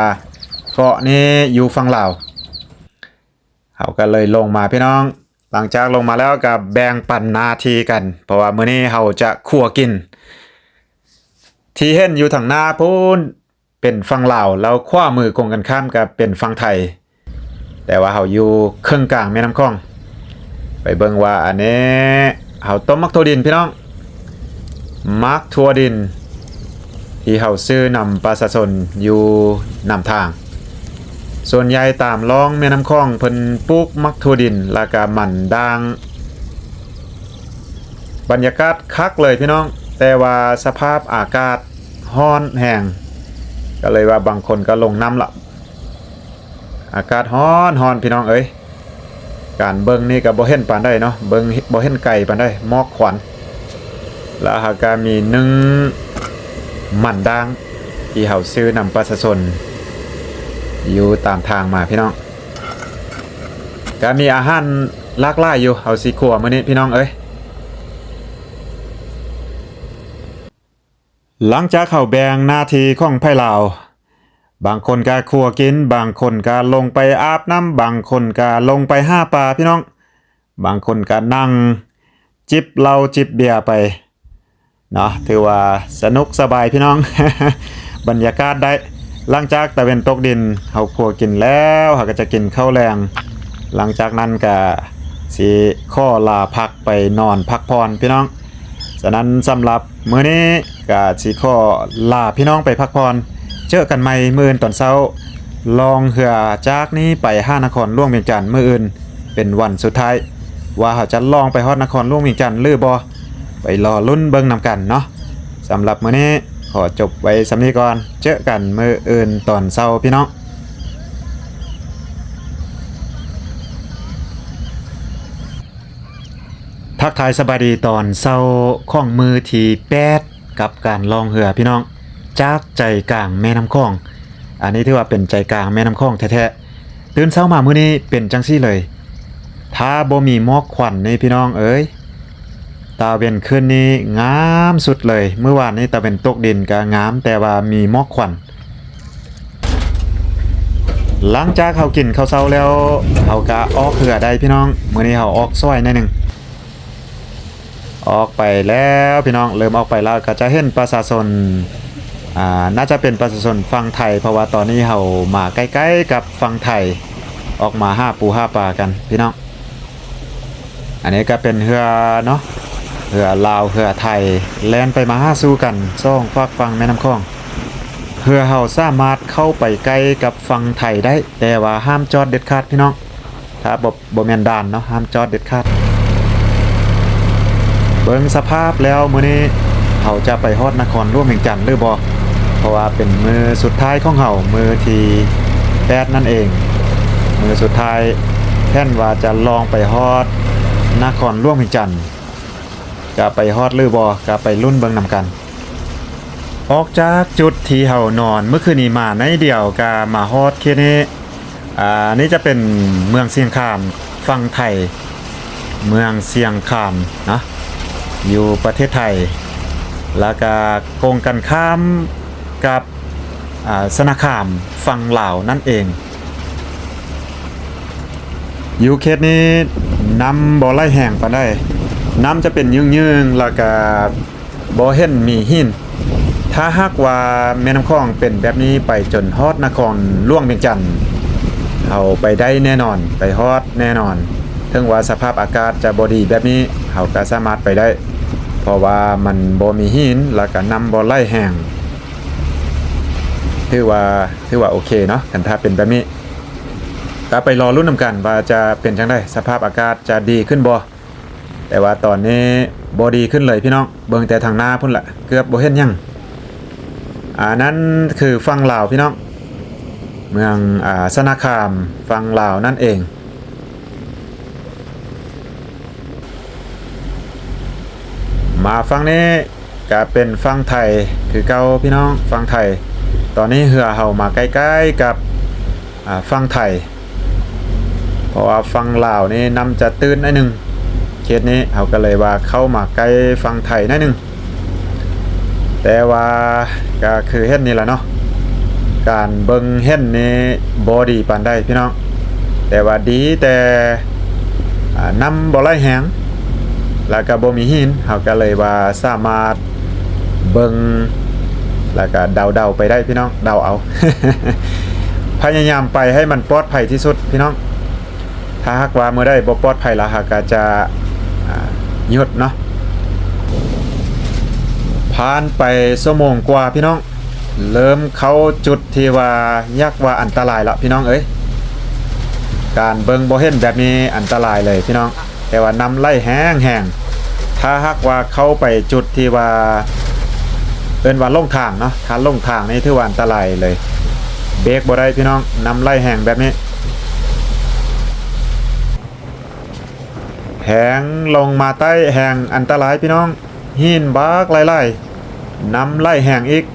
ເກາະນີ້ຢູ່ຝັ່ງລາວ. ເຮົາກໍເລີຍລົງມາພີ່ນ້ອງ. ຫຼັງຈາກລົງມາແລ້ວກໍແບ່ງປັນໜ້າທີ່ກັນ, ເພາະວ່າມື້ນີ້ເຮົາຈະຄົວກິນ. ທີ່ເຫັນຢູ່ທາງໜ້າພຸ້ນ ເປັນຝັ່ງລາວ, ແລ້ວຂວາມືກົງກັນຂ້າມກໍເປັນຝັ່ງໄທ, ແຕ່ວ່າເຮົາຢູ່ເຄິ່ງກາງແມ່ນ້ຳຂອງ. ໄປເບິ່ງວ່າອັນນີ້ເຮົາຕົ້ມໝາກຖົ່ວດິນພີ່ນ້ອງ, ໝາກຖົ່ວດິນທີ່ເຮົາຊື້ນຳປະຊາຊົນຢູ່ນຳທາງ. ສ່ວນໃຫຍ່ຕາມລ່ອງແມ່ນ້ຳຂອງເພິ່ນປູກໝາກຖົ່ວດິນ ແລ້ວກະມັນດ້າງ. ບັນຍາກາດຄັກເລີຍພີ່ນ້ອງ, ແຕ່ວ່າສະພາບອາກາດຮ້ອນແຮງ, ກໍເລີຍວ່າບາງຄົນກໍລົງນ້ຳລະ. ອາກາດຮ້ອນໆ ພີ່ນ້ອງເອີຍ, ການເບິ່ງນີ້ກໍບໍ່ເຫັນປານໃດເນາະ, ເບິ່ງ ບໍ່ເຫັນໄກປານໃດ, ໝອກຄວັນ. ແລ້ວເຮົາກໍມີໜຶ້ງມັນດ້າງ ທີ່ເຮົາຊື້ນຳປະຊາຊົນ ຢູ່ຕາມທາງມາພີ່ນ້ອງ. ກະມີອາຫານຫຼາກຫຼາຍຢູ່ ເຮົາຊິຄົວມື້ນີ້ພີ່ນ້ອງເອີຍ. ຫຼັງຈາກເຮົາແບ່ງໜ້າທີ່ຂອງໃຜລາວ ບາງຄົນກະຄົວກິນ, ບາງຄົນກະລົງໄປອາບນ້ຳ, ບາງຄົນກະລົງໄປຫາປາພີ່ນ້ອງ, ບາງຄົນກະນັ່ງຈິບເຫຼົ້າຈິບເບຍໄປເນາະ. ຖືວ່າສະໜຸກສະບາຍພີ່ນ້ອງ ບັນຍາກາດໄດ້. ຫຼັງຈາກຕາເວັນຕົກດິນ ເຮົາຄົວກິນແລ້ວ ເຮົາກະຈະກິນເຂົ້າແລງ. ຫຼັງຈາກນັ້ນກະຊິຂໍລາພັກໄປນອນພັກຜ່ອນພີ່ນ້ອງ. ສະນັ້ນສຳລັບມື້ນີ້ກະຊິຂໍລາພີ່ນ້ອງໄປພັກຜ່ອນ. ເຈີກັນໃໝ່ມື້ອື່ນຕອນເຊົ້າ ລ່ອງເຮືອຈາກນີ້ໄປຫານະຄອນຫຼວງວຽງຈັນມື້ອື່ນເປັນວັນສຸດທ້າຍ ວ່າເຮົາຈະລ່ອງໄປຮອດນະຄອນຫຼວງວຽງຈັນຫຼືບໍ່ ໄປລໍລຸ້ນເບິ່ງນຳກັນເນາະ. ສຳລັບມື້ນີ້ຂໍຈົບໄວ້ສ່ຳນີ້ກ່ອນ ເຈີກັນມື້ອື່ນຕອນເຊົ້າພີ່ນ້ອງ. ທັກທາຍສະບາຍດີຕອນເຊົ້າຂອງມື້ທີແປດ ກັບການລ່ອງເຮືອພີ່ນ້ອງ ຈາກໃຈກາງແມ່ນ້ຳຂອງ. ອັນນີ້ຖືວ່າເປັນໃຈກາງແມ່ນ້ຳຂອງແທ້ໆ. ຕື່ນເຊົ້າມາມື້ນີ້ເປັນຈັ່ງຊີ້ເລີຍ ຖ້າບໍ່ມີໝອກຄວັນນີ້ພີ່ນ້ອງເອີຍ ຕາເວັນຂຶ້ນນີ້ງາມສຸດເລີຍ. ມື້ວານນີ້ຕາເວັນຕົກດິນກະງາມ ແຕ່ວ່າມີໝອກຄວັນ. ຫຼັງຈາກເຮົາກິນເຂົ້າເຊົ້າແລ້ວ ເຮົາກະອອກເຮືອໄດ້ພີ່ນ້ອງ. ມື້ນີ້ເຮົາອອກສວາຍໜ້ອຍໜຶ່ງ ອອກໄປແລ້ວພີ່ນ້ອງ ເລີ່ມອອກໄປແລ້ວ ກະຈະເຫັນປະຊາຊົນ ອາ ໜ້າຈະເປັນປະຊາຊົນຝັ່ງໄທ ເພາະວ່າຕອນນີ້ເຮົາມາໃກ້ໆກັບຝັ່ງໄທ ອອກມາຫາປູຫາປາກັນພີ່ນ້ອງ. ອັນນີ້ກະເປັນເຮືອເນາະ ເຮືອລາວເຮືອໄທ ແລ່ນໄປມາຫາສູ່ກັນສອງຟາກຝັ່ງແມ່ນ້ຳຂອງ. ເຮືອເຮົາສາມາດເຂົ້າໄປໃກ້ກັບຝັ່ງໄທໄດ້ ແຕ່ວ່າຫ້າມຈອດເດັດຂາດພີ່ນ້ອງ. ຖ້າບໍ່ ບໍ່ແມ່ນດ່ານເນາະ ຫ້າມຈອດເດັດຂາດ. ເບິ່ງສະພາບແລ້ວມື້ນີ້ເຮົາຈະໄປຮອດນະຄອນຫຼວງວຽງຈັນຫຼືບໍ່ ເພາະວ່າເປັນມື້ສຸດທ້າຍຂອງເຮົາ ມື້ທີແປດນັ້ນເອງ ມື້ສຸດທ້າຍ. ແຜນວ່າຈະລ່ອງໄປຮອດນະຄອນຫຼວງວຽງຈັນ ຈະໄປຮອດຫຼືບໍ່ ກະໄປລຸ້ນເບິ່ງນຳກັນ. ອອກຈາກຈຸດທີ່ເຮົານອນມື້ຄືນນີ້ມາໜ້ອຍດຽວ ກະມາຮອດເຂດນີ້. ອາ ນີ້ຈະເປັນເມືອງຊຽງຄານຝັ່ງໄທ ເມືອງຊຽງຄານເນາະ ຢູ່ປະເທດໄທ ແລ້ວກະກົງກັນຂ້າມກັບ ອາ ຊະນະຄາມຝັ່ງລາວນັ້ນເອງ. ຢູ່ເຂດນີ້ນ້ຳບໍ່ໄຫຼແຮງປານໃດ ນ້ຳຈະເປັນຍືງໆ ແລ້ວກະ ບໍ່ເຫັນມີຫີນ. ຖ້າຫາກວ່າແມ່ນ້ຳຂອງເປັນແບບນີ້ໄປຈົນຮອດນະຄອນຫຼວງວຽງຈັນ ເຮົາໄປໄດ້ແນ່ນອນ ໄປຮອດແນ່ນອນ. ເຖິງວ່າສະພາບອາກາດຈະບໍ່ດີແບບນີ້ ເຮົາກະສາມາດໄປໄດ້ ເພາະວ່າມັນບໍ່ມີຫີນ ແລ້ວກະນ້ຳບໍ່ໄຫຼແຮງ. ຖືວ່າ ຖືວ່າໂອເຄເນາະ ຄັນຖ້າເປັນແບບນີ້ ກະໄປລໍລຸ້ນນຳກັນວ່າຈະເປັນຈັ່ງໃດ ສະພາບອາກາດຈະດີຂຶ້ນບໍ່. ແຕ່ວ່າຕອນນີ້ບໍ່ດີຂຶ້ນເລີຍພີ່ນ້ອງ ເບິ່ງແຕ່ທາງໜ້າພຸ້ນລະ ເກືອບບໍ່ເຫັນຫຍັງ. ອາ ນັ້ນຄືຝັ່ງລາວພີ່ນ້ອງ ເມືອງ ອາ ຊະນະຄາມຝັ່ງລາວນັ້ນເອງ. ມາຝັ່ງນີ້ກະເປັນຝັ່ງໄທຄືເກົ່າພີ່ນ້ອງ ຝັ່ງໄທ. ຕອນນີ້ເຮືອເຮົາມາໃກ້ໆກັບ ອາ ຝັ່ງໄທ ເພາະວ່າຝັ່ງລາວນີ້ນ້ຳຈະຕື້ນໜ້ອຍໜຶ່ງ ເຂດນີ້ ເຮົາກະເລີຍວ່າເຂົ້າມາໃກ້ຝັ່ງໄທໜ້ອຍໜຶ່ງ. ແຕ່ວ່າກະຄືເຫັນນີ້ລະເນາະ ການເບິ່ງເຫັນນີ້ບໍ່ດີປານໃດພີ່ນ້ອງ ແຕ່ວ່າດີແຕ່ ອາ ນ້ຳບໍ່ໄຫຼແຮງ ແລ້ວກະບໍ່ມີຫີນ ເຮົາກະເລີຍວ່າສາມາດ ເບິ່ງ ແລ້ວກະເດົາໆໄປໄດ້ພີ່ນ້ອງ ເດົາເອົາ ພະຍາຍາມໄປໃຫ້ມັນປອດໄພທີ່ສຸດພີ່ນ້ອງ. ຖ້າຫາກວ່າມື້ໃດບໍ່ປອດໄພລະ ເຮົາກະຈະ ອາ ຢຸດເນາະ. ຜ່ານໄປຊົ່ວໂມງກວ່າພີ່ນ້ອງ ເລີ່ມເຂົ້າຈຸດທີ່ວ່າຢາກວ່າອັນຕະລາຍລະພີ່ນ້ອງເອີຍ. ການເບິ່ງບໍ່ເຫັນແບບນີ້ອັນຕະລາຍເລີຍພີ່ນ້ອງ. ແຕ່ວ່ານ້ຳໄຫຼແຮງໆ ຖ້າຫາກວ່າເຂົ້າໄປຈຸດທີ່ວ່າ ເອີ້ນວ່າຫຼົງທາງເນາະ ຖ້າຫຼົງທາງນີ້ຖືວ່າອັນຕະລາຍເລີຍ ເບກບໍ່ໄດ້ພີ່ນ້ອງ ນ້ຳໄຫຼແຮງແບບນີ້. ແຮງລົງມາໃຕ້ແຮງອັນຕະລາຍພີ່ນ້ອງ ຫີນບັກຫຼາຍໆ ນ້ຳໄຫຼແຮງອີກ.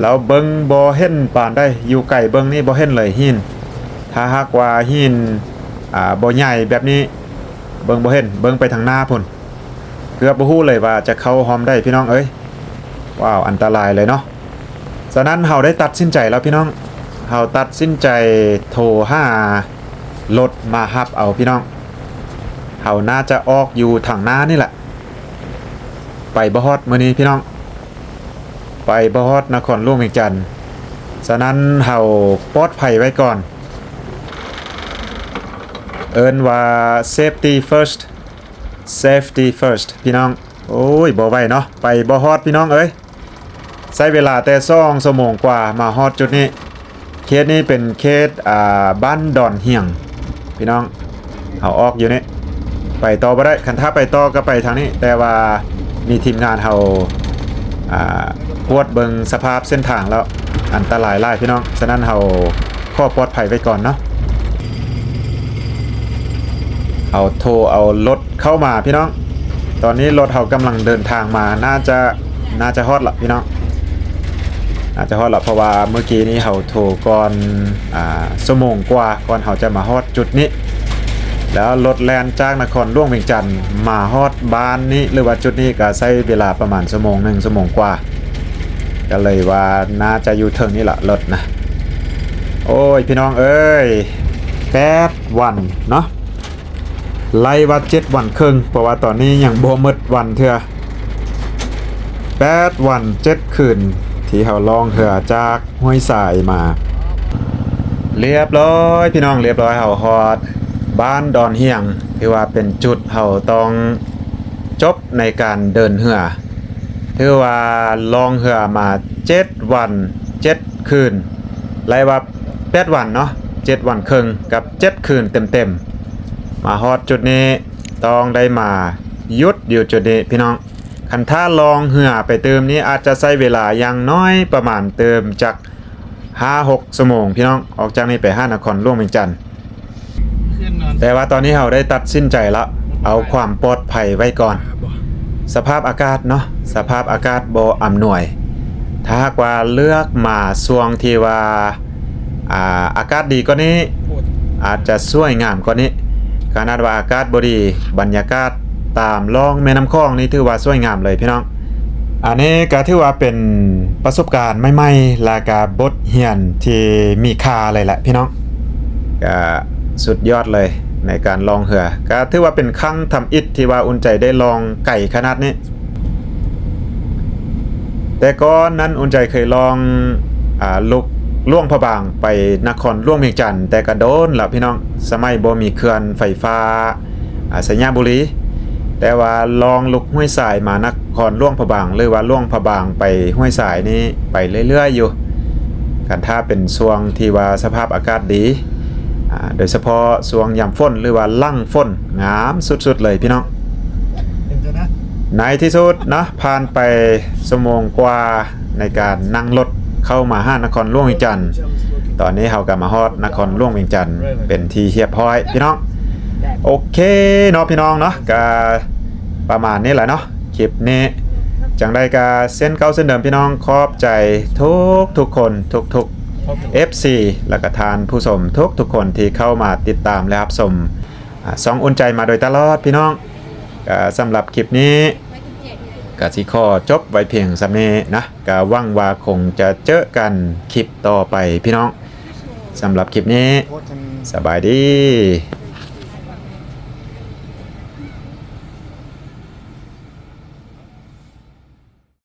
ລາວເບິ່ງບໍ່ເຫັນປານໃດ, ຢູ່ໄກເບິ່ງນີ້ບໍ່ເຫັນເລີຍຫີນ. ຖ້າຫາກວ່າຫີນ ອ່າ ບໍ່ໃຫຍ່ແບບນີ້ ເບິ່ງບໍ່ເຫັນ, ເບິ່ງໄປທາງໜ້າພຸ້ນ ເກືອບບໍ່ຮູ້ເລີຍວ່າຈະເຂົ້າຮ່ອມໃດພີ່ນ້ອງເອີຍ. ວ້າວ ອັນຕະລາຍເລີຍເນາະ. ສະນັ້ນເຮົາໄດ້ຕັດສິນໃຈແລ້ວພີ່ນ້ອງ, ເຮົາຕັດສິນໃຈໂທຫາລົດມາຮັບເອົາພີ່ນ້ອງ. ເຮົາໜ້າຈະອອກຢູ່ທາງໜ້ານີ້ແຫຼະ, ໄປບໍ່ຮອດມື້ນີ້ພີ່ນ້ອງ, ໄປບໍ່ຮອດນະຄອນຫຼວງວຽງຈັນ. ສະນັ້ນເຮົາປອດໄພໄວ້ກ່ອນ, ເອີ້ນວ່າ safety first, safety first ພີ່ນ້ອງ. ໂອ້ຍ ບໍ່ໄຫວເນາະ, ໄປບໍ່ຮອດພີ່ນ້ອງເອີຍ. ໃຊ້ເວລາແຕ່ສອງຊົ່ວໂມງກວ່າມາຮອດຈຸດນີ້. ເຂດນີ້ເປັນເຂດ ອ່າ ບ້ານດອນຮຽງພີ່ນ້ອງ. ເຮົາອອກຢູ່ນີ້ ໄປຕໍ່ບໍ່ໄດ້, ຄັນຖ້າໄປຕໍ່ກໍໄປທາງນີ້, ແຕ່ວ່າມີທີມງານເຮົາ ອ່າ ກວດເບິ່ງສະພາບເສັ້ນທາງແລ້ວ ອັນຕະລາຍຫຼາຍພີ່ນ້ອງ. ສະນັ້ນເຮົາຂໍປອດໄພໄວ້ກ່ອນເນາະ. ເຮົາໂທເອົາລົດ ເຂົ້າມາພີ່ນ້ອງ. ຕອນນີ້ລົດເຮົາກຳລັງເດີນທາງມາ, ໜ້າຈະ ໜ້າຈະຮອດລະພີ່ນ້ອງ, ໜ້າຈະຮອດລະ. ເພາະວ່າມື້ກີ້ນີ້ເຮົາໂທກ່ອນ ອ່າ ຊົ່ວໂມງກວ່າ ກ່ອນເຮົາຈະມາຮອດຈຸດນີ້. ແລ້ວລົດແລ່ນຈາກນະຄອນຫຼວງວຽງຈັນມາຮອດບ້ານນີ້ ຫຼືວ່າຈຸດນີ້ ກໍໃຊ້ເວລາປະມານຊົ່ວໂມງໜຶ່ງ ຊົ່ວໂມງກວ່າ. ກໍເລີຍວ່າໜ້າຈະຢູ່ເທິງນີ້ລະລົດນະ. ໂອ້ຍ ພີ່ນ້ອງເອີຍ ແປດວັນເນາະ, ໄລ່ວ່າເຈັດວັນເຄິ່ງ ເພາະວ່າຕອນນີ້ຍັງບໍ່ໝົດວັນເທື່ອ. ແປດວັນເຈັດຄືນທີ່ເຮົາລ່ອງເຮືອຈາກຫ້ວຍຊາຍມາ. ລຽບຮ້ອຍພີ່ນ້ອງ, ລຽບຮ້ອຍ ເຮົາຮອດບ້ານດອນຮຽງ. ຖືວ່າເປັນຈຸດເຮົາຕ້ອງຈົບໃນການເດີນເຮືອ. ຖືວ່າລ່ອງເຮືອມາເຈັດວັນເຈັດຄືນ, ໄລ່ວ່າແປດວັນເນາະ, ເຈັດວັນເຄິ່ງກັບເຈັດຄືນເຕັມໆ. ມາຮອດຈຸດນີ້ຕ້ອງໄດ້ມາຢຸດຢູ່ຈຸດນີ້ພີ່ນ້ອງ. ຄັນຖ້າລ່ອງເຮືອໄປຕື່ມນີ້ ອາດຈະໃຊ້ເວລາຢ່າງໜ້ອຍປະມານຕື່ມຈັກຫ້າຫົກຊົ່ວໂມງພີ່ນ້ອງ, ອອກຈາກນີ້ໄປຫານະຄອນຫຼວງວຽງຈັນ. ແຕ່ວ່າຕອນນີ້ເຮົາໄດ້ຕັດສິນໃຈລະ ເອົາຄວາມປອດໄພໄວ້ກ່ອນ. ສະພາບອາກາດເນາະ, ສະພາບອາກາດບໍ່ອຳນວຍ. ຖ້າຫາກວ່າເລືອກມາຊ່ວງທີ່ວ່າ ອ່າ ອາກາດດີກວ່ານີ້ ອາດຈະສວຍງາມກວ່ານີ້. ຂະໜາດວ່າອາກາດບໍ່ດີ, ບັນຍາກາດຕາມລ່ອງແມ່ນ້ຳຂອງນີ້ຖືວ່າສວຍງາມເລີຍພີ່ນ້ອງ. ອັນນີ້ກໍຖືວ່າເປັນປະສົບການໃໝ່ໆ ແລະກະບົດຮຽນທີ່ມີຄ່າເລີຍແຫຼະພີ່ນ້ອງ. ກະສຸດຍອດເລີຍໃນການລ່ອງເຮືອ, ກະຖືວ່າເປັນຄັ້ງທຳອິດທີ່ວ່າອຸ່ນໃຈໄດ້ລ່ອງໄກຂະໜາດນີ້. ແຕ່ກ່ອນນັ້ນອຸ່ນໃຈເຄີຍລ່ອງ ອ່າ ລຸກຫຼວງພະບາງໄປນະຄອນຫຼວງວຽງຈັນ, ແຕ່ກະໂດນລະພີ່ນ້ອງ, ສະໄໝບໍ່ມີເຂື່ອນໄຟຟ້າ ອ່າ ໄຊຍະບູລີ. ແຕ່ວ່າລ່ອງລຸກຫ້ວຍຊາຍມານະຄອນຫຼວງພະບາງ ຫຼືວ່າຫຼວງພະບາງໄປຫ້ວຍຊາຍນີ້ໄປເລື້ອຍໆຢູ່. ຄັນຖ້າເປັນຊ່ວງທີ່ວ່າສະພາບອາກາດດີ ອ່າ ໂດຍສະເພາະຊ່ວງຍາມຝົນ ຫຼືວ່າຫຼັງຝົນ ງາມສຸດໆເລີຍພີ່ນ້ອງ. ໃນທີ່ສຸດເນາະ ຜ່ານໄປຊົ່ວໂມງກວ່າ ໃນການນັ່ງລົດເຂົ້າມາຫານະຄອນຫຼວງວຽງຈັນ. ຕອນນີ້ເຮົາກໍມາຮອດນະຄອນຫຼວງວຽງຈັນເປັນທີ່ຮຽບຮ້ອຍພີ່ນ້ອງ. ໂອເຄເນາະພີ່ນ້ອງເນາະ, ກໍປະມານນີ້ແຫຼະເນາະ ຄລິບນີ້. ຈັ່ງໃດກໍເຊັ່ນເກົ່າເຊັ່ນເດີມພີ່ນ້ອງ, ຂອບໃຈທຸກໆຄົນ ທຸກໆ ເອັຟຊີ ແລ້ວກໍທ່ານຜູ້ຊົມທຸກໆຄົນທີ່ເຂົ້າມາຕິດຕາມ ແລະ ຮັບຊົມ ອາ ຊ່ອງອຸ່ນໃຈມາໂດຍຕະຫຼອດພີ່ນ້ອງ. ກໍສຳລັບຄລິບນີ້ກໍຊິຂໍຈົບໄວ້ພຽງສ່ຳນີ້ນະ, ກໍຫວັງວ່າຄົງຈະເຈີກັນຄລິບຕໍ່ໄປພີ່ນ້ອງ. ສຳລັບຄລິບນີ້ ສະບາຍດີ.